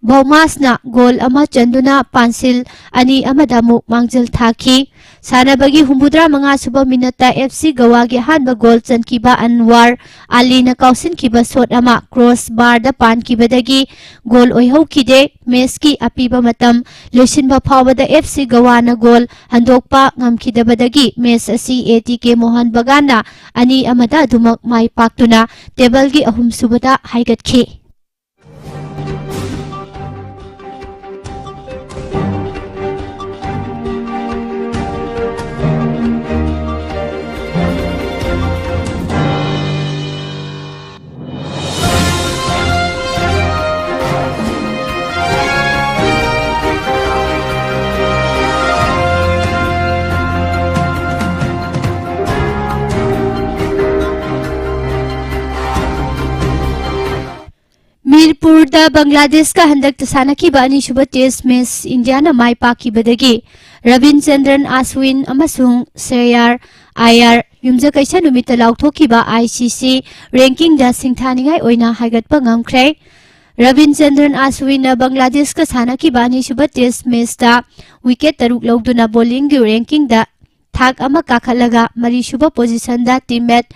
ꯚꯧꯃꯥꯁꯅ ꯒꯣꯜ ꯑꯃ ꯆꯟꯗꯨꯅ ꯄꯥꯟꯁꯤꯜ ꯑꯅꯤ ꯑꯃꯗ ꯑꯃꯨꯛ ꯃꯥꯡꯖꯤꯜ ꯊꯥꯈꯤ꯫ ꯁꯥꯟꯅꯕꯒꯤ ꯍꯨꯝꯐꯨꯇꯔꯥ ꯃꯉꯥ ꯁꯨꯕ ꯃꯤꯅꯠꯇ ꯑꯦꯐ ꯁꯤ ꯒꯋꯥꯒꯤ ꯑꯍꯥꯟꯕ ꯒꯣꯜ ꯆꯟꯈꯤꯕ ꯑꯟꯋꯥꯔ ꯑꯂꯤꯅ ꯀꯥꯎꯁꯤꯟꯈꯤꯕ ꯁꯣꯠ ꯑꯃ ꯀ꯭ꯔꯣꯁ ꯕꯥꯔꯗ ꯄꯥꯟꯈꯤꯕꯗꯒꯤ ꯒꯣꯜ ꯑꯣꯏꯍꯧꯈꯤꯗꯦ꯫ ꯃꯦꯆꯀꯤ ꯑꯄꯤꯕ ꯃꯇꯝ ꯂꯣꯏꯁꯤꯟꯕ ꯐꯥꯎꯕꯗ ꯑꯦꯐ ꯁꯤ ꯒꯋꯥꯅ ꯒꯣꯜ ꯍꯟꯗꯣꯛꯄ ꯉꯝꯈꯤꯗꯕꯗꯒꯤ ꯃꯦꯆ ꯑꯁꯤ ꯑꯦ ꯇꯤ ꯀꯦ ꯃꯣꯍꯟ ꯕꯒꯥꯟꯅ ꯑꯅꯤ ꯑꯃꯗ ꯑꯗꯨꯃꯛ ꯃꯥꯏ ꯄꯥꯛꯇꯨꯅ ꯇꯦꯕꯜꯒꯤ ꯑꯍꯨꯝꯁꯨꯕꯗ ꯍꯥꯏꯒꯠꯈꯤ꯫ ꯃꯤꯔꯄꯨꯔꯗ ꯕꯪꯒ꯭ꯂꯥꯗꯦꯁꯀ ꯍꯟꯗꯛꯇ ꯁꯥꯟꯅꯈꯤꯕ ꯑꯅꯤꯁꯨꯕ ꯇꯦꯁ ꯃꯦꯆ ꯏꯟꯗꯤꯌꯥꯅ ꯃꯥꯏ ꯄꯥꯛꯈꯤꯕꯗꯒꯤ ꯔꯕꯤꯟ ꯆꯟꯗ꯭ꯔꯟ ꯑꯥꯁꯋꯤꯟ ꯑꯃꯁꯨꯡ ꯁ꯭ꯔꯦꯌꯥꯔ ꯑꯥꯌꯥꯔ ꯌꯨꯝꯖꯀꯩꯁ ꯅꯨꯃꯤꯠꯇ ꯂꯥꯎꯊꯣꯛꯈꯤꯕ ICC rankingꯗ ꯁꯤꯡꯊꯥꯅꯤꯡꯉꯥꯏ ꯑꯣꯏꯅ ꯍꯥꯏꯒꯠꯄ ꯉꯝꯈ꯭ꯔꯦ꯫ ꯔꯕꯤꯟ ꯆꯟꯗ꯭ꯔꯟ ꯑꯥꯁꯋꯤꯟꯅ ꯕꯪꯒ꯭ꯂꯥꯗꯦꯁꯀ ꯁꯥꯟꯅꯈꯤꯕ ꯑꯅꯤꯁꯨꯕ test matchꯇ wicket ꯇꯔꯨꯛ ꯂꯧꯗꯨꯅ bowlingꯒꯤ rankingꯗ ꯊꯥꯛ ꯑꯃ ꯀꯥꯈꯠꯂꯒ ꯃꯔꯤꯁꯨꯕ positionꯗ teammate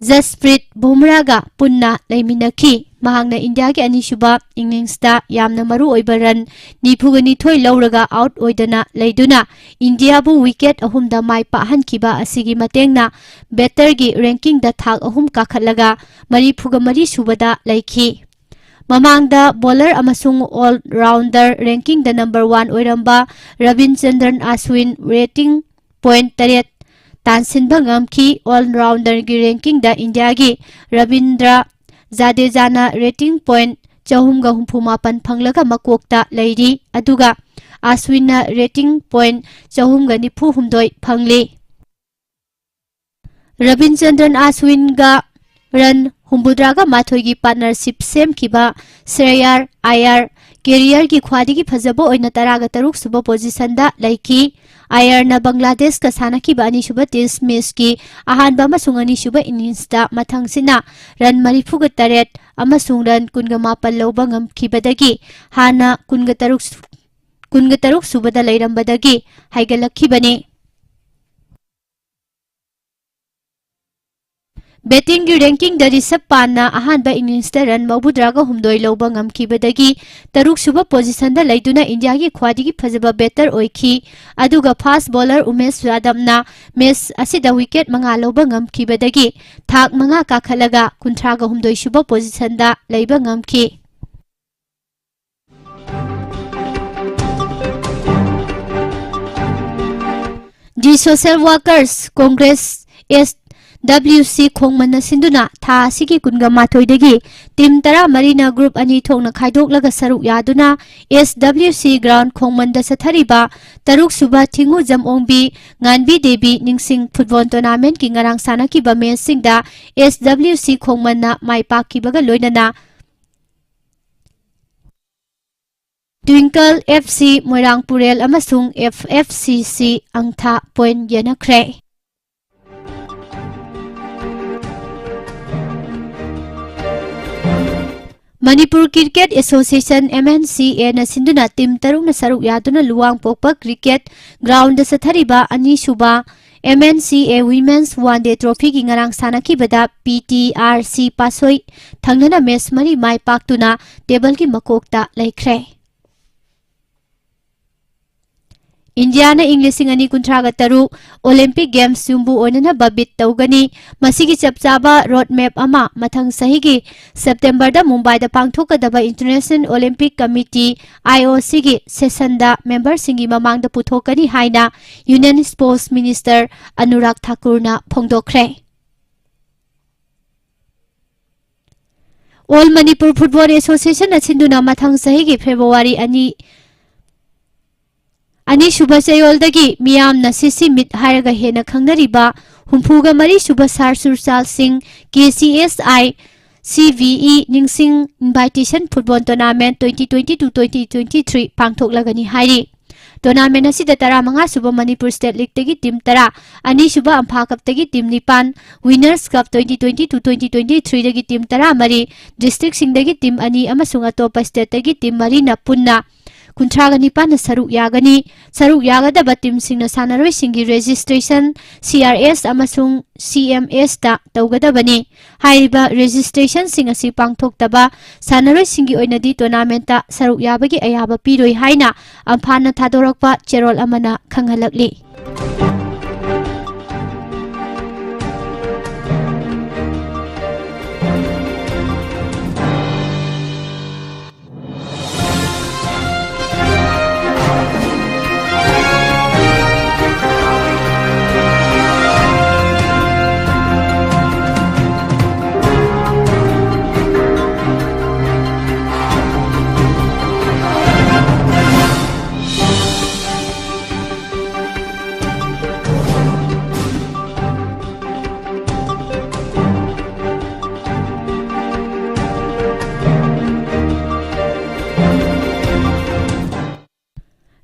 ꯖꯁꯄ꯭ꯔꯤꯠ ꯕꯨꯝꯔꯥꯒ ꯄꯨꯟꯅ ꯂꯩꯃꯤꯟꯅꯈꯤ꯫ ꯃꯍꯥꯛꯅ ꯏꯟꯗꯤꯌꯥꯒꯤ ꯑꯅꯤꯁꯨꯕ inningsꯇ ꯌꯥꯝꯅ ꯃꯔꯨ ꯑꯣꯏꯕ run ꯅꯤꯐꯨꯒ ꯅꯤꯊꯣꯏ ꯂꯧꯔꯒ out ꯑꯣꯏꯗꯅ ꯂꯩꯗꯨꯅ ꯏꯟꯗꯤꯌꯥꯕꯨ wicket ꯑꯍꯨꯝꯗ ꯃꯥꯏ ꯄꯥꯛꯍꯟꯈꯤꯕ ꯑꯁꯤꯒꯤ ꯃꯇꯦꯡꯅ batterꯒꯤ rankingꯗ ꯊꯥꯛ ꯑꯍꯨꯝ ꯀꯥꯈꯠꯂꯒ ꯃꯔꯤꯐꯨꯒ ꯃꯔꯤ ꯁꯨꯕꯗ ꯂꯩꯈꯤ꯫ ꯃꯃꯥꯡꯗ bowler ꯑꯃꯁꯨꯡ all-rounder rankingꯗ number one ꯑꯣꯏꯔꯝꯕ ꯔꯕꯤꯟ ꯆꯟꯗ꯭ꯔꯟ ꯑꯥꯁꯋꯤꯟ rating point ꯇꯔꯦꯠ ꯇꯥꯟꯁꯤꯟꯕ ꯉꯝꯈꯤ꯫ All-rounder-ꯒꯤ rankingꯗ ꯏꯟꯗꯤꯌꯥꯒꯤ ꯔꯕꯤꯟꯗ꯭ꯔ ꯖꯥꯗꯦꯖꯥꯅ rating point ꯆꯍꯨꯝꯒ ꯍꯨꯝꯐꯨ ꯃꯥꯄꯟ ꯐꯪꯂꯒ ꯃꯀꯣꯛꯇ ꯂꯩꯔꯤ, ꯑꯗꯨꯒ ꯑꯥꯁꯋꯤꯟꯅ rating point ꯆꯍꯨꯝꯒ ꯅꯤꯐꯨ ꯍꯨꯝꯗꯣꯏ ꯐꯪꯂꯤ꯫ ꯔꯕꯤꯟ ꯆꯟꯗ꯭ꯔꯟ ꯑꯥꯁꯋꯤꯟꯒ run ꯍꯨꯝꯐꯨꯇꯔꯥꯒ ꯃꯥꯊꯣꯏꯒꯤ partnership ꯁꯦꯝꯈꯤꯕ ꯁ꯭ꯔꯦꯌꯥꯔ ꯑꯥꯌꯥꯔ careerꯒꯤ ꯈ꯭ꯋꯥꯏꯗꯒꯤ ꯐꯖꯕ ꯑꯣꯏꯅ ꯇꯔꯥꯒ ꯇꯔꯨꯛ ꯁꯨꯕ positionꯗ ꯂꯩꯈꯤ꯫ ꯑꯥꯌꯥꯔꯅ ꯕꯪꯒ꯭ꯂꯥꯗꯦꯁꯀ ꯁꯥꯟꯅꯈꯤꯕ ꯑꯅꯤꯁꯨꯕ test matchꯀꯤ ꯑꯍꯥꯟꯕ ꯑꯃꯁꯨꯡ ꯑꯅꯤꯁꯨꯕ inningsꯇ ꯃꯊꯪꯁꯤꯠꯅ run ꯃꯔꯤꯐꯨꯒ ꯇꯔꯦꯠ ꯑꯃꯁꯨꯡ run ꯀꯨꯟꯒ ꯃꯥꯄꯟ ꯂꯧꯕ ꯉꯝꯈꯤꯕꯗꯒꯤ ꯍꯥꯟꯅ ꯀꯨꯟꯒ ꯇꯔꯨꯛ, ꯀꯨꯟꯒ ꯇꯔꯨꯛ ꯁꯨꯕꯗ ꯂꯩꯔꯝꯕꯗꯒꯤ ꯍꯥꯏꯒꯠꯂꯛꯈꯤꯕꯅꯤ꯫ Battingꯒꯤ rankingꯗ ꯔꯤꯁꯕ ꯄꯥꯟꯅ ꯑꯍꯥꯟꯕ inningsꯇ run ꯃꯧꯗ꯭ꯔꯥꯒ ꯍꯨꯝꯗꯣꯏ ꯂꯧꯕ ꯉꯝꯈꯤꯕꯗꯒꯤ ꯇꯔꯨꯛ ꯁꯨꯕ positionꯗ ꯂꯩꯗꯨꯅ ꯏꯟꯗꯤꯌꯥꯒꯤ ꯈ꯭ꯋꯥꯏꯗꯒꯤ ꯐꯖꯕ batter ꯑꯣꯏꯈꯤ꯫ ꯑꯗꯨꯒ fast bowler ꯎꯃꯦꯁ ꯌꯥꯗꯕꯅ match ꯑꯁꯤꯗ wicket ꯃꯉꯥ ꯂꯧꯕ ꯉꯝꯈꯤꯕꯗꯒꯤ ꯊꯥꯛ ꯃꯉꯥ ꯀꯥꯈꯠꯂꯒ ꯀꯨꯟꯊ꯭ꯔꯥꯒ ꯍꯨꯝꯗꯣꯏ ꯁꯨꯕ positionꯗ ꯂꯩꯕ ꯉꯝꯈꯤ꯫ The Social Workers Congress, SWC, ꯈꯣꯡꯃꯟꯅ ꯁꯤꯟꯗꯨꯅ ꯊꯥ ꯑꯁꯤꯒꯤ ꯀꯨꯟꯒ ꯃꯥꯊꯣꯏꯗꯒꯤ team ꯇꯔꯥꯃꯔꯤꯅ group ꯑꯅꯤ ꯊꯣꯛꯅ ꯈꯥꯏꯗꯣꯛꯂꯒ ꯁꯔꯨꯛ ꯌꯥꯗꯨꯅ SWC ground ꯈꯣꯡꯃꯟꯗ ꯆꯠꯊꯔꯤꯕ ꯇꯔꯨꯛ ꯁꯨꯕ ꯊꯤꯡꯉꯨꯖꯝ ꯑꯣꯡꯕꯤ ꯉꯥꯟꯕꯤ ꯗꯦꯕꯤ ꯅꯤꯡꯁꯤꯡ football tournamentꯀꯤ ꯉꯔꯥꯡ ꯁꯥꯟꯅꯈꯤꯕ matchꯁꯤꯡꯗ SWC ꯈꯣꯡꯃꯟꯅ ꯃꯥꯏ ꯄꯥꯛꯈꯤꯕꯒ ꯂꯣꯏꯅꯅ Twinkle FC ꯃꯣꯏꯔꯥꯡ ꯄꯨꯔꯦꯜ ꯑꯃꯁꯨꯡ FFCC ꯑꯪꯊꯥ point ꯌꯦꯟꯅꯈ꯭ꯔꯦ꯫ ꯃꯅꯤꯄꯨꯔ ꯀ꯭ꯔꯤꯀꯦꯠ ꯑꯦꯁꯣꯁꯤꯌꯦꯁꯟ, MNCA ꯅ ꯁꯤꯟꯗꯨꯅ ꯇꯤꯝ ꯇꯔꯨꯛꯅ ꯁꯔꯨꯛ ꯌꯥꯗꯨꯅ ꯂꯨꯋꯥꯡꯄꯣꯛꯄ ꯀ꯭ꯔꯤꯀꯦꯠ ꯒ꯭ꯔꯥꯎꯟꯗ ꯆꯠꯊꯔꯤꯕ ꯑꯅꯤꯁꯨꯕ MNCA Women's One Day Trophy ꯒꯤ ꯉꯔꯥꯡ ꯁꯥꯟꯅꯈꯤꯕꯗ PTRC ꯄꯥꯠꯁꯣꯏ ꯊꯪꯅꯅ ꯃꯦꯆ ꯃꯔꯤ ꯃꯥꯏ ꯄꯥꯛꯇꯨꯅ ꯇꯦꯕꯜꯒꯤ ꯃꯀꯣꯛꯇ ꯂꯩꯈ꯭ꯔꯦ꯫ ꯏꯟꯗꯤꯌꯥꯅ ꯏꯪ ꯂꯤꯁꯤꯡ ꯑꯅꯤ ꯀꯨꯟꯊ꯭ꯔꯥꯒ ꯇꯔꯨꯛ ꯑꯣꯂꯤꯝꯄꯤꯛ ꯒꯦꯝꯁ ꯌꯨꯝꯕꯨ ꯑꯣꯏꯅꯅꯕ ꯕꯤꯗ ꯇꯧꯒꯅꯤ꯫ ꯃꯁꯤꯒꯤ ꯆꯞ ꯆꯥꯕ ꯔꯣꯗ ꯃꯦꯞ ꯑꯃ ꯃꯊꯪ ꯆꯍꯤꯒꯤ ꯁꯦꯞꯇꯦꯝꯕꯔꯗ ꯃꯨꯝꯕꯥꯏꯗ ꯄꯥꯡꯊꯣꯛꯀꯗꯕ ꯏꯟꯇꯔꯅꯦꯁꯅꯦꯜ ꯑꯣꯂꯤꯝꯄꯤꯛ ꯀꯃꯤꯇꯤ, IOC ꯒꯤ ꯁꯦꯁꯟꯗ ꯃꯦꯝꯕꯔꯁꯤꯡꯒꯤ ꯃꯃꯥꯡꯗ ꯄꯨꯊꯣꯛꯀꯅꯤ ꯍꯥꯏꯅ ꯌꯨꯅꯤꯌꯟ ꯁ꯭ꯄꯣꯔꯠꯁ ꯃꯤꯅꯤꯁꯇꯔ ꯑꯅꯨꯔꯥꯒ ꯊꯥꯀꯨꯔꯅ ꯐꯣꯡꯗꯣꯛꯈ꯭ꯔꯦ꯫ ꯑꯣꯜ ꯃꯅꯤꯄꯨꯔ ꯐꯨꯠꯕꯣꯜ ꯑꯦꯁꯣꯁꯤꯌꯦꯁꯟꯅ ꯁꯤꯟꯗꯨꯅ ꯃꯊꯪ ꯆꯍꯤꯒꯤ ꯐꯦꯕ꯭ꯔꯨꯋꯥꯔꯤ ꯑꯅꯤ, ꯑꯅꯤꯁꯨꯕ ꯆꯌꯣꯜꯗꯒꯤ ꯃꯤꯌꯥꯝꯅ CC Meet ꯍꯥꯏꯔꯒ ꯍꯦꯟꯅ ꯈꯪꯅꯔꯤꯕ ꯍꯨꯝꯐꯨꯒ ꯃꯔꯤ ꯁꯨꯕ ꯁꯥꯔ ꯆꯨꯔꯆꯥꯜꯁꯤꯡ KCSI CVE ꯅꯤꯡꯁꯤꯡ Invitation Football Tournament twenty twenty-two twenty twenty-three ꯄꯥꯡꯊꯣꯛꯂꯒꯅꯤ ꯍꯥꯏꯔꯤ꯫ ꯇꯣꯔꯅꯥꯃꯦꯟ ꯑꯁꯤꯗ ꯇꯔꯥꯃꯉꯥ ꯁꯨꯕ ꯃꯅꯤꯄꯨꯔ ꯁ꯭ꯇꯦꯠ ꯂꯤꯒꯇꯒꯤ ꯇꯤꯝ ꯇꯔꯥ, ꯑꯅꯤꯁꯨꯕ ꯑꯝꯐꯥ ꯀꯞꯇꯒꯤ ꯇꯤꯝ ꯅꯤꯄꯥꯟ, ꯋꯤꯅꯔꯁ ꯀꯞ twenty twenty-two twenty twenty-three ꯗꯒꯤ ꯇꯤꯝ ꯇꯔꯥꯃꯔꯤ, ꯗꯤꯁꯇ꯭ꯔꯤꯛꯁꯤꯡꯗꯒꯤ ꯇꯤꯝ ꯑꯅꯤ ꯑꯃꯁꯨꯡ ꯑꯇꯣꯞꯄ ꯁ꯭ꯇꯦꯠꯇꯒꯤ ꯇꯤꯝ ꯃꯔꯤꯅ ꯄꯨꯟꯅ ꯀꯨꯟꯊ꯭ꯔꯥꯒ ꯅꯤꯄꯥꯟꯅ ꯁꯔꯨꯛ ꯌꯥꯒꯅꯤ꯫ ꯁꯔꯨꯛ ꯌꯥꯒꯗꯕ ꯇꯤꯝꯁꯤꯡꯅ ꯁꯥꯟꯅꯔꯣꯏꯁꯤꯡꯒꯤ ꯔꯦꯖꯤꯁꯇ꯭ꯔꯦꯁꯟ CRS ꯑꯃꯁꯨꯡ CMS ꯇ ꯇꯧꯒꯗꯕꯅꯤ꯫ ꯍꯥꯏꯔꯤꯕ ꯔꯦꯖꯤꯁꯇ꯭ꯔꯦꯁꯟꯁꯤꯡ ꯑꯁꯤ ꯄꯥꯡꯊꯣꯛꯇꯕ ꯁꯥꯟꯅꯔꯣꯏꯁꯤꯡꯒꯤ ꯑꯣꯏꯅꯗꯤ ꯇꯣꯔꯅꯥꯃꯦꯟꯇ ꯁꯔꯨꯛ ꯌꯥꯕꯒꯤ ꯑꯌꯥꯕ ꯄꯤꯔꯣꯏ ꯍꯥꯏꯅ ꯑꯝꯐꯥꯅ ꯊꯥꯗꯣꯔꯛꯄ ꯆꯦꯔꯣꯜ ꯑꯃꯅ ꯈꯪꯍꯜꯂꯛꯂꯤ꯫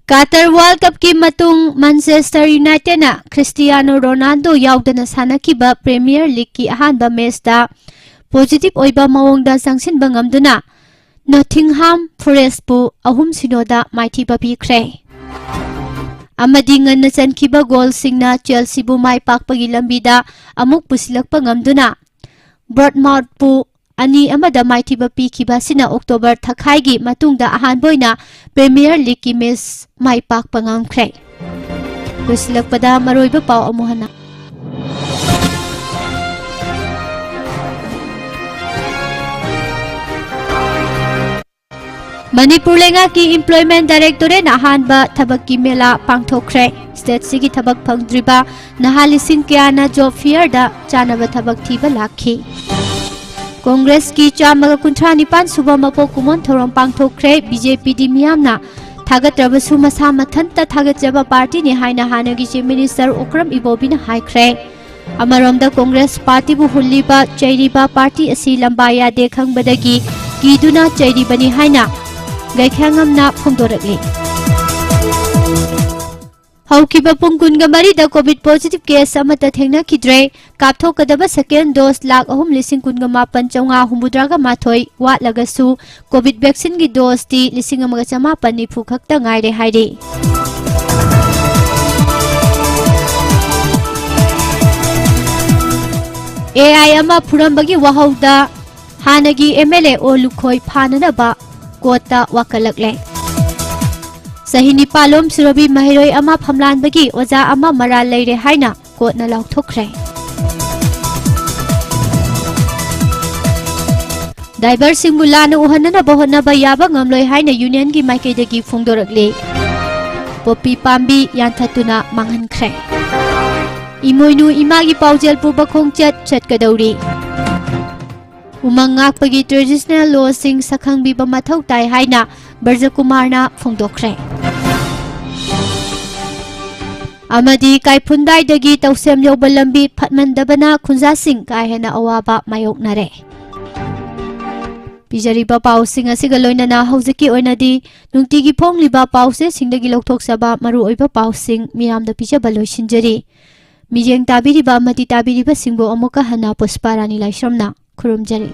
ꯀꯥꯇꯔ ꯋꯥꯔꯜꯗ ꯀꯞꯀꯤ ꯃꯇꯨꯡ ꯃꯥꯟꯆꯦꯁꯇꯔ ꯌꯨꯅꯥꯏꯇꯦꯗꯅ ꯈ꯭ꯔꯤꯁꯇꯤꯌꯥꯅꯣ ꯔꯣꯅꯥꯜꯗꯣ ꯌꯥꯎꯗꯅ ꯁꯥꯟꯅꯈꯤꯕ ꯄ꯭ꯔꯤꯃꯤꯌꯔ ꯂꯤꯒꯀꯤ ꯑꯍꯥꯟꯕ ꯃꯦꯆꯇ positive ꯑꯣꯏꯕ ꯃꯑꯣꯡꯗ ꯆꯪꯁꯤꯟꯕ ꯉꯝꯗꯨꯅ Nottingham Forestꯄꯨ ꯑꯍꯨꯝ ꯁꯤꯅꯣꯗ ꯃꯥꯏꯊꯤꯕ ꯄꯤꯈ꯭ꯔꯦ꯫ ꯑꯃꯗꯤ ꯉꯟꯅ ꯆꯟꯈꯤꯕ ꯒꯣꯜꯁꯤꯡꯅ Chelseaꯕꯨ ꯃꯥꯏ ꯄꯥꯛꯄꯒꯤ ꯂꯝꯕꯤꯗ ꯑꯃꯨꯛ ꯄꯨꯁꯤꯜꯂꯛꯄ ꯉꯝꯗꯨꯅ Bournemouthꯄꯨ ꯑꯅꯤ ꯑꯃꯗ ꯃꯥꯏꯊꯤꯕ ꯄꯤꯈꯤꯕ ꯑꯁꯤꯅ October ꯊꯥꯈꯥꯏꯒꯤ ꯃꯇꯨꯡꯗ ꯑꯍꯥꯟꯕ ꯑꯣꯏꯅ Premier Leagueꯀꯤ match ꯃꯥꯏ ꯄꯥꯛꯄ ꯉꯝꯈ꯭ꯔꯦ꯫ ꯂꯣꯏꯁꯤꯜꯂꯛꯄꯗ ꯃꯔꯨꯑꯣꯏꯕ ꯄꯥꯎ ꯑꯃꯨꯛ ꯍꯟꯅ꯫ ꯃꯅꯤꯄꯨꯔ ꯂꯩꯉꯥꯛꯀꯤ Employment Directorateꯅ ꯑꯍꯥꯟꯕ ꯊꯕꯛꯀꯤ ꯃꯦꯂꯥ ꯄꯥꯡꯊꯣꯛꯈ꯭ꯔꯦ꯫ Stateꯁꯤꯒꯤ ꯊꯕꯛ ꯐꯪꯗ꯭ꯔꯤꯕ ꯅꯍꯥ ꯂꯤꯁꯤꯡ ꯀꯌꯥꯅ job fairꯗ ꯆꯥꯅꯕ ꯊꯕꯛ ꯊꯤꯕ ꯂꯥꯛꯈꯤ꯫ Congressꯀꯤ ꯆꯥꯝꯃꯒ ꯀꯨꯟꯊ꯭ꯔꯥ ꯅꯤꯄꯥꯟ ꯁꯨꯕ ꯃꯄꯣꯛ ꯀꯨꯝꯑꯣꯟ ꯊꯧꯔꯝ ꯄꯥꯡꯊꯣꯛꯈ꯭ꯔꯦ꯫ BJPꯗꯤ ꯃꯤꯌꯥꯝꯅ ꯊꯥꯒꯠꯇ꯭ꯔꯕꯁꯨ ꯃꯁꯥ ꯃꯊꯟꯇ ꯊꯥꯒꯠꯆꯕ partyꯅꯤ ꯍꯥꯏꯅ ꯍꯥꯟꯅꯒꯤ Chief Minister ꯑꯣꯀ꯭ꯔꯝ ꯏꯕꯣꯕꯤꯅ ꯍꯥꯏꯈ꯭ꯔꯦ꯫ ꯑꯃꯔꯣꯝꯗ Congress partyꯕꯨ ꯍꯨꯜꯂꯤꯕ ꯆꯩꯔꯤꯕ party ꯑꯁꯤ ꯂꯝꯕꯥ ꯌꯥꯗꯦ ꯈꯪꯕꯗꯒꯤ ꯀꯤꯗꯨꯅ ꯆꯩꯔꯤꯕꯅꯤ ꯍꯥꯏꯅ ꯒꯩꯈ꯭ꯌꯥꯉꯝꯅ ꯐꯣꯡꯗꯣꯔꯛꯂꯤ꯫ ꯍꯧꯈꯤꯕ ꯄꯨꯡ ꯀꯨꯟꯒ ꯃꯔꯤꯗ COVID positive case ꯑꯃꯠꯇ ꯊꯦꯡꯅꯈꯤꯗ꯭ꯔꯦ꯫ ꯀꯥꯞꯊꯣꯛꯀꯗꯕ second dose ꯂꯥꯈ ꯑꯍꯨꯝ ꯂꯤꯁꯤꯡ ꯀꯨꯟꯒ ꯃꯥꯄꯟ ꯆꯥꯝꯃꯉꯥ ꯍꯨꯝꯐꯨꯇꯔꯥꯒ ꯃꯥꯊꯣꯏ ꯋꯥꯠꯂꯒꯁꯨ COVID vaccineꯒꯤ doseꯇꯤ ꯂꯤꯁꯤꯡ ꯑꯃꯒ ꯆꯃꯥꯄꯟ ꯅꯤꯐꯨ ꯈꯛꯇ ꯉꯥꯏꯔꯦ ꯍꯥꯏꯔꯤ꯫ AI ꯑꯃ ꯐꯨꯔꯝꯕꯒꯤ ꯋꯥꯍꯧꯗ ꯍꯥꯟꯅꯒꯤ MLA ꯑꯣ ꯂꯨꯈꯣꯏ ꯐꯥꯅꯅꯕ courtꯇ ꯋꯥꯀꯠꯂꯛꯂꯦ꯫ ꯆꯍꯤ ꯅꯤꯄꯥꯜꯂꯣꯝ ꯁꯨꯔꯕꯤ ꯃꯍꯩꯔꯣꯏ ꯑꯃ ꯐꯝꯂꯥꯟꯕꯒꯤ ꯑꯣꯖꯥ ꯑꯃ ꯃꯔꯥꯜ ꯂꯩꯔꯦ ꯍꯥꯏꯅ courtꯅ ꯂꯥꯎꯊꯣꯛꯈ꯭ꯔꯦ꯫ Driverꯁꯤꯡꯕꯨ ꯂꯥꯟꯅ ꯎꯍꯟꯅꯅꯕ ꯍꯣꯠꯅꯕ ꯌꯥꯕ ꯉꯝꯂꯣꯏ ꯍꯥꯏꯅ unionꯒꯤ ꯃꯥꯏꯀꯩꯗꯒꯤ ꯐꯣꯡꯗꯣꯔꯛꯂꯤ꯫ ꯄꯣꯄꯤ ꯄꯥꯝꯕꯤ ꯌꯥꯟꯊꯠꯇꯨꯅ ꯃꯥꯡꯍꯟꯈ꯭ꯔꯦ꯫ ꯏꯃꯣꯏꯅꯨ ꯏꯃꯥꯒꯤ ꯄꯥꯎꯖꯦꯜ ꯄꯨꯕ ꯈꯣꯡꯆꯠ ꯆꯠꯀꯗꯧꯔꯤ꯫ ꯎꯃꯪ ꯉꯥꯛꯄꯒꯤ traditional lawꯁꯤꯡ ꯁꯛꯈꯪꯕꯤꯕ ꯃꯊꯧ ꯇꯥꯏ ꯍꯥꯏꯅ ꯕ꯭ꯔꯖꯀꯨꯃꯥꯔꯅ ꯐꯣꯡꯗꯣꯛꯈ꯭ꯔꯦ꯫ ꯑꯃꯗꯤ ꯀꯥꯏꯐꯨꯟꯗꯥꯏꯗꯒꯤ ꯇꯧꯁꯦꯝ ꯌꯧꯕ ꯂꯝꯕꯤ ꯐꯠꯃꯟꯗꯕꯅ ꯈꯨꯟꯖꯥꯁꯤꯡ ꯀꯥ ꯍꯦꯟꯅ ꯑꯋꯥꯕ ꯃꯥꯌꯣꯛꯅꯔꯦ꯫ ꯄꯤꯖꯔꯤꯕ ꯄꯥꯎꯁꯤꯡ ꯑꯁꯤꯒ ꯂꯣꯏꯅꯅ ꯍꯧꯖꯤꯛꯀꯤ ꯑꯣꯏꯅꯗꯤ ꯅꯨꯡꯇꯤꯒꯤ ꯐꯣꯡꯂꯤꯕ ꯄꯥꯎꯆꯦꯁꯤꯡꯗꯒꯤ ꯂꯧꯊꯣꯛꯆꯕ ꯃꯔꯨꯑꯣꯏꯕ ꯄꯥꯎꯁꯤꯡ ꯃꯤꯌꯥꯝꯗ ꯄꯤꯖꯕ ꯂꯣꯏꯁꯤꯟꯖꯔꯤ꯫ ꯃꯤꯠꯌꯦꯡ ꯇꯥꯕꯤꯔꯤꯕ ꯑꯃꯗꯤ ꯇꯥꯕꯤꯔꯤꯕꯁꯤꯡꯕꯨ ꯑꯃꯨꯛꯀ ꯍꯟꯅ ꯄꯨꯁꯄꯥ ꯔꯥꯅꯤ ꯂꯥꯏꯁ꯭ꯔꯝꯅ ꯈꯨꯔꯨꯝꯖꯔꯤ꯫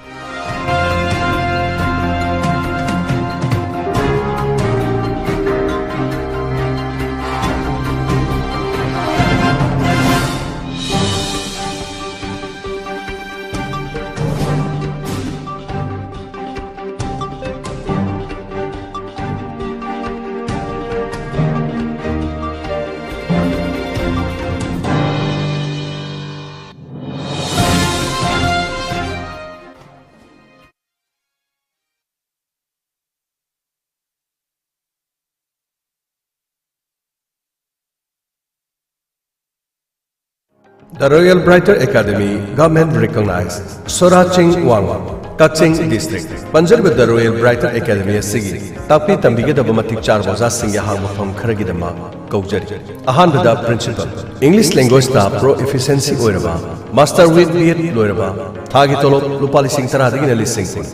The Royal Brighter Academy, Government Recognized, ꯁꯣꯔꯥ ꯆꯤꯡ ꯋꯥꯡꯃ, ꯀꯛꯆꯤꯡ District꯫ ꯄꯟꯖꯔꯤꯕ The Royal Brighter Academy ꯑꯁꯤꯒꯤ ꯇꯥꯛꯄꯤ ꯇꯝꯕꯤꯒꯗꯕ ꯃꯇꯤꯛ ꯆꯥꯔꯕ ꯑꯣꯖꯥꯁꯤꯡꯒꯤ ꯑꯍꯥꯡꯕ ꯐꯝ ꯈꯔꯒꯤꯗꯃꯛ ꯀꯧꯖꯔꯤ꯫ ꯑꯍꯥꯟꯕꯗ Principal, English Languageꯇ Pro Efficiency ꯑꯣꯏꯔꯕ, Master with B.Ed ꯂꯣꯏꯔꯕ, ꯊꯥꯒꯤ ꯇꯣꯂꯣꯞ ꯂꯨꯄꯥ ꯂꯤꯁꯤꯡ ꯇꯔꯥꯗꯒꯤꯅ ꯂꯤꯁꯤꯡ ꯀꯨꯟ꯫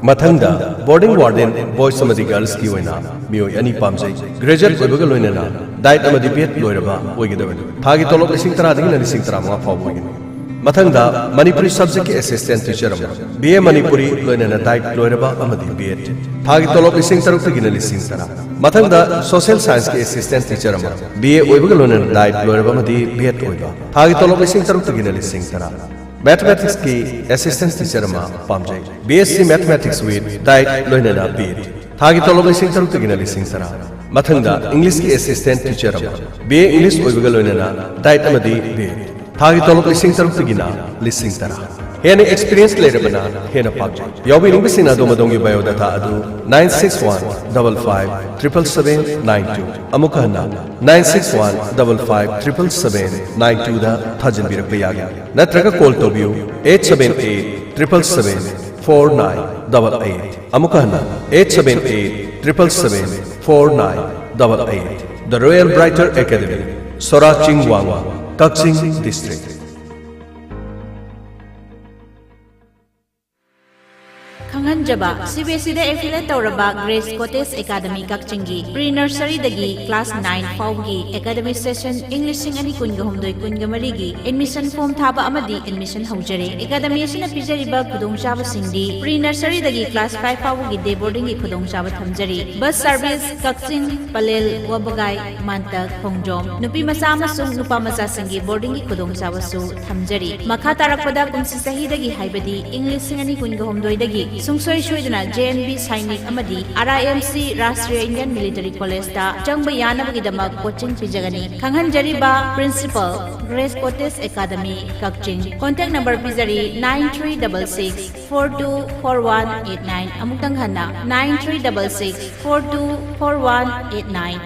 ꯃꯊꯪꯗ Boarding Warden, Boys ꯑꯃꯗꯤ Girlsꯀꯤ ꯑꯣꯏꯅ ꯃꯤꯑꯣꯏ ꯑꯅꯤ ꯄꯥꯝꯖꯩ꯫ Graduate ꯑꯣꯏꯕꯒ ꯂꯣꯏꯅꯅ Diet ꯑꯃꯗꯤ B.Ed ꯂꯣꯏꯔꯕ ꯑꯣꯏꯒꯗꯕꯅꯤ꯫ ꯊꯥꯒꯤ ꯇꯣꯂꯣꯞ ꯂꯤꯁꯤꯡ ꯇꯔꯥꯗꯒꯤꯅ ꯂꯤꯁꯤꯡ ꯇꯔꯥꯃꯉꯥ ꯐꯥꯎꯕ ꯑꯣꯏꯒꯅꯤ꯫ ꯃꯊꯪꯗ Manipuri Subjectꯀꯤ Assistant Teacher ꯑꯃ, B.A ꯃꯅꯤꯄꯨꯔꯤ ꯂꯣꯏꯅꯅ Diet ꯂꯣꯏꯔꯕ ꯑꯃꯗꯤ B.Ed꯫ ꯊꯥꯒꯤ ꯇꯣꯂꯣꯞ ꯂꯤꯁꯤꯡ ꯇꯔꯨꯛꯇꯒꯤꯅ ꯂꯤꯁꯤꯡ ꯇꯔꯥ꯫ ꯃꯊꯪꯗ Social Scienceꯀꯤ Assistant Teacher ꯑꯃ, B.A ꯑꯣꯏꯕꯒ ꯂꯣꯏꯅꯅ Diet ꯂꯣꯏꯔꯕ ꯑꯃꯗꯤ B.Ed ꯑꯣꯏꯕ꯫ ꯊꯥꯒꯤ ꯇꯣꯂꯣꯞ ꯂꯤꯁꯤꯡ ꯇꯔꯨꯛꯇꯒꯤꯅ ꯂꯤꯁꯤꯡ ꯇꯔꯥ꯫ Mathematicsꯀꯤ Assistant Teacher ꯑꯃ ꯄꯥꯝꯖꯩ꯫ B.Sc Mathematics with Diet ꯂꯣꯏꯅꯅ B.Ed꯫ ꯊꯥꯒꯤ ꯇꯣꯂꯣꯞ ꯂꯤꯁꯤꯡ ꯇꯔꯨꯛꯇꯒꯤꯅ ꯂꯤꯁꯤꯡ ꯇꯔꯥ꯫ ꯃꯊꯪꯗ Englishꯀꯤ Assistant Teacher ꯑꯃ, B.A English ꯑꯣꯏꯕꯒ ꯂꯣꯏꯅꯅ Diet ꯑꯃꯗꯤ B.Ed꯫ ꯊꯥꯒꯤ ꯇꯣꯂꯣꯞ ꯂꯤꯁꯤꯡ ꯇꯔꯨꯛꯇꯒꯤꯅ ꯂꯤꯁꯤꯡ ꯇꯔꯥ꯫ ꯍꯦꯟꯅ experience ꯂꯩꯔꯕꯅ ꯍꯦꯟꯅ ꯄꯥꯝꯖꯩ꯫ ꯌꯥꯎꯕꯤꯅꯤꯡꯕꯁꯤꯡꯅ ꯑꯗꯣꯝ ꯑꯗꯣꯝꯒꯤ biodata ꯑꯗꯨ nine six one double five triple seven nine two, ꯑꯃꯨꯛꯀ ꯍꯟꯅ, nine six one double five triple seven nine twoꯗ ꯊꯥꯖꯤꯟꯕꯤꯔꯛꯄ ꯌꯥꯒꯅꯤ꯫ ꯅꯠꯇ꯭ꯔꯒ call ꯇꯧꯕꯤꯌꯨ, eight seven eight triple seven four nine double eight꯫ ꯑꯃꯨꯛꯀ ꯍꯟꯅ, eight seven eight triple seven four nine double eight꯫ The Royal Brighter Academy, ꯁꯣꯔꯥ ꯆꯤꯡ ꯋꯥꯡꯃ, ꯀꯛꯆꯤꯡ District꯫ ꯈꯪꯍꯟ ꯈꯪꯍꯟꯖꯕ, CBSEꯗ affiliate ꯇꯧꯔꯕ Grace Cottage Academy ꯀꯛꯆꯤꯡꯒꯤ pre nurseryꯗꯒꯤ class nine ꯐꯥꯎꯕꯒꯤ academic session ꯏꯪ ꯂꯤꯁꯤꯡ ꯑꯅꯤ ꯀꯨꯟꯒ ꯍꯨꯝꯗꯣꯏ ꯀꯨꯟꯒ ꯃꯔꯤꯒꯤ admission form ꯊꯥꯕ ꯑꯃꯗꯤ admission ꯍꯧꯖꯔꯦ꯫ Academy ꯑꯁꯤꯅ ꯄꯤꯖꯔꯤꯕ ꯈꯨꯗꯣꯡꯆꯥꯕꯁꯤꯡꯗꯤ pre nurseryꯗꯒꯤ class five ꯐꯥꯎꯕꯒꯤ day boardingꯒꯤ ꯈꯨꯗꯣꯡꯆꯥꯕ ꯊꯝꯖꯔꯤ꯫ Bus service ꯀꯛꯆꯤꯡ, ꯄꯂꯦꯜ, ꯋꯥꯕꯒꯥꯏ, ꯃꯥꯟꯇꯛ, ꯈꯣꯡꯖꯣꯝ, ꯅꯨꯄꯤ ꯃꯆꯥ ꯑꯃꯁꯨꯡ ꯅꯨꯄꯥ ꯃꯆꯥꯁꯤꯡꯒꯤ boardingꯒꯤ ꯈꯨꯗꯣꯡꯆꯥꯕꯁꯨ ꯊꯝꯖꯔꯤ꯫ ꯃꯈꯥ ꯇꯥꯔꯛꯄꯗ ꯀꯨꯝꯁꯤ ꯆꯍꯤꯗꯒꯤ ꯍꯥꯏꯕꯗꯤ ꯏꯪ ꯂꯤꯁꯤꯡ ꯑꯅꯤ ꯀꯨꯟꯒ ꯍꯨꯝꯗꯣꯏꯗꯒꯤ ꯁꯨꯡꯁꯣꯏ ꯁꯣꯏꯗꯅ JNV ꯁꯥꯏꯅꯤꯛ ꯑꯃꯗꯤ RIMC Rashtriya Indian Military Collegeꯇ ꯆꯪꯕ ꯌꯥꯅꯕꯒꯤꯗꯃꯛ coaching ꯄꯤꯖꯒꯅꯤ꯫ ꯈꯪꯍꯟꯖꯔꯤꯕ principal, Grace Cottage Academy, ꯀꯛꯆꯤꯡ꯫ Contact number ꯄꯤꯖꯔꯤ, nine three double six four two four one eight nine꯫ ꯑꯃꯨꯛꯇꯪ ꯍꯟꯅ, nine three double six four two four one eight nine꯫